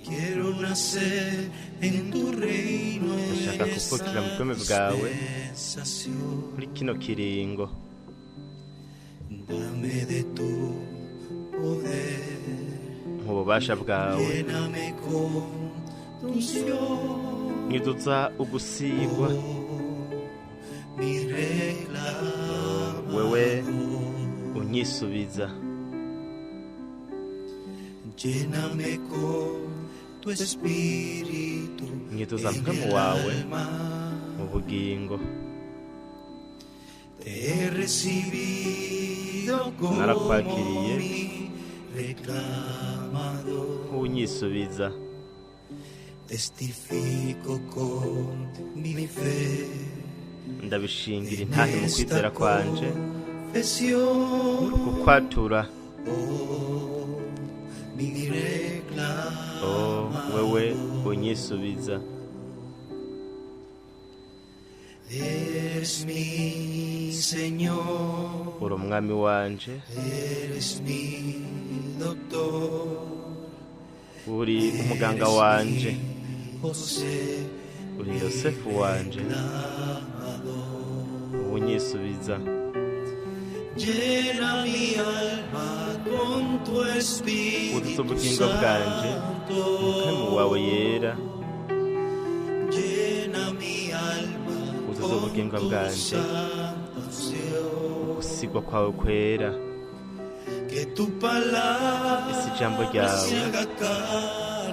Quiero nacer en tu reino Ndashaka en kuvukira mu esta bwami bwawe dispensación. muri kino kiringo. Dame de tu poder. Mu bubasha bwawe. Lléname con tu unción. Nyuzuza ugusigwa. Oh, mi Wewe reclamador. unyisubiza. Lléname con tu espíritu Nyuzuza en Mpwemu el wawe alma. mu bugingo. Te he recibido como Narakwakiriye mi reclamador. nk'unyisubiza. Testifico con mi fe Ndabishingira en intahe mu esta kwizera kwanje, confesión. kukwatura. Oh, mi Oh, wewe reclamador. unyisubiza. Eres mi Señor, Uri umwami wanje, eres mi doctor, uri umuganga eres wanje, mi José, uri mi Yosefu wanje, reclamador. unyisubiza. Llena mi alma con tu Wuzuza Espíritu ubugingo bwanje Mpwemu wawe Santo. Yera. Llena mi alma Wuzuza con ubugingo tu bwanje santa unción. ugusigwa kwawe kwera. Que tu palabra Ese ijambo ryawe se haga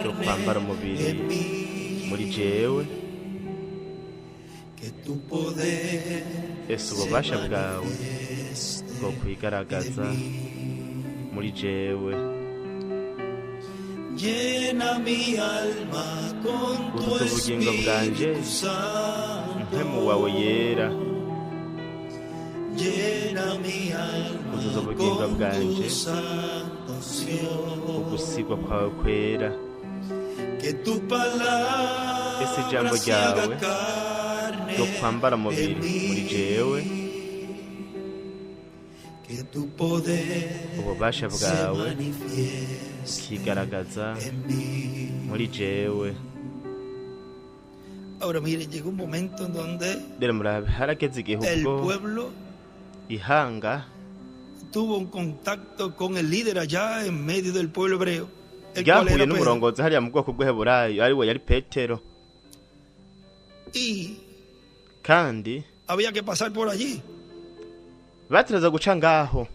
ryo kwambara carne umubiri en mí. muri jewe. Que tu poder Ese se ububasha bwawe manifieste bwo en kwigaragaza mí. muri jewe. Llena mi alma con tu Wuzuza ubugingo bwanje Espíritu Santo. Mpwemu wawe Yera. Llena mi alma Wuzuza ubugingo con tu bwanje santa unción. ugusigwa kwawe kwera. Que tu palabra Ese ijambo se haga ryawe carne ryo kwambara en umubiri muri mí. jewe. Que tu poder Ububasha se bwawe manifieste bukigaragaza en mí. Muri jewe. Ahora mire, llegó un momento en donde Rero murabe, harageze igihe el ubwo pueblo ihanga tuvo un contacto con el líder allá en medio del pueblo hebreo, el cual ryahuye era Pedro. n'umurongozi hariya mu bwoko bw'Heburayo, ari we yari Petero. Y Kandi había que pasar por allí. batereza guca ngaho.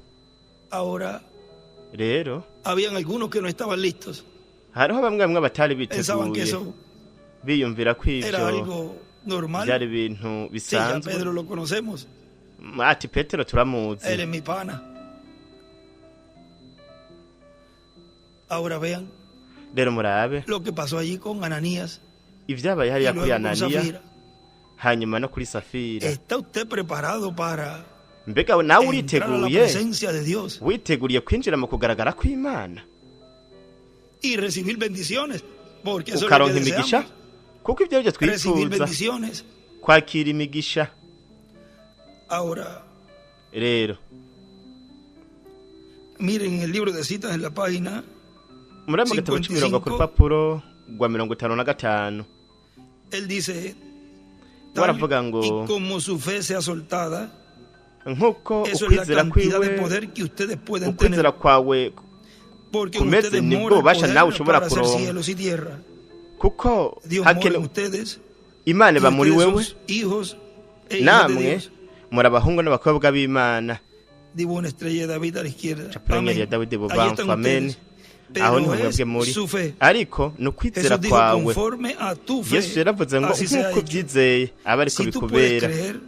Ahora, Rero habían algunos que no estaban listos. hariho bamwe bamwe batari Pensaban que biteguye, eso biyumvira ko era ivyo algo normal. byari ibintu Sí, ya bisanzwe. Pedro lo conocemos. Ati Petero turamuzi. Él es mi pana. Ahora vean Rero murabe lo que pasó allí con Ananías ivyabaye y hariya kuri luego con Ananiya, Zafira. hanyuma no kuri Safira. ¿Está usted preparado para Mbega nawe entrar a la uriteguye, presencia de Dios witeguriye kwinjira mu kugaragara kw'Imana y recibir bendiciones? Porque eso es lo que ukaronka imigisha? deseamos. Kuko ivyo arivyo Recibir twifuza, bendiciones. kwakira imigisha. Ahora, Rero miren en el libro de citas en la página muri mu gitabo c'imirongo ku 55, rupapuro rwa 55, él dice, tal baravuga ngo y como su fe sea soltada, nk'uko eso es la ukwizera cantidad de kwiwe, poder que ustedes pueden ukwizera tener, kwawe porque en kumeze, ustedes nibwo mora el bubasha nawe poder ushobora para hacer kuronka, cielos y tierra. kuko Dios mora hakene en ustedes Imana y iba muri ustedes wewe, son hijos e hijas de namwe Dios. muri abahungu n'abakobwa b'Imana. Dibujo una estrella de David a la izquierda. Capelanyeri ya Amén. Dawidi Ahí bubamfu. están Amen. ustedes. Aho Pero niho mwebwe es muri, su fe. ariko ni ukwizera Jesús dijo, kwawe. conforme a tu fe, Yesu yaravuze ngo así sea nk'uko hecho. ubyizeye abe ariko Si tú puedes bikubera. creer, Wewe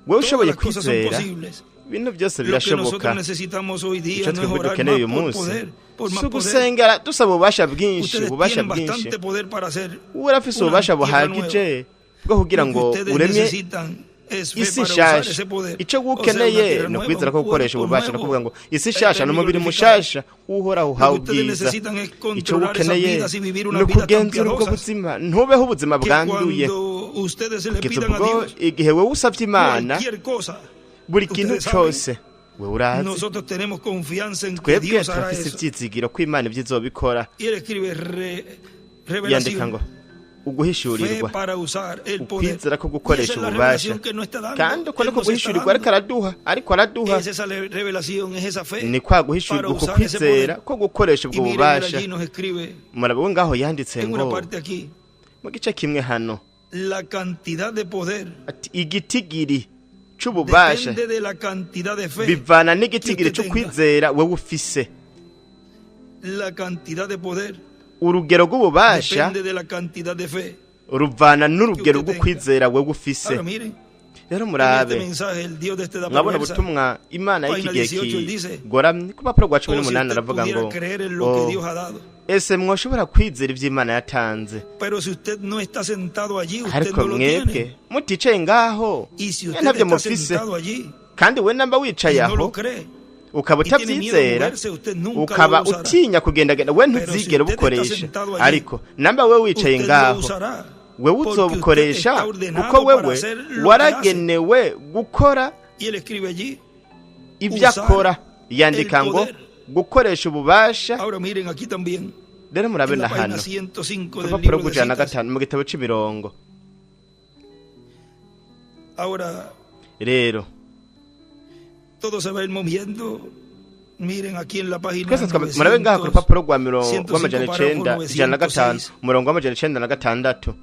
todas ushoboye las cosas son kwizera, posibles. ibintu byose Lo que birashoboka. nosotros necesitamos hoy día Icyo no es twebwe orar dukeneye uyu más por munsi poder, por si más poder. ugusengera dusaba ububasha bwinshi, Ustedes ububasha tienen bwinshi. bastante poder para hacer Urafise una ububasha tierra buhagije nueva. bwo kugira Lo que ngo ustedes uremye necesitan es fe isi para usar nshasha. ese poder. Icyo O sea, una ukeneye tierra ni nueva, ukwizera un ko gukoresha cuerpo ububasha, no nuevo, kuvuga ngo isi el nshasha n'umubiri término glorificado. mushasha uhoraho Lo uhawe que ustedes ubwiza. necesitan es Icyo controlar esas ukeneye vidas y vivir ni unas vidas tan ukugenzura ubwo piadosas buzima, ntubeho ubuzima que bwanduye, cuando ustedes se le kugeza pidan a ubwo Dios igihe wewe usavye Imana cualquier cosa, buri kintu ustedes saben, cose, wewe urazi, nosotros tenemos confianza en que twebwe Dios hará turafise eso. ivyizigiro ko Imana ivyo izobikora. Y él escribe Yandika revelación, ngo fe uguhishurirwa, para usar el poder. ukwizera ko Y esa gukoresha es la ububasha. revelación que no está dando. Kandi uko Él niko nos está guhishurirwa ariko dando. araduha, ariko araduha. Es esa revelación, es esa fe Ni kwa guhishurirwa, para uko usar ese kwizera poder. ko gukoresha Y ubwo miren, él bubasha. allí nos escribe Murabona ngaho yanditse en una ngo parte aquí mu gice kimwe hano la cantidad de poder ati igitigiri c'ububasha depende de la cantidad de fe bivana n'igitigiri que usted tenga. c'ukwizera wewe ufise. La cantidad de poder Urugero rw'ububasha depende de la cantidad de fe. ruvana n'urugero que usted rw'ukwizera wewe ufise. Ahora miren, Rero en este murabe, mensaje el Dios de esta edad mwabona perversa, ubutumwa Imana y'iki página gihe 18, él dice, kigoramye, ku rupapuro rwa cumi oh, si n'umunani usted aravuga pudiera ngo creer en lo "Oh, que Dios ha dado. ese mwoshobora kwizera ivyo Imana yatanze." Pero si usted no está sentado allí, usted Ariko no lo mwebwe tiene. muticaye ngaho, Y si mwe usted ntabyo está mufise. sentado allí Kandi we namba wicaye y no aho lo cree, ukaba y tiene miedo de utavyizera, moverse, usted nunca ukaba lo usará. utinya kugendagenda, we Pero si ntuzigera usted está ubukoresha. sentado allí, Ariko namba we wicaye usted lo ngaho, usará. wewe Porque usted uzobukoresha, está ordenado kuko para wewe hacer lo que hace. waragenewe gukora Y él escribe allí. ivyo Usar akora. Yandika el ngo poder. gukoresha ububasha. Ahora miren aquí también, Rero murabe en na la página hano 105 del urupapuro libro de rw'ijana na citas. gatanu mu gitabo c'imirongo. Ahora Rero todo se va a ir moviendo. Miren aquí en la página twese murabe ngaha ku 900, rupapuro rwa 105 rw'amajana párrafo icenda, 105, 906. umurongo wa 906.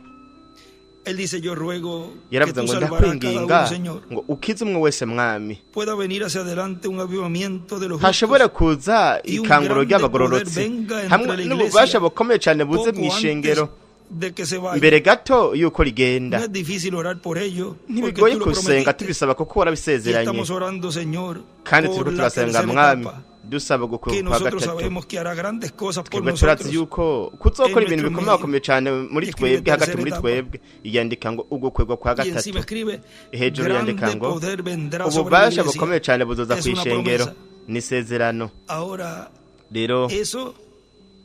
Él dice, yo ruego que Yaravuze tú ngo salvarás a cada ndakwinginga uno, Señor. ngo ukize umwe wese, Mwami, Pueda venir hacia adelante un avivamiento de los hashobora justos kuza y un ikanguro grande ry'abagororotsi poder venga entre hamwe la iglesia n'ububasha bukomeye cyane buze poco mu ishengero antes de que se vaya. mbere gato y'uko rigenda. No es difícil orar por ello, porque Ntibigoye tú lo gusenga prometiste. tubisaba kuko Y warabisezeranye. estamos orando, Señor, Kandi por turiko la turasenga, tercera Mwami, etapa, dusaba que gukwega kwa nosotros gatatu, sabemos que hará grandes cosas por twebwe turazi nosotros. yuko kuzokora en ibintu nuestro bikomakomeye cyane muri Escribe twebwe, hagati tercera muri etapa. twebwe. Iyandika ngo ugukwegwa kwa Y gatatu. encima escribe, Hejuru yandika grande ngo poder vendrá sobre la ububasha iglesia. bukomeye cyane buzoza Es ku una ishengero. promesa. Ni isezerano. Ahora, Rero eso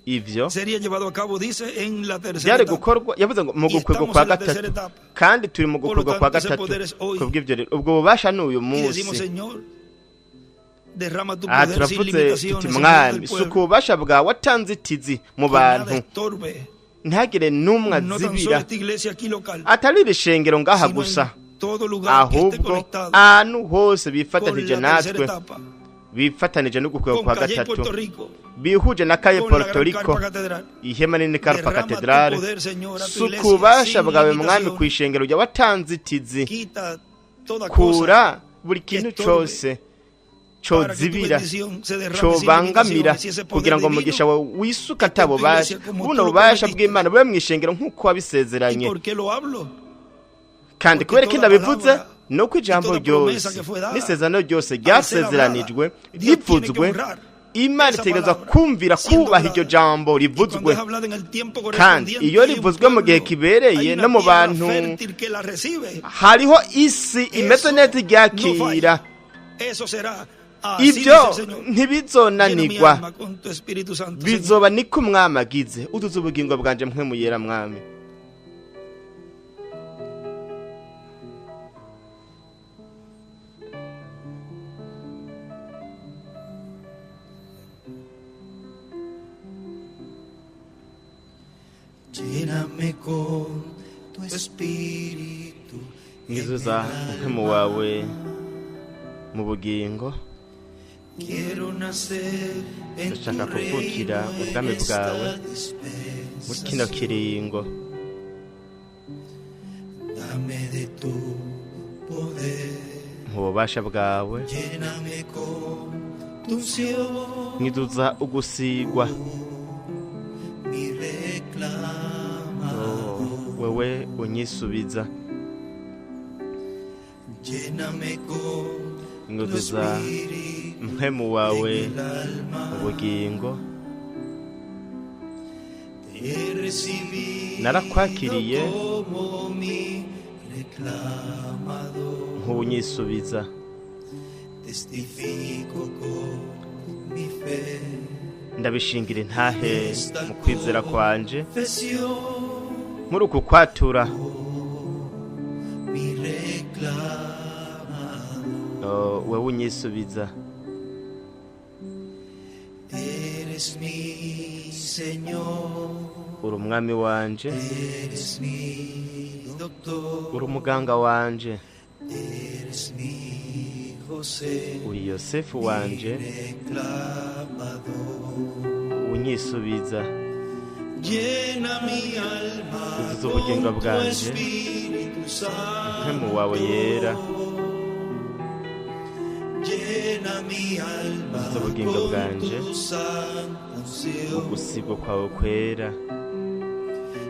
ivyo sería llevado a cabo, dice, en la tercera byari etapa. gukorwa, yavuze ngo mu Y gukwegwa estamos kwa en la gatatu, tercera etapa. kandi turi mu Por lo gukwegwa kwa tanto, ese gatatu. poder es hoy. Kubw'ivyo rero ubwo bubasha ni uyu Y munsi. decimos, Señor, derrama tu Aha poder sin turavuze limitaciones tuti en medio Mwami, del suka pueblo. ububasha bwawe atanzitizi mu Que nada bantu, estorbe Ntihagire n'umwe azibira, atari iri shengero ngaha gusa, ahubwo ahantu hose bifatanije natwe, bifatanije n'ugukwega kwa gatatu, bihuje na Caye Puerto Rico, ihema nini Carpa Cathedral. Suka ububasha bwawe, Mwami, ku ishengero ryawe atanzitizi. Kura buri kintu cose cozibira, cobangamira, kugira ngo umugisha wawe wisuka atabubasha, buno bubasha bw'Imana bube mu ishengero nk'uko wabisezeranye. Kandi kubera ko ndabivuze, nuko ijambo ryose n'isezerano ryose ryasezeranijwe rivuzwe, Imana itegerezwa kumvira, kubaha iryo jambo rivuzwe. Kandi iyo rivuzwe mu gihe kibereye no mu bantu, hariho isi imeze neza iryakira. Ibyo ntibizonanirwa, bizoba niko Umwami agize. Uduze ubugingo bwanje Mpwemu Yera, Mwami. Lléname con tu espíritu. Ngizuza Mpwemu wawe mu bugingo. Quiero nacer en tu Ndashaka kuvukira reino en ubwami bwawe esta muri kino dispensación. kiringo. Dame de tu poder. Mu bubasha bwawe. Lléname con tu unción, Ngizuza ugusigwa. Mi reclama. Oh, wewe unyisubiza. Lléname con tu Ngizuza espíritu Mpwemu wawe en el alma. ubugingo. Te he recibido Narakwakiriye como mi reclamador. nk'unyisubiza. Testifico con mi fe. Ndabishingira intahe mu kwizera kwanje Confesión, muri uku kwatura. Mi reclamador. Oh, wewe unyisubiza. Eres mi Señor, Uri Umwami wanje. Eres mi doctor, Uri umuganga wanje. Eres mi José, Uri Yosefu wanje reclamador. unyisubiza. Llena mi alma Uzuza ubugingo con tu bwanje Espíritu Mpwemu wawe Yera. Llena mi alma Uzuza ubugingo con bwanje tu santa unción. ugusigwa kwawe kwera.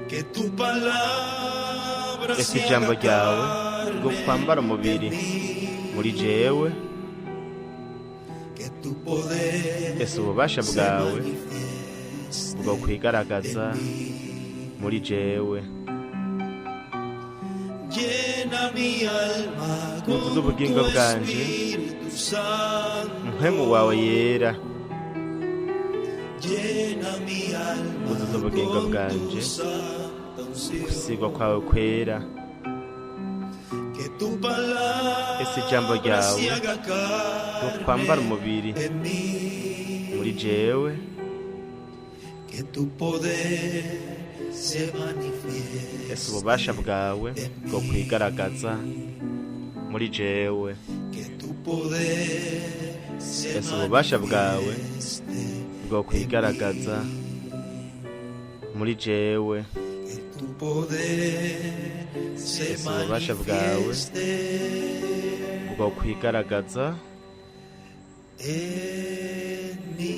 Que tu palabra Ese se ijambo haga ryawe rwo carne kwambara umubiri en mí. muri jewe. Que tu poder Ese ububasha se bwawe manifieste bwo kwigaragaza en mí. muri jewe. Llena mi alma Uzuza con ubugingo tu bwanje Espíritu Santo. Mpwemu wawe Yera. Llena mi alma Uzuza ubugingo con bwanje tu santa unción. gusigwa kwawe kwera. Que tu palabra Ese ijambo ryawe se haga rwo kwambara carne umubiri en mí. muri jewe. Que tu poder se manifieste Ese ububasha bwawe bwo kwigaragaza muri jewe. Que tu poder se Ese ububasha bwawe manifieste bwo kwigaragaza muri jewe. Que tu poder se Ese ububasha bwawe manifieste bwo kwigaragaza en mí.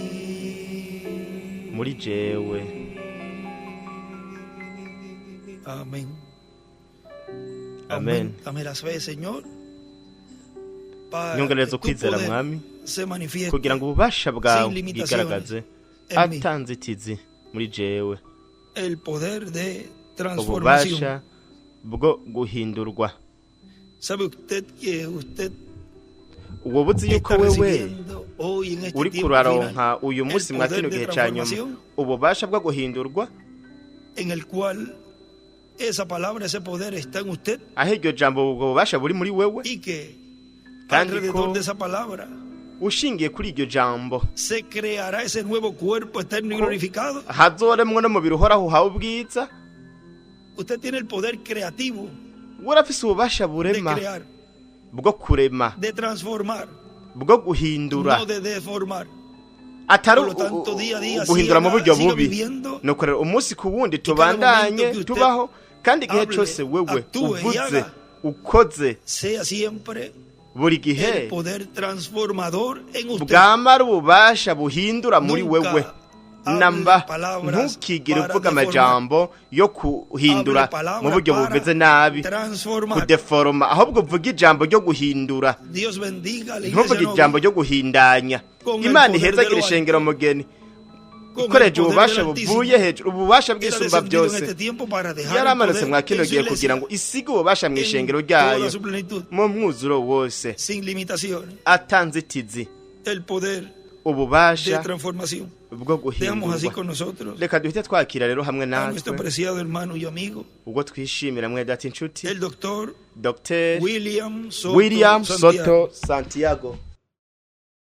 muri jewe. Amén. Amen. Aumentame la fe, Señor, para que Nyongereza tu ukwizera, poder Mwami, se manifieste kugira ngo ububasha bwawe sin limitaciones bwigaragaze en mí. atanzitizi muri jewe. El poder de transformación. Ububasha bwo guhindurwa. ¿Sabe usted que usted Uwo buzi yuko está wewe recibiendo hoy en este uri tiempo kuraronka final uyu el munsi mwa poder kino de gihe ca nyuma transformación ububasha bwo guhindurwa, en el cual esa palabra, ese poder está en usted aho iryo jambo, ubwo bubasha buri muri wewe, y que kandi alrededor ko de esa palabra Ushingiye kuri iryo jambo, se creará ese nuevo cuerpo eterno y glorificado. Hazoremwo n'umubiri uhoraho uhawe ubwiza. Usted tiene el poder creativo Urafise ububasha de burema crear, bwo kurema, de transformar, bwo guhindura, no de deformar. Atari Por lo tanto, día a día guhindura mu buryo siga bubi. viviendo. Nuko rero umunsi ku wundi cada momento tubandanye que usted tubaho, kandi igihe hable, cyose wewe actúe y uvuze, haga, ukoze, sea siempre buri gihe el poder transformador en usted. Bwamara ububasha buhindura muri Nunca wewe. Hable Namba palabras ntukigire para uvuga deformar. amajambo yo kuhindura Hable palabras mu buryo para bumeze nabi, transformar. Kudeforoma, ahubwo uvuge ijambo ryo guhindura. Dios bendiga a la iglesia Ntuvuge novia ijambo ryo guhindanya. Con el Imana poder ihezagira del ishengero mugeni con el ikoreje poder ububasha del Altísimo, buvuye hejuru, ububasha que ha bw'isumba descendido en byose. este tiempo para dejar el Yaramanutse poder mwa kino en su gihe iglesia kugira ngo isige ububasha mu en ishengero toda ryayo su plenitud, mu mwuzuro wose, sin limitaciones, ata nzitizi, el poder de ububasha transformación. Bwo Veamos así guhindurwa. Con nosotros Reka duhite twakira rero hamwe a nuestro natwe preciado hermano y amigo, ubwo twishimira mwe data inshuti, el doctor Dr. William Soto William Santiago. Soto Santiago.